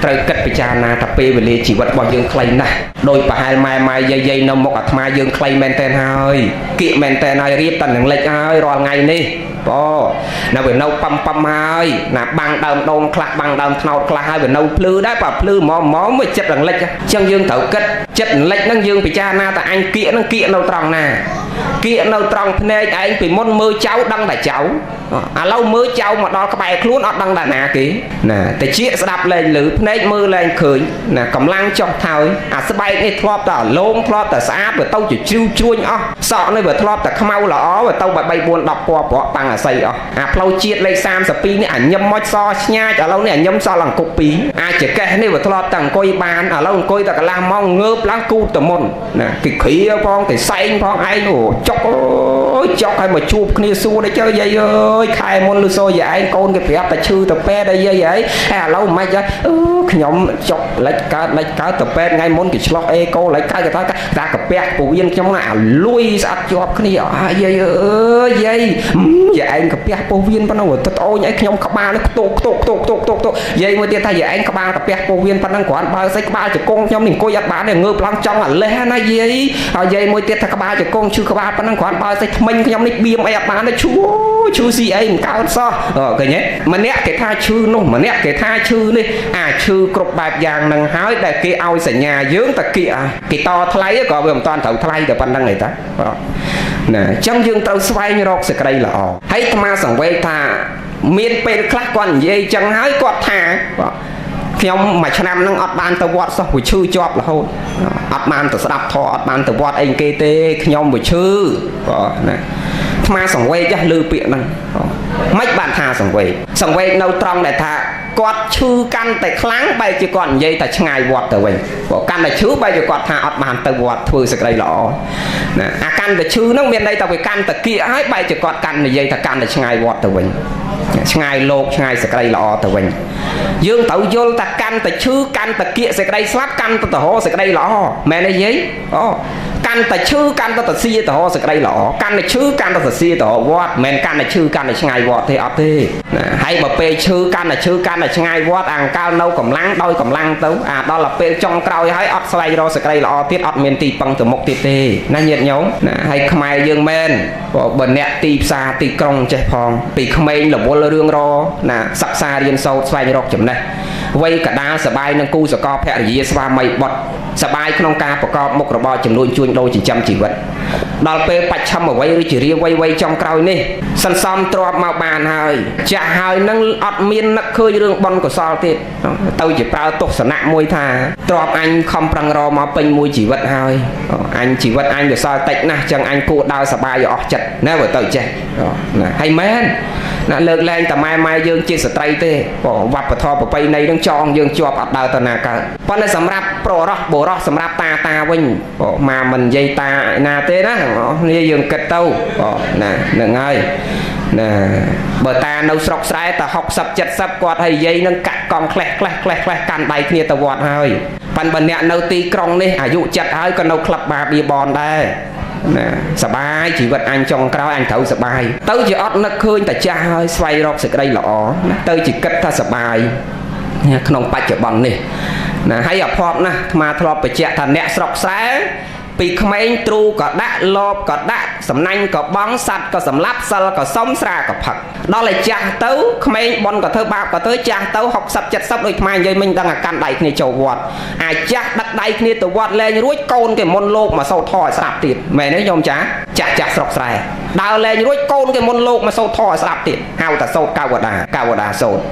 ត្រូវគិតពិចារណាថាពេលវេលាជីវិតរបស់យើងខ្លីណាស់ដោយប្រហែលម៉ែម៉ែយាយយាយនៅមុខអាត្មាយើងខ្លីមែនតែនហើយគៀកមែនតែនហើយរៀបតែនឹងលិចហើយរាល់ថ្ងៃនេះបងណាវានៅប៉ំប៉ំហើយណាបាំងដើមដូងខ្លះបាំងដើមថ្នោតខ្លះហើយវានៅភ្លឺដែរបើភ្លឺហ្មងហ្មងវាចិត្តនឹងលិចអញ្ចឹងយើងត្រូវគិតចិត្តនឹងលិចហ្នឹងយើងពិចារណាថាអញគៀកហ្នឹងគៀកនៅត្រង់ណាគៀកនៅត្រង់ភ្នែកឯងពីមុនមើលចៅដឹងតែចៅឥឡូវមើលចៅមកដល់ក្បែរខ្លួនអត់ដឹងតែណាគេណាតិចស្ដាប់លែងលឺភ្នែកមើលលែងឃើញណាកម្លាំងចុះថយអាស្បែកនេះធ្លាប់តែលងធ្លាប់តែស្អាតវាទៅជាជ្រីវជ្រួញអស់សក់នេះវាធ្លាប់តែខ្មៅល្អវាទៅ3 4 10ពណ៌ប្រក់បាំងអាស័យអស់អាផ្លូវជាតិលេខ32នេះអាញឹមមកសឆ្ញាចឥឡូវនេះអាញឹមសល់អង្គុក2អាចកេះនេះវាធ្លាប់តែអង្គុយបានឥឡូវអង្គុយតែកន្លះម៉ោងងើបឡើងគូតទៅមុនណាគេគ្រាផងគេសែងផងឯងអូចុកអូយចុកឲ្យមកជួបគ្នាសួរដល់ចើយាយអើយខែមុនលឺសូយាយឯងកូនគេប្រាប់តែឈឺទៅពេទ្យអីយាយហីឥឡូវមិនខ្មិចអឺខ្ញុំចុកលិចកើតលិចកើតទៅពេទ្យថ្ងៃមុនគេឆ្លោះអេកូលិចកើតគេថាតាកាពះពវៀនខ្ញុំណាអាលួយស្អាតជាប់គ្នាអើយាយអើយយាយយាយឯងកាពះពោះវៀនប៉ុណ្ណឹងទៅត្អូញឲ្យខ្ញុំក្បាលនេះខ្ទោខ្ទោខ្ទោខ្ទោខ្ទោខ្ទោយាយមួយទៀតថាយាយឯងក្បាលកាពះពោះវៀនប៉ុណ្ណឹងគ្រាន់បើស្អីក្បាលជង្គង់ខ្ញុំនេះអង្គុយអត់បានទេងើបឡើងចង់អាលេះណាយាយហើយយាយមួយទៀតថាក្បាលជង្គង់ឈឺក្បាលប៉ុណ្ណឹងគ្រាន់បើស្អីថ្មិញខ្ញុំនេះបៀមអីអត់បានទេឈឺឈឺស៊ីអីមិនកើតសោះឃើញទេម្នាក់គេថាឈឺនោះម្នាក់គេថាឈឺនេះអាឈឺគ្រប់បែបយ៉ាងនឹងហើយដែលគេឲ្យសញ្ញាយើងតគៀគេតថ្លៃក៏វាមិនតាន់ត្រូវថ្លៃតែប៉ុណ្្នឹងឯតាណាអញ្ចឹងយើងត្រូវស្វែងរកសេចក្តីល្អហើយអាត្មាសង្វេគថាមានពេលខ្លះគាត់និយាយចឹងហើយគាត់ថាខ្ញុំមួយឆ្នាំហ្នឹងអត់បានទៅវត្តសោះវាឈឺជាប់រហូតអត់បានទៅស្ដាប់ធម៌អត់បានទៅវត្តអីគេទេខ្ញុំវាឈឺបាទណាអាត្មាសង្វេគលឺពាក្យហ្នឹងមិនបានថាសង្វេគសង្វេគនៅត្រង់ដែលថាគាត់ឈឺកាន់តែខ្លាំងបែរជាគាត់និយាយថាឆ្ងាយវត្តទៅវិញព្រោះកាន់តែឈឺបែរជាគាត់ថាអត់បានទៅវត្តធ្វើសេចក្តីល្អណាអាកាន់តែឈឺហ្នឹងមានន័យថាវាកាន់តែគៀកហើយបែរជាគាត់កាន់និយាយថាកាន់តែឆ្ងាយវត្តទៅវិញឆ្ងាយលោកឆ្ងាយសេចក្តីល្អទៅវិញយើងត្រូវយល់ថាកាន់តែឈឺកាន់តែគៀកសេចក្តីស្លាប់កាន់តែទៅរកសេចក្តីល្អមែនទេយាយអូកាន់តែឈឺកាន់តែទៅសៀទៅរកសេចក្តីល្អកាន់តែឈឺកាន់តែទៅសៀទៅរកវត្តមិនមែនកាន់តែឈឺកាន់តែឆ្ងាយវត្តទេអត់ទេណាហើយបើពេលឈឺកាន់តែឈឺកាន់តែឆ្ងាយវត្តអាកាលនៅកម្លាំងដោយកម្លាំងទៅអាដល់ពេលចុងក្រោយហើយអត់ស្វែងរកសេចក្តីល្អទៀតអត់មានទីពឹងទៅមុខទៀតទេណាញាតិញោមណាហើយខ្មែរយើងមែនបើអ្នកទីផ្សារទីក្រុងចេះផងពីក្មេងរវល់រឿងរណាសិក្សារៀនសូត្រស្វែងរកចំណេះវ័យកដាលសបាយនឹងគូសកលភរិយាស្វាមីបុត្រសបាយក្នុងការប្រកបមុខរបរចំនួនជួញដូរចិញ្ចឹមជីវិតដល់ពេលបច្ឆិមអ្វីឬជារាវ័យវ័យចុងក្រោយនេះសន្សំទ្រព្យមកបានហើយចាស់ហើយនឹងអត់មាននឹកឃើញរឿងបុណ្យកុសលទៀតទៅជាប្រើទស្សនៈមួយថាទ្រព្យអញខំប្រឹងរមកពេញមួយជីវិតហើយអញជីវិតអញវាសល់តិចណាស់ចឹងអញគួរដើរសបាយឲ្យអស់ចិត្តណាបើទៅចេះណាហើយមែនណាលើកលែងតែម៉ែម៉ែយើងជាស្ត្រីទេវប្បធម៌ប្រពៃណីនឹងចងយើងជាប់អត់ដើរទៅណាកើត ប៉ុន្តែសម្រាប់ប្រុសរោះបុរសសម្រាប់តាតាវិញមកមិននិយាយតាណាទេណានេះយើងគិតទៅណាហ្នឹងហើយណាបើតានៅស្រុកស្រែតែ60 70គាត់ហើយយាយនឹងកាក់កង់ក្លេះក្លេះក្លេះក្លេះកាន់ដៃគ្នាទៅវត្តហើយប៉ិនបើអ្នកនៅទីក្រុងនេះអាយុចិត្តហើយក៏នៅក្លឹបបាបៀបនដែរណាសបាយជីវិតអញចុងក្រោយអញត្រូវសបាយទៅជាអត់នឹកឃើញតែចាស់ហើយស្វែងរកសេចក្តីល្អណាទៅជាគិតថាសបាយក្នុងបច្ចុប្បន្ននេះណាហើយអភ័ព្វណាស់អាត្មាធ្លាប់បញ្ជាក់ថាអ្នកស្រុកស្រែពីក្មេងទ្រូក៏ដាក់លបក៏ដាក់សំណាញ់ក៏បងសัตว์ក៏សម្លាប់សិលក៏សុំស្រាក៏ផឹកដល់ឲ្យចាស់ទៅក្មេងបនក៏ធ្វើបាបក៏ធ្វើចាស់ទៅ60 70ដូចខ្មែរនិយាយមិញដឹងអាកាន់ដៃគ្នាចូលវត្តអាចាស់ដឹកដៃគ្នាទៅវត្តលែងរួចកូនគេមុនលោកមកសូត្រធម៌ឲ្យស្រាប់ទៀតមែនទេញោមចាចាស់ចាស់ស្រុកស្រែដើរលែងរួចកូនគេមុនលោកមកសូត្រធម៌ឲ្យស្រាប់ទៀតហៅថាសូត្រកវតាកវតាសូត្រ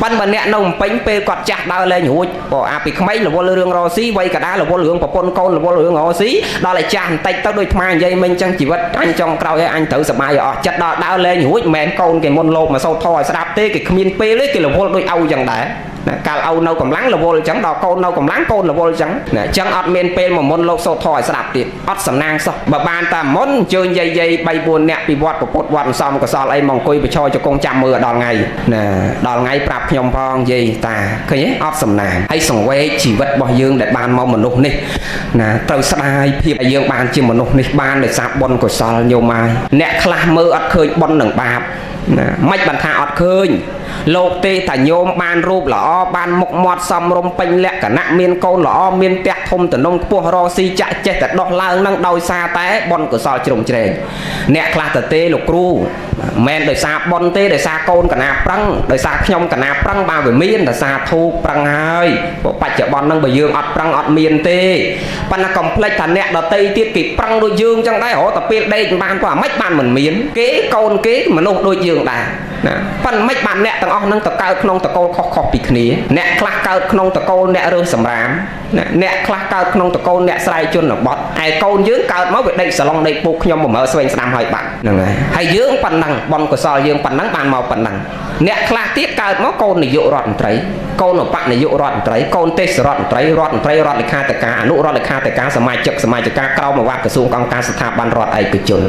ប៉ិនបើអ្នកនៅភ្នំពេញពេលគាត់ចាស់ដើរលែងរួចបើអាពីក្មេងរវល់រឿងរស៊ីវ័យកដារវល់រឿងប្រពន្ធកូនរវល់រឿងរស៊ីដល់ឲ្យចាស់បន្តិចទៅដូចថ្មនិយាយមិញចឹងជីវិតអញចង់ក្រោយឲ្យអញត្រូវសប្បាយឲ្យអស់ចិត្តដល់ដើរលែងរួចមិនមែនកូនគេមុនលោកមកសូត្រធម៌ឲ្យស្ដាប់ទេគេគ្មានពេលទេគេរវល់ដូចឪចឹងដែរណាកាលឪនៅកម្លាំងរវល់ចឹងដល់កូននៅកម្លាំងកូនរវល់ចឹងណាចឹងអត់មានពេលមកមុនលោកសូត្រធម៌ឲ្យស្ដាប់ទៀតអត់សំណាងសោះបើបានតែមុនអញ្ជើញយាយយាយ3 4នាក់ពីវត្តពុទ្ធវត្តសំកសលអីមកអង្គុយប្រឈរជង្គង់ចាំមើលដល់ថ្ងៃណាដល់ថ្ងៃប្រាប់ខ្ញុំផងយាយតាឃើញទេអត់សំណាងហើយសង្វេគជីវិតរបស់យើងដែលបានមកមនុស្សនេះណាត្រូវស្ដាយភាពដែលយើងបានជាមនុស្សនេះបានដោយសារបុណ្យកុសលញោមហើយអ្នកខ្លះមើលអត់ឃើញបុណ្យនឹងបាបណាមិនបានថាអត់ឃើញលោកទេថាញោមបានរូបល្អបានមុខមាត់សមរម្យពេញលក្ខណៈមានកូនល្អមានផ្ទះធំទំនងខ្ពស់រស៊ីចាក់ចេះតែដោះឡើងនឹងដោយសារតែបុណ្យកុសលជ្រុំជ្រែងអ្នកខ្លះទៅទេលោកគ្រូមិនដោយសារបុណ្យទេដោយសារកូនកណាប្រឹងដោយសារខ្ញុំកណាប្រឹងបានវាមានដោយសារធូបប្រឹងហើយព្រោះបច្ចុប្បន្នហ្នឹងបើយើងអត់ប្រឹងអត់មានទេប៉ុន្តែកុំភ្លេចថាអ្នកដតីទៀតគេប្រឹងដូចយើងចឹងដែររហូតតែពេលដេកមិនបានក៏អាម៉េចបានមិនមានគេកូនគេមនុស្សដូចយើងដែរណាប៉ុន្តែមិនបានអ្នកទាំងអស់ហ្នឹងទៅកើតក្នុងតកូលខុសៗពីគ្នាអ្នកខ្លះកើតក្នុងតកូលអ្នករើសសម្រាមណាអ្នកខ្លះកើតក្នុងតកូលអ្នកស្រែជនបទឯកូនយើងកើតមកវាដេកសាឡុងដេកពូកខ្ញុំបំរើស្វែងស្ដាំហើយបាត់ហ្នឹងហើយហើយយើងប៉ុណ្ណឹងបុណ្យកុសលយើងប៉ុណ្ណឹងបានមកប៉ុណ្ណឹងអ្នកខ្លះទៀតកើតមកកូននាយករដ្ឋមន្ត្រីកូនឧបនាយករដ្ឋមន្ត្រីកូនទេសរដ្ឋមន្ត្រីរដ្ឋមន្ត្រីរដ្ឋលេខាធិការអនុរដ្ឋលេខាធិការសមាជិកសមាជិកាក្រោមឱវាទក្រសួងអង្គការស្ថាប័នរដ្ឋឯកជន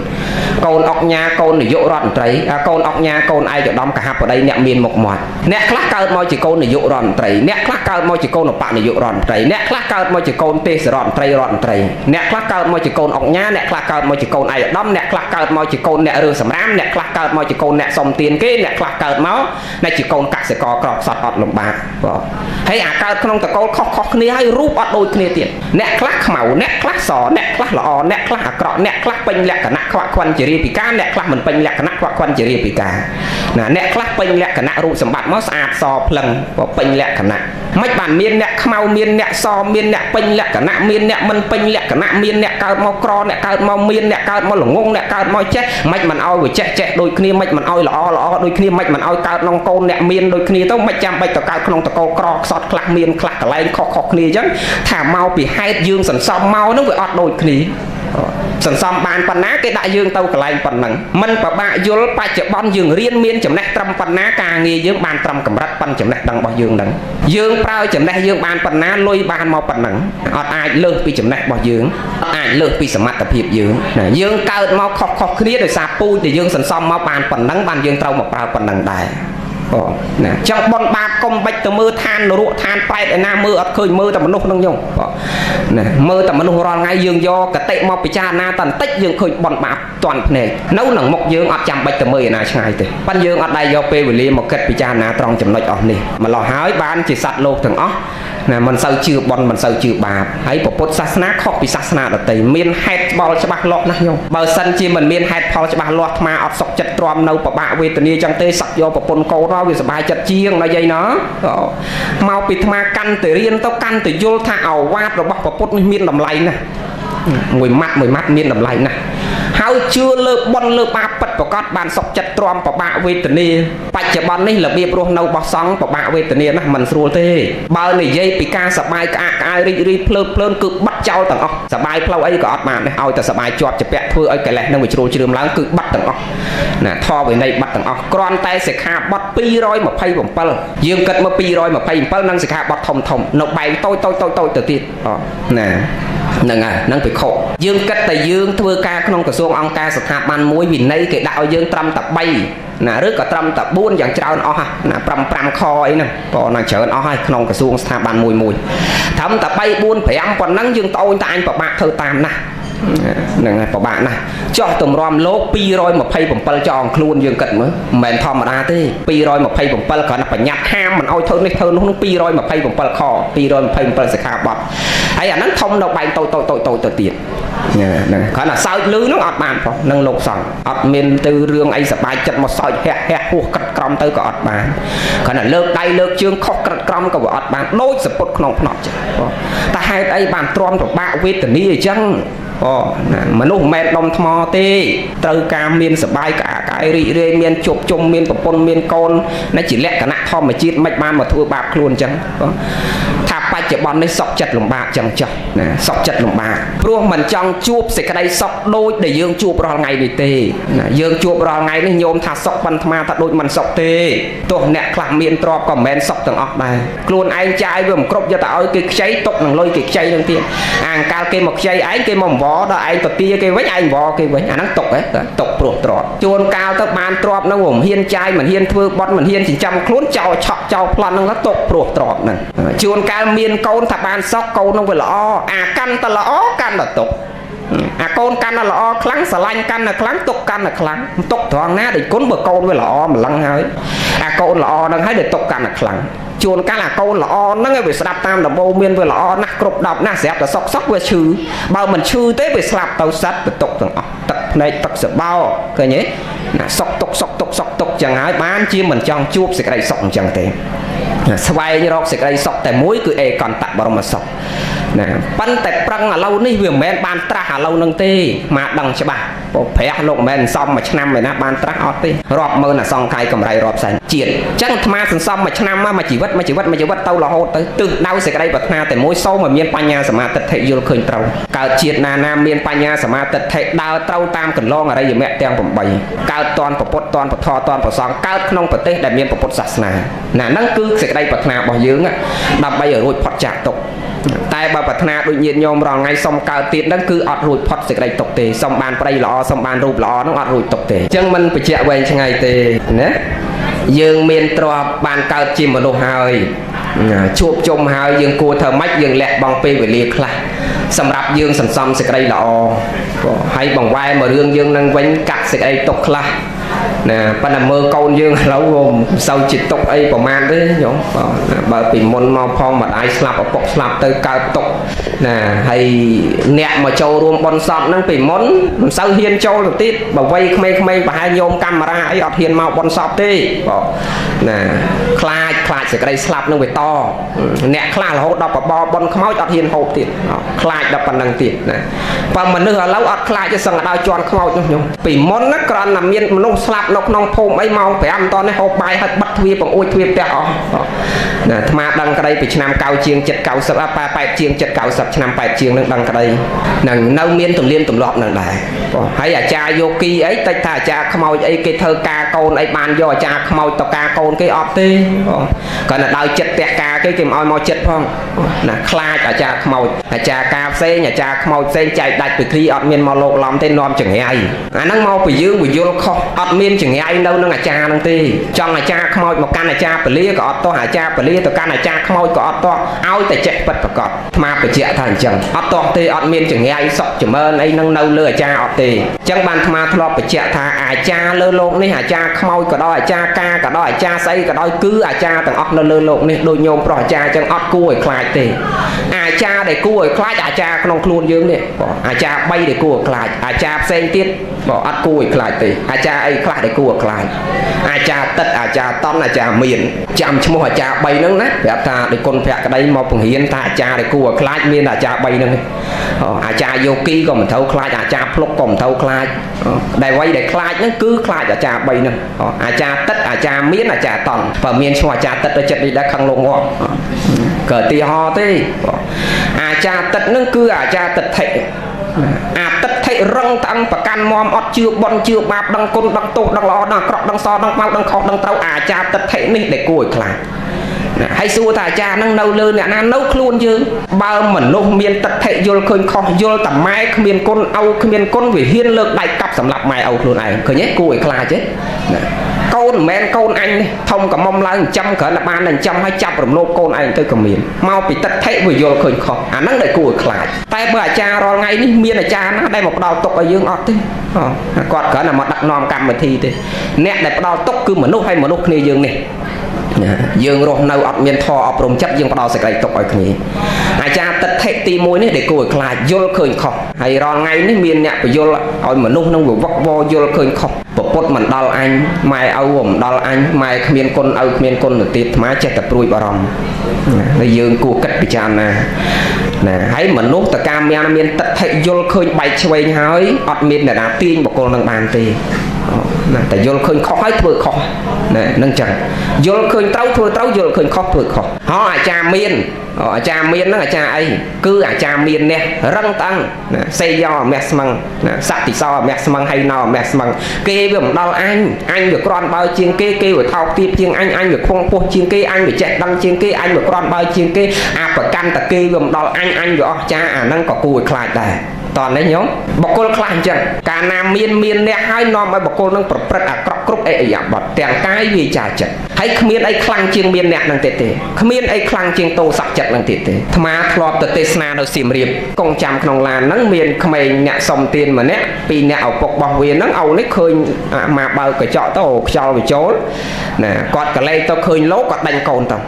កូនអុកញ៉ាកូននាយករដ្ឋមន្ត្រីកូនអុកញ៉ាកូនឯកឧត្តមកហបតីអ្នកមានមុខមាត់អ្នកខ្លះកើតមកជាកូននាយករដ្ឋមន្ត្រីអ្នកខ្លះកើតមកជាកូនឧបនាយករដ្ឋមន្ត្រីអ្នកខ្លះកើតមកជាកូនទេសរដ្ឋមន្ត្រីរដ្ឋមន្ត្រីអ្នកខ្លះកើតមកជាកូនអុកញ៉ាអ្នកខ្លះកើតមកជាកូនឯកឧត្តមអ្នកខ្លះកើតមកជាកូនអ្នករើសសម្រាមអ្នកខ្លះកើតមកជាកូនអ្នកសុំទានគេអ្នកខ្លះកើតមកដែលជាកូនកសិករក្រខ្សត់អត់លំបាកបាទហើយអាកើតក្នុងតកូលខុសៗគ្នាហើយរូបអត់ដូចគ្នាទៀតអ្នកខ្លះខ្មៅអ្នកខ្លះសអ្នកខ្លះល្អអ្នកខ្លះអាក្រក់អ្នកខ្លះពេញលក្ខណៈខ្វាក់ខ្វាន់ជារាពិការអ្នកខ្លះមិនពេញលក្ខណៈខ្វាក់ខ្វាន់ជារាពិការណាអ្នកខ្លះពេញលក្ខណៈរូបសម្បត្តិមកស្អាតសភ្លឹងក៏ពេញលក្ខណៈមិនបានមានអ្នកខ្មៅមានអ្នកសមានអ្នកពេញលក្ខណៈមានអ្នកមិនពេញលក្ខណៈមានអ្នកកើតមកក្រអ្នកកើតមកមានអ្នកកើតមកល្ងងអ្នកកើតមកចេះមិនមិនឲ្យវាចេះចេះដូចគ្នាមិនមិនឲ្យល្អល្អដូចគ្នាមិនមិនឲ្យកើតក្នុងកូនអ្នកមានដូចគ្នាទៅមិនចាំបាច់ទៅកើតក្នុងតកូលក្រខ្សត់ខ្លះមានខ្លះកន្លែងខុសៗគ្នាអញ្ចឹងថាមកពីហេតុយើងសន្សំមកហ្នឹងវាអត់ដូចគ្នាសន្សំបានប៉ុណ្ណាគេដាក់យើងទៅកន្លែងប៉ុណ្ណឹងមិនប្របាក់យល់បច្ចុប្បន្នយើងរៀនមានចំណេះត្រឹមប៉ុណ្ណាការងារយើងបានត្រឹមកម្រិតប៉ុណ្ណចំណេះដឹងរបស់យើងហ្នឹងយើងប្រើចំណេះយើងបានប៉ុណ្ណាលុយបានមកប៉ុណ្ណឹងអត់អាចលើសពីចំណេះរបស់យើងអត់អាចលើសពីសមត្ថភាពយើងណាយើងកើតមកខុសៗគ្នាដោយសារពូជដែលយើងសន្សំមកបានប៉ុណ្ណឹងបានយើងត្រូវមកប្រើប៉ុណ្ណឹងដែរបងណាចឹងបនបាបកុំបាច់ទៅមើលឋាននរកឋានប្រែតឯណាមើលអត់ឃើញមើលតែមនុស្សហ្នឹងយងបងណាមើលតែមនុស្សរាល់ថ្ងៃយើងយកកតិមកពិចារណាតែបន្តិចយើងឃើញបនបាបតាន់ភ្នែកនៅនឹងមុខយើងអត់ចាំបាច់ទៅមើលឯណាឆ្ងាយទេប៉ិនយើងអត់ដែរយកពេលវេលាមកគិតពិចារណាត្រង់ចំណុចអស់នេះម្ល៉េះហើយបានជាសត្វលោកទាំងអស់ណាមិនសូវជឿបនមិនសូវជឿបាបហើយពុទ្ធសាសនាខុសពីសាសនាដទៃមានហេតុផលច្បាស់លាស់ណាស់ញោមបើសិនជាមិនមានហេតុផលច្បាស់លាស់អាត្មាអត់សុខចិត្តទ្រាំនៅប្របាក់វេទនាចឹងទេសក់យកប្រពន្ធកូនមកវាសប្បាយចិត្តជាងណាយាយណាមកពីអាត្មាកាន់តែរៀនទៅកាន់តែយល់ថាឱវាទរបស់ពុទ្ធនេះមានតម្លៃណាស់មួយម៉ាត់មួយម៉ាត់មានតម្លៃណាស់ហើយជឿលើបុណ្យលើបាបពិតប្រកបបានសុខចិត្តទ្រាំប្របាក់វេទនាបច្ចុប្បន្ននេះរបៀបរស់នៅរបស់សង្ឃប្របាក់វេទនាណាស់មិនស្រួលទេបើនិយាយពីការសបាយក្អាកក្អាយរីករាយភ្លើតភ្លើនគឺបាត់ចោលទាំងអស់សបាយផ្លូវអីក៏អត់បានដែរឲ្យតែសបាយជាប់ជាពាក់ធ្វើឲ្យកិលេសនឹងវាជ្រុលជ្រើមឡើងគឺបាត់ ត់ទាំងអស់ណាធម៌វិន័យបាត់ទាំងអស់គ្រាន់តែសិក្ខាបទ227យើងគិតមក227និងសិក្ខាបទធំធំនៅបែងតូចតូចតូចតូចទៅទៀតណាហ្នឹងហើយហ្នឹងភិក្ខុយើងគិតតែយើងធ្វើការក្នុងក្រសួងអង្គការស្ថាប័នមួយវិន័យគេដាក់ឲ្យយើងត្រឹមតែ3ណាឬក៏ត្រឹមតែ4យ៉ាងច្រើនអស់ណា5 5ខអីហ្នឹងក៏ណាច្រើនអស់ហើយក្នុងក្រសួងស្ថាប័នមួយមួយត្រឹមតែ3 4 5ប៉ុណ្ណឹងយើងត្អូញតែអញពិបាកធ្វើតាមណាស់ហ្នឹងហើយពិបាកណាស់ចោះតម្រាំលោក227ចងខ្លួនយើងគិតមើលមិនមែនធម្មតាទេ227គ្រាន់តែបញ្ញត្តិហាមមិនឲ្យធ្វើនេះធ្វើនោះ227ខ227សិក្ខាបទហើយអាហ្នឹងធំនៅបែងតូចតូចតូចតូចទៅទៀតហ្នឹងគ្រាន់តែសើចលឺហ្នឹងអត់បានផងនឹងលោកសង្ឃអត់មានទៅរឿងអីសបាយចិត្តមកសើចហាក់ហាក់ហួសក្រិតក្រំទៅក៏អត់បានគ្រាន់តែលើកដៃលើកជើងខុសក្រិតក្រំក៏វាអត់បានដូចសពុតក្នុងផ្នត់ចឹងតែហេតុអីបានទ្រាំពិបាកវេទនាអញ្ចឹងអូណាមនុស្សមិនមែនដុំថ្មទេត្រូវការមានសបាយក្អាកកាយរីករាយមានជប់ជុំមានប្រពន្ធមានកូនណាជាលក្ខណៈធម្មជាតិមិនបានមកធ្វើបាបខ្លួនអញ្ចឹងថាបច្ចុប្បន្ននេះសុកចិត្តលំបាកចឹងចុះណាសុកចិត្តលំបាកព្រោះមិនចង់ជួបសេចក្តីសុខដូចដែលយើងជួបរាល់ថ្ងៃនេះទេណាយើងជួបរាល់ថ្ងៃនេះញោមថាសុខប៉ុន្មានថាដូចមិនសុខទេទោះអ្នកខ្លះមានទ្រព្យក៏មិនមែនសុខទាំងអស់ដែរខ្លួនឯងចាយវាមិនគ្រប់យកទៅឲ្យគេខ្ចីទុកនឹងលុយគេខ្ចីនឹងទៀតអាងកាលគេមកខ្ចីឯងគេមកវដល់ឯងទៅទាគេវិញឯងវគេវិញអាហ្នឹងទុកហ៎ទុកព្រោះទ្រព្យជួនកាលទៅបានទ្រព្យហ្នឹងមិនហ៊ានចាយមិនហ៊ានធ្វើបន់មិនហ៊ានចិញ្ចឹមខ្លួនចោលឆក់ចោលប្លន់ហ្នឹងទុកព្រោះទ្រព្យហ្នឹងជួនកាលមានកូនថាបានសុខកូនហ្នឹងវាល្អអាកាន់តែល្អកាន់តែទុកអាកូនកាន់តែល្អខ្លាំងស្រឡាញ់កាន់តែខ្លាំងទុកកាន់តែខ្លាំងទុកត្រង់ណាដូចគុណបើកូនវាល្អម្លឹងហើយអាកូនល្អហ្នឹងហើយដែលទុកកាន់តែខ្លាំងជួនកាលអាកូនល្អហ្នឹងឲ្យវាស្ដាប់តាមដំបូងមានវាល្អណាស់គ្រប់10ណាស់ស្រាប់តែសុកសុកវាឈឺបើមិនឈឺទេវាស្លាប់ទៅសัตว์ទៅទុកទាំងអស់ទឹកភ្នែកទឹកសបោឃើញទេណាសុកទុកសុកទុកសុកទុកចឹងហើយបានជាមិនចង់ជួបសេចក្តីសុខអញ្ចឹងទេស្វែងរកសេចក្តីសុខតែមួយគឺអេកន្តបរមសុខណាប៉ុន្តែប្រឹងឥឡូវនេះវាមិនមែនបានត្រាស់ឥឡូវនឹងទេមកដឹងច្បាស់ព្រោះព្រះលោកមិនមែនសំមួយឆ្នាំឯណាបានត្រាស់អត់ទេរាប់ម៉ឺនអសង្ខ័យកម្រៃរាប់សែនជាតិអញ្ចឹងអាត្មាសន្សំមួយឆ្នាំមួយជីវិតមួយជីវិតមួយជីវិតទៅរហូតទៅទិសដៅសេចក្តីប្រាថ្នាតែមួយសូមឲ្យមានបញ្ញាសមាទិដ្ឋិយល់ឃើញត្រូវកើតជាតិណាណាមានបញ្ញាសមាទិដ្ឋិដើរត្រូវតាមកន្លងអរិយមគ្គទាំង8កើតតនពពុទ្ធតនពធតនប្រសង្ឃកើតក្នុងប្រទេសដែលមានពុទ្ធសាសនាណាហ្នឹងគឺសេចក្តីប្រាថ្នារបស់យើងដើម្បីឲ្យរួចផុតចាកទុក្ខតែបើប្រាថ្នាដូចញាតិញោមរាល់ថ្ងៃសុំកើតទៀតហ្នឹងគឺអត់រួចផុតសេចក្តីទុក្ខទេសុំបានប្តីល្អសុំបានរូបល្អហ្នឹងអត់រួចទុក្ខទេអញ្ចឹងមិនបញ្ជាក់វែងឆ្ងាយទេណាយើងមានទ្រព្យបានកើតជាមនុស្សហើយជួបជុំហើយយើងគួរធ្វើម៉េចយើងលះបង់ពេលវេលាខ្លះសម្រាប់យើងសន្សំសេចក្តីល្អហើយបង្វែរមករឿងយើងនឹងវិញកាត់សេចក្តីទុក្ខខ្លះណាប៉ុន្តែមើលកូនយើងឥឡូវមិនសូវជាទុកអីប្រមាណទេញោមបើពីមុនមកផងម្ដាយស្លាប់ឪពុកស្លាប់ទៅកើតទុកណាហើយអ្នកមកចូលរួមបុណ្យសពហ្នឹងពីមុនមិនសូវហ៊ានចូលទៅទៀតបើវ័យក្មេងៗប្រហែលញោមកាមេរ៉ាអីអត់ហ៊ានមកបុណ្យសពទេបងណាខ្លាចសេចក្តីស្លាប់នឹងវាតអ្នកខ្លះរហូតដល់បបបុណ្យខ្មោចអត់ហ៊ានហូបទៀតខ្លាចដល់ប៉ុណ្្នឹងទៀតណាបើមនុស្សឥឡូវអត់ខ្លាចទេសឹងដល់ជន់ខ្មោចនោះញោមពីមុនណាគ្រាន់តែមានមនុស្សស្លាប់នៅក្នុងភូមិអីម៉ោង5មិនតនេះហូបបាយហើយបិទទ្វារបង្អួចទ្វារផ្ទះអស់ណាអាត្មាដឹងក្តីពីឆ្នាំ9ជាង7 90អា8ជាង7 90ឆ្នាំ8ជាងនឹងដឹងក្តីនឹងនៅមានទំនៀមទម្លាប់នឹងដែរហើយអាចារ្យយោគីអីតិចថាអាចារ្យខ្មោចអីគេធ្វើការកូនអីបានយកអាចារ្យខ្មោចទៅការកូនគេអត់ទេគាត់តែដោយចិត្តផ្ទះការគេគេមិនឲ្យមកចិត្តផងណាខ្លាចអាចារ្យខ្មោចអាចារ្យការផ្សេងអាចារ្យខ្មោចផ្សេងចែកដាច់ពីគ្រីអត់មានមកលោកឡំទេនាំចង្រៃអាហ្នឹងមកពីយើងវាយល់ខុសអត់មានចង្រៃនៅនឹងអាចារ្យហ្នឹងទេចង់អាចារ្យខ្មោចមកកាន់អាចារ្យពលាក៏អត់ទាស់អាចារ្យពលាទៅកាន់អាចារ្យខ្មោចក៏អត់ទាស់ឲ្យតែចេះពិតប្រកបអាត្មាបញ្ជាក់ថាអញ្ចឹងអត់ទាស់ទេអត់មានចង្រៃសុកចម្រើនអីនឹងនៅលើអាចារ្យអត់ទេអញ្ចឹងបានអាត្មាធ្លាប់បញ្ជាក់ថាអាចារ្យលើលោកនេះអាចារ្យខ្មោចក៏ដោយអាចារ្យការក៏ដោយអាចារ្យស្អីក៏ដោយគឺអាចារ្យទាំងអស់នៅលើលោកនេះដូចញោមប្រុសអាចារ្យអញ្ចឹងអត់គួរឲ្យខ្លាចទេអាចារ្យដែលគួរឲ្យខ្លាចអាចារ្យក្នុងខ្លួនយើងនេះបងអាចារ្យ3ដែលគួរឲ្យខ្លាចអាចារ្យផ្សេងទៀតបងអត់គួរឲ្យខ្លាចទេអាចារ្យអីខ្លះដែលគួរឲ្យខ្លាចអាចារ្យទឹកអាចារ្យតន់អាចារ្យមានចាំឈ្មោះអាចារ្យ3ហ្នឹងណាប្រាប់ថាដោយគុណភក្តីមកបង្រៀនថាអាចារ្យដែលគួរឲ្យខ្លាចមានអាចារ្យ3ហ្នឹងអាចារ្យយោគីក៏មិនត្រូវខ្លាចអាចារ្យភ្លុកក៏មិនត្រូវខ្លាចដែលអ្វីដែលខ្លាចហ្នឹងគឺខ្លាចអាចារ្យ3ហ្នឹងអាចារ្យទឹកអាចារ្យមានអាចារ្យតន់បើមានឈ្មោះអាចារ្យទឹកទៅចិត្តនេះដែរខឹងលោកងាប់ក៏ទីហោទេអាចារ្យទឹកហ្នឹងគឺអាចារ្យទិដ្ឋិ អាទិដ្ឋិរឹងត្អឹងប្រកាន់មមអត់ជឿបន់ជឿបាបដឹងគុណដឹងទោសដឹងល្អដឹងអាក្រក់ដឹងសដឹងខ្មៅដឹងខុសដឹងត្រូវអាចារ្យទិដ្ឋិនេះដែលគួរឲ្យខ្លាចណាហើយសួរថាអាចារ្យហ្នឹងនៅលើអ្នកណានៅខ្លួនយើងបើមនុស្សមានទិដ្ឋិយល់ឃើញខុសយល់តែម៉ែគ្មានគុណឪគ្មានគុណវាហ៊ានលើកដៃកាប់សម្លាប់ម៉ែឪខ្លួនឯងឃើញទេគួរឲ្យខ្លាចទេណាកូនមិនមែនកូនអញនេះធំកំមុំឡើងចិញ្ចឹមគ្រាន់តែបានតែចិញ្ចឹមហើយចាប់រំលោភកូនឯងទៅក៏មានមកពីទិដ្ឋិវាយល់ឃើញខុសអាហ្នឹងដែលគួរឲ្យខ្លាចតែបើអាចារ្យរាល់ថ្ងៃនេះមានអាចារ្យណាដែលមកផ្ដល់ទុកឲ្យយើងអត់ទេគាត់គ្រាន់តែមកដឹកនាំកម្មវិធីទេអ្នកដែលផ្ដល់ទុកគឺមនុស្សហើយមនុស្សគ្នាយើងនេះណាយើងរស់នៅអត់មានធម៌អប់រំចិត្តយើងផ្ដល់សេចក្តីទុកឲ្យគ្នាអាចារ្យទិដ្ឋិទី1នេះដែលគួរឲ្យខ្លាចយល់ឃើញខុសហើយរាល់ថ្ងៃនេះមានអ្នកពយល់ឲ្យមនុស្សនឹងវាវឹកវរយល់ឃើញខុសពពុទ្ធមិនដល់អញម៉ែឪមិនដល់អញម៉ែគ្មានគុណឪគ្មានគុណទៅទៀតអាត្មាចេះតែព្រួយបារម្ភណាហើយយើងគួរគិតពិចារណាណាហើយមនុស្សតកាមានទិដ្ឋិយល់ឃើញបែកឆ្វេងហើយអត់មានអ្នកណាទាញបុគ្គលនឹងបានទេណាតែយល់ឃើញខុសហើយធ្វើខុសណានឹងចឹងយល់ឃើញត្រូវធ្វើត្រូវយល់ឃើញខុសធ្វើខុសហោអាចារ្យមានអាចារ្យមានហ្នឹងអាចារ្យអីគឺអាចារ្យមាននេះរឹងត្អឹងណាសេយោអមះស្មឹងណាសតិសោអមះស្មឹងហើយណោអមះស្មឹងគេវាមិនដល់អញអញវាក្រាន់បើជាងគេគេវាថោកទាបជាងអញអញវាខ្ពង់ពោះជាងគេអញវាចេះដឹងជាងគេអញវាក្រាន់បើជាងគេអាប្រកាន់តែគេវាមិនដល់អញអញវាអស់ចាអាហ្នឹងក៏គួរឲ្យខ្លាចដែរតោះនេះញោមបុគ្គលខ្លះអញ្ចឹងកាលណាមានអ្នកហើយនាំឲ្យបុគ្គលនឹងប្រព្រឹត្តអាក្រក់គ្រប់អិរិយាបថទាំងកាយវាចាចិត្តហើយគ្មានអីខ្លាំងជាងមានអ្នកនឹងទៀតទេគ្មានអីខ្លាំងជាងទោសៈចិត្តនឹងទៀតទេអាត្មាធ្លាប់ទៅទេសនានៅសៀមរាបកងចាំក្នុងឡានហ្នឹងមានក្មេងអ្នកសុំទានម្នាក់ពីរអ្នកឪពុករបស់វាហ្នឹងឪនេះឃើញមកបើកកញ្ចក់ទៅខ្យល់វាចូលណាគាត់ក៏លេខទៅឃើញលោកគាត់ដេញកូនទៅ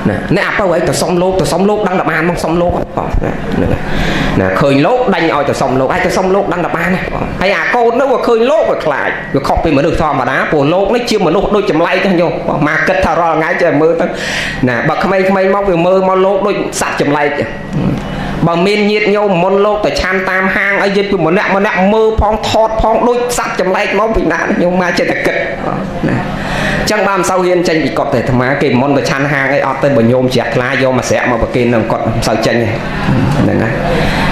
ណាអ្នកអាពៅអីទៅសុំលោកទៅសុំលោកដឹងតែបានមកសុំលោកបងណាហ្នឹងណាឃើញលោកដេញឲ្យទៅសុំលោកឲ្យទៅសុំលោកដឹងតែបានណាហើយអាកូននោះវាឃើញលោកវាខ្លាចវាខុសពីមនុស្សធម្មតាព្រោះលោកនេះជាមនុស្សដូចចម្លែកហ្នឹងញោមបងមកគិតថារាល់ថ្ងៃចេះមើលទៅណាបើក្មេងៗមកវាមើលមកលោកដូចសត្វចម្លែកបើមានញាតញោមមុនលោកទៅឆាន់តាមហាងអីយិតពីម្នាក់ម្នាក់មើលផងថតផងដូចសត្វចម្លែកមកពីណាញោមមកចេះតែគិតណាចឹងបានមិនសូវហ៊ានចេញពីកត់ទេអាត្មាគេមុនទៅឆាន់ហាងអីអត់ទេបើញោមជ្រះថ្លាយកមកស្រាក់មកប្រគេននឹងកត់មិនសូវចេញទេហ្នឹងហើយ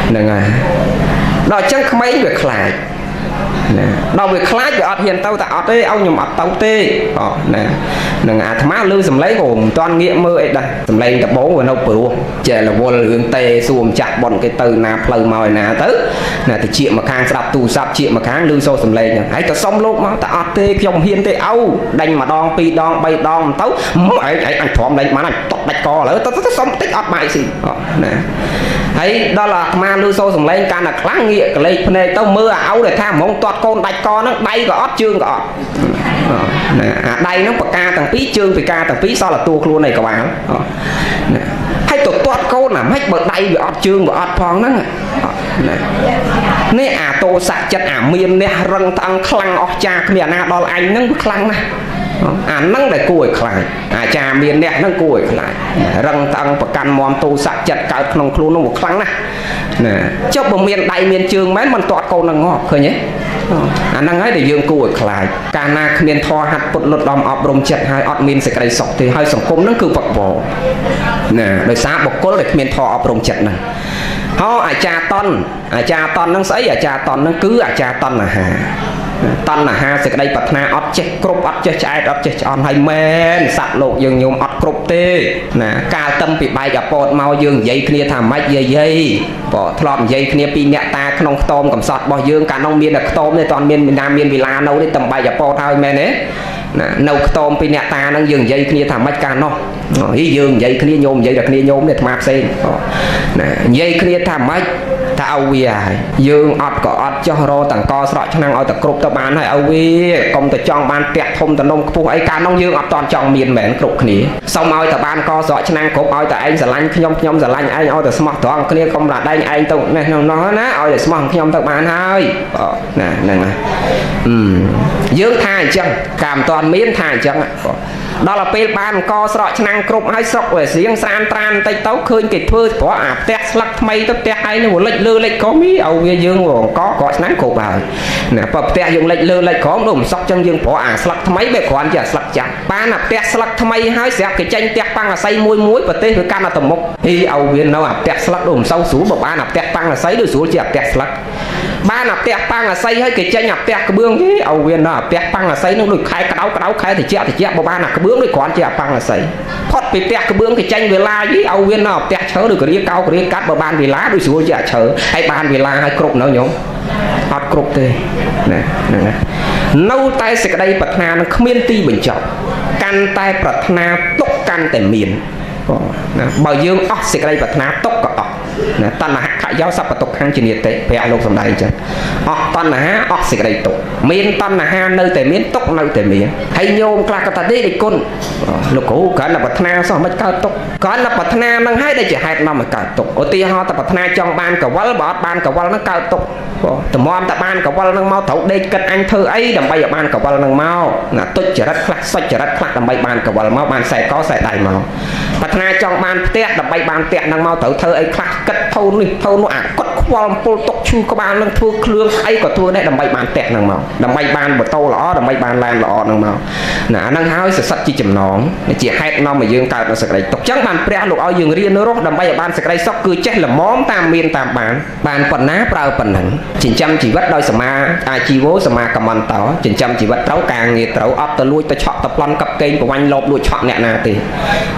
ហ្នឹងហើយដល់ចឹងក្មេងវាខ្លាចណាដល់វាខ្លាចវាអត់ហ៊ានទៅតែអត់ទេឲ្យខ្ញុំអត់ទៅទេអូណានឹងអាត្មាឮសំឡេងក៏មិនទាន់ងាកមើលអីដែរសំឡេងដបងវានៅព្រោះចេះរវល់រឿងទេសួរម្ចាស់ប៉ុនគេទៅណាផ្លូវមកឯណាទៅណាទៅជាមកខាងស្ដាប់ទូរស័ព្ទជាមកខាងឮសូរសំឡេងហ្នឹងហើយទៅសុំលោកមកតែអត់ទេខ្ញុំហ៊ានទេឪដេញម្ដងពីរដងបីដងមិនទៅឯងឯងអញទ្រាំដេញបានអញតក់ដាច់កឥឡូវទៅសុំតិចអត់បាយស៊ីអូណាហើយដល់អាត្មាឮសូរសំឡេងកាន់តែខ្លាំងងាកកលេចភ្នែកទៅមើលអាឪដែលថាហ្មងទាត់កូនដាច់កហ្នឹងដៃក៏អត់ជើងក៏អត់ណាអាដៃហ្នឹងបកាទាំងពីរជើងពិការទាំងពីរសល់តែតួខ្លួនឯក្បាលណាហើយទៅទាត់កូនអាម៉េចបើដៃវាអត់ជើងវាអត់ផងហ្នឹងណានេះអាទោសៈចិត្តអាមាននេះរឹងត្អឹងខ្លាំងអស្ចារ្យគ្មានអាណាដល់អញហ្នឹងវាខ្លាំងណាស់អាហ្នឹងដែលគួរឲ្យខ្លាចអាចារ្យមានអ្នកហ្នឹងគួរឲ្យខ្លាចរឹងត្អឹងប្រកាន់មមទោសៈចិត្តកើតក្នុងខ្លួនហ្នឹងវាខ្លាំងណាស់ណាចុះបើមានដៃមានជើងមែនមិនទាត់កូននឹងងាប់ឃើញទេអាហ្នឹងហើយដែលយើងគួរឲ្យខ្លាចកាលណាគ្មានធម៌ហាត់ពុតលុតដំអប់រំចិត្តហើយអត់មានសេចក្តីសុខទេហើយសង្គមហ្នឹងគឺវឹកវរណាដោយសារបុគ្គលដែលគ្មានធម៌អប់រំចិត្តហ្នឹងហោអាចារ្យតន់អាចារ្យតន់ហ្នឹងស្អីអាចារ្យតន់ហ្នឹងគឺអាចារ្យតណ្ហាតណ្ហាសេចក្តីប្រាថ្នាអត់ចេះគ្រប់អត់ចេះឆ្អែតអត់ចេះឆ្អន់ហើយមែនសត្វលោកយើងញោមអត់គ្រប់ទេណាកាលតឹមពីបែកអពតមកយើងនិយាយគ្នាថាម៉េចយាយបើធ្លាប់និយាយគ្នាពីអ្នកតាក្នុងខ្ទមកំសត់របស់យើងកាលនោះមានតែខ្ទមទេតន់មានណាមានវិឡានៅទេតឹមបែកអពតហើយមែនទេណានៅខ្ទមពីអ្នកតាហ្នឹងយើងនិយាយគ្នាថាម៉េចកាលនោះហីយើងនិយាយគ្នាញោមនិយាយតែគ្នាញោមនេះអាត្មាផ្សេងណានិយាយគ្នាថាម៉េចថាឲ្យវាហើយយើងអត់ក៏អត់ចោះរតង្កស្រកឆ្នាំងឲ្យតែគ្រប់ទៅបានហើយឲ្យវាកុំតែចង់បានផ្ទះធំតនំខ្ពស់អីកាលនោះយើងអត់តន់ចង់មានមែនគ្រប់គ្នាសូមឲ្យតែបានកស្រកឆ្នាំងគ្រប់ឲ្យតែឯងស្រឡាញ់ខ្ញុំខ្ញុំស្រឡាញ់ឯងឲ្យតែស្មោះត្រង់គ្នាកុំរដែងឯងទៅនេះនោះណាឲ្យតែស្មោះខ្ញុំទៅបានហើយណាហ្នឹងហើយយើងថាអញ្ចឹងកាមត ន់មានថាអញ្ចឹងដល់ទៅពេលបានអង្គស្រកឆ្នាំងគ្រប់ហើយស្រុកវាស្រៀងស្រានត្រានបន្តិចទៅឃើញគេធ្វើព្រោះអាផ្ទះស្លឹកថ្មីទៅផ្ទះឯងនឹងលិចលើលិចក្រោមឲ្យវាយើងអង្គក្រកឆ្នាំងគ្រប់ហើយណាបើផ្ទះយើងលិចលើលិចក្រោមដូចមិនសុកចឹងយើងព្រោះអាស្លឹកថ្មីបែបគ្រាន់ជាអាស្លឹកចាស់បានអាផ្ទះស្លឹកថ្មីហើយស្រាប់គេចេញផ្ទះប៉ាំងអាស័យមួយមួយប្រទេសវាកាន់តែទៅមុខហីឲ្យវានៅអាផ្ទះស្លឹកដូចមិនសូវស្រួលបើបានអាផ្ទះប៉ាំងអាស័យដូចស្រួលជាអាផ្ទះស្លឹកបានអាផ្ទះប៉ាំងអាស័យហើយគេចេញអាផ្ទះក្បឿងទេឲ្យវានៅអាផ្ទះប៉ាំងអាស័យនឹងដូចខែក្តៅក្តៅខែតិចតិចបើបានអាក្បឿងដូចគ្រាន់ជាអាប៉ាំងអាស័យផុតពីផ្ទះក្បឿងគេចេញវេលាយីឲ្យវានៅអាផ្ទះឈើដូចក្រៀកោក្រៀកាត់បើបានវេលាដូចស្រួលជាអាឈើហើយបានវេលាឲ្យគ្រប់នៅញោមអត់គ្រប់ទេណាហ្នឹងណានៅតែសេចក្តីប្រាថ្នានឹងគ្មានទីបញ្ចប់កាន់តែប្រាថ្នាទុកកាន់តែមានណាបើយើងអស់សេចក្តីប្រាថ្នាទុកក៏អស់ណាតណ្ហខយោសពតុខੰជានិតិព្រះលោកសំដែងអញ្ចឹងអស់តណ្ហាអស់សេចក្តីទុកមានតណ្ហានៅតែមានទុកនៅតែមានហើយញោមខ្លះក៏ថាទេដូចគុណលោកគ្រូគ្រាន់តែប្រាថ្នាសោះមិនកើតទុកគ្រាន់តែប្រាថ្នានឹងហើយដែលជាហេតុនាំឲ្យកើតទុកឧទាហរណ៍តែប្រាថ្នាចង់បានកវលបើអត់បានកវលនឹងកើតទុកតម្រាំតែបានកវលនឹងមកត្រូវដេកគិតអញធ្វើអីដើម្បីឲ្យបានកវលនឹងមកណាទុច្ចរិតខ្លះសុចរិតខ្លះដើម្បីបានកវលមកបានខ្សែកខ្សែដៃមកប្រាថ្នាចង់បានផ្ទះដើម្បីបានផ្ទះនឹងមកត្រូវធ្វើអីខ្លះគិតធូននេះធូននោះអាកត់ខ្វល់អំពុលទុកឈឺក្បាលនឹងធ្វើគ្រឿងអីក៏ធ្វើដែរដើម្បីបានផ្ទះនឹងមកដើម្បីបានម៉ូតូល្អដើម្បីបានឡានល្អនឹងមកណាអានឹងហើយសសិតជាចំណងជាហេតុនាំឲ្យយើងកើតនៅសេចក្តីទុកចឹងបានព្រះលោកឲ្យយើងរៀនរស់ដើម្បីឲ្យបានសេចក្តីសុខគឺចេះល្មមតាមមានតាមបានបានប៉ុណ្ណាប្រើប៉ុណ្ណឹងចិញ្ចឹមជីវិតដោយសមាអាជីវោសមាកម្មន្តោចិញ្ចឹមជីវិតត្រូវការងារត្រូវអត់ទៅលួចទៅឆក់ទៅប្លន់កັບកេងប្រវាញ់លបលួចឆក់អ្នកណាទេ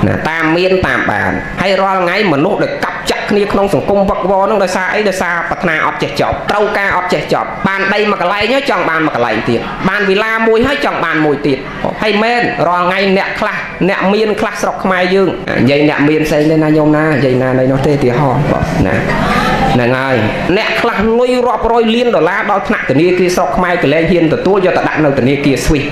ណាតាមមានតាមបានហើយរាល់ថ្ងៃមនុស្សដែលកាប់ចាក់គ្នាក្នុងសង្គមវឹកវរហ្នឹងដោយសារអីដោយសារប្រាថ្នាអត់ចេះចប់ត្រូវការអត់ចេះចប់បានដីមួយកន្លែងហើយចង់បានមួយកន្លែងទៀតបានវិឡាមួយហើយចង់បានមួយទៀតហើយមែនរាល់ថ្ងៃអ្នកខ្លះអ្នកមានខ្លះស្រុកខ្មែរយើងនិយាយអ្នកមានផ្សេងទេណាញោមណានិយាយណានៃនោះទេទីហោបងណាហ្នឹងហើយអ្នកខ្លះលុយរាប់រយលានដុល្លារដល់ថ្នាក់ធនាគារស្រុកខ្មែរកលែងហ៊ានទទួលយកទៅដាក់នៅធនាគារស្វីស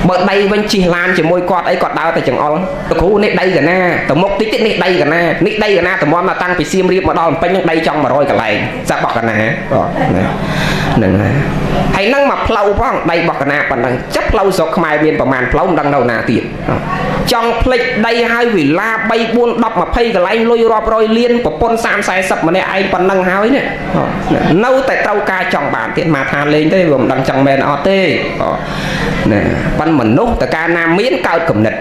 បើដីវិញជិះឡានជាមួយគាត់អីគាត់ដើរតែចង្អុលលោកគ្រូនេះដីកណាទៅមុខតិចទៀតនេះដីកណានេះដីកណាតម្រាំមកតាំងពីសៀមរាបមកដល់ភ្នំពេញនឹងដីចង់100កន្លែងសាបោះកណាបងណាហ្នឹងហើយហើយនឹងមកផ្លូវផងដីបោះកណាប៉ុណ្ណឹងចាប់ផ្លូវស្រុកខ្មែរមានប្រមាណផ្លូវមិនដឹងនៅណាទៀតចង់ភ្លេចដីហើយវិឡា3 4 10 20កន្លែងលុយរាប់រយលានប្រពន្ធ30 40ម្នាក់ឯងប៉ុណ្ណឹងហើយនេះនៅតែត្រូវការចង់បានទៀតមកថាលេងទេវាមិនដឹងចង់មែនអត់ទេណាប៉ុនមនុស្សតើកាលណាមានកើតគំនិត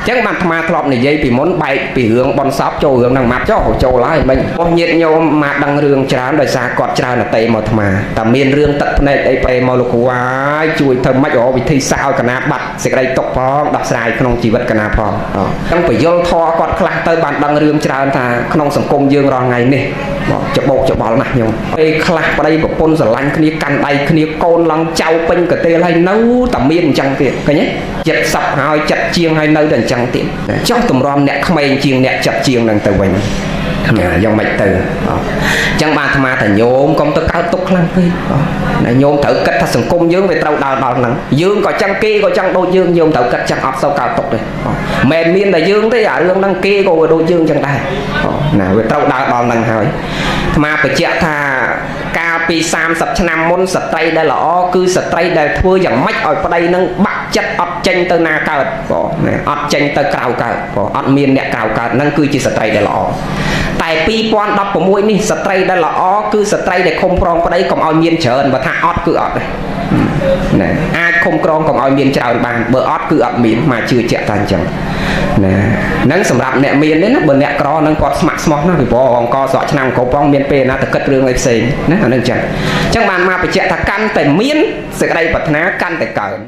ចឹងបានអាត្មាធ្លាប់និយាយពីមុនបែកពីរឿងបនសពចូលរឿងហ្នឹងម៉ាត់ចុះចូលហើយមិញអស់ញាតញោមមកដឹងរឿងច្រើនដោយសារគាត់ច្រើនអតីមកអាត្មាតែមានរឿងទឹកភ្នែកអីប្រេមកលោកគ្រូហើយជួយធ្វើម៉េចរកវិធីសាស្ត្រឲ្យកណាបាត់សេចក្តីទុកផងដោះស្រាយក្នុងជីវិតកណាផងចឹងបញ្យលធរគាត់ខ្លះទៅបានដឹងរឿងច្រើនថាក្នុងសង្គមយើងរាល់ថ្ងៃនេះបងច្បោកច្បល់ណាស់ញោមពេលខ្លះប្តីប្រពន្ធស្រឡាញ់គ្នាកាន់ដៃគ្នាកូនឡើងចៅពេញកទេលហើយនៅតែមានអញ្ចឹងទៀតឃើញទេ70ហើយចិត្តជាងហើយនៅតែអញ្ចឹងទៀតចោះតម្រាំអ្នកក្មេងជាងអ្នកចិត្តជាងនឹងទៅវិញណាយ៉ាងម៉េចទៅអញ្ចឹងបានអាត្មាថាញោមកុំទៅកើតទុកខ្លាំងពេកណាញោមត្រូវគិតថាសង្គមយើងវាត្រូវដើរដល់ហ្នឹងយើងក៏ចឹងគេក៏ចឹងដូចយើងញោមត្រូវគិតចឹងអត់សូវកើតទុកទេមិនមានតែយើងទេអារឿងហ្នឹងគេក៏វាដូចយើងចឹងដែរណាវាត្រូវដើរដល់ហ្នឹងហើយអាត្មាបញ្ជាក់ថាកាលពី30ឆ្នាំមុនស្ត្រីដែលល្អគឺស្ត្រីដែលធ្វើយ៉ាងម៉េចឲ្យប្តីនឹងបាក់ចិត្តអត់ចេញទៅណាកើតបងណាអត់ចេញទៅក្រៅកើតបងអត់មានអ្នកក្រៅកើតហ្នឹងគឺជាស្ត្រីដែលល្អតែ2016នេះស្ត្រីដែលល្អគឺស្ត្រីដែលខំប្រងប្តីកុំឲ្យមានច្រើនបើថាអត់គឺអត់ទេណាអាចខំក្រងកុំឲ្យមានច្រើនបានបើអត់គឺអត់មានមកជឿជាក់តែអញ្ចឹងណាហ្នឹងសម្រាប់អ្នកមានទេណាបើអ្នកក្រហ្នឹងគាត់ស្ម័គ្រស្មោះណាពីព្រោះអង្គស្រកឆ្នាំគ្រប់ផងមានពេលណាទៅគិតរឿងអីផ្សេងណាអាហ្នឹងអញ្ចឹងអញ្ចឹងបានមកបញ្ជាក់ថាកាន់តែមានសេចក្តីប្រាថ្នាកាន់តែកើន។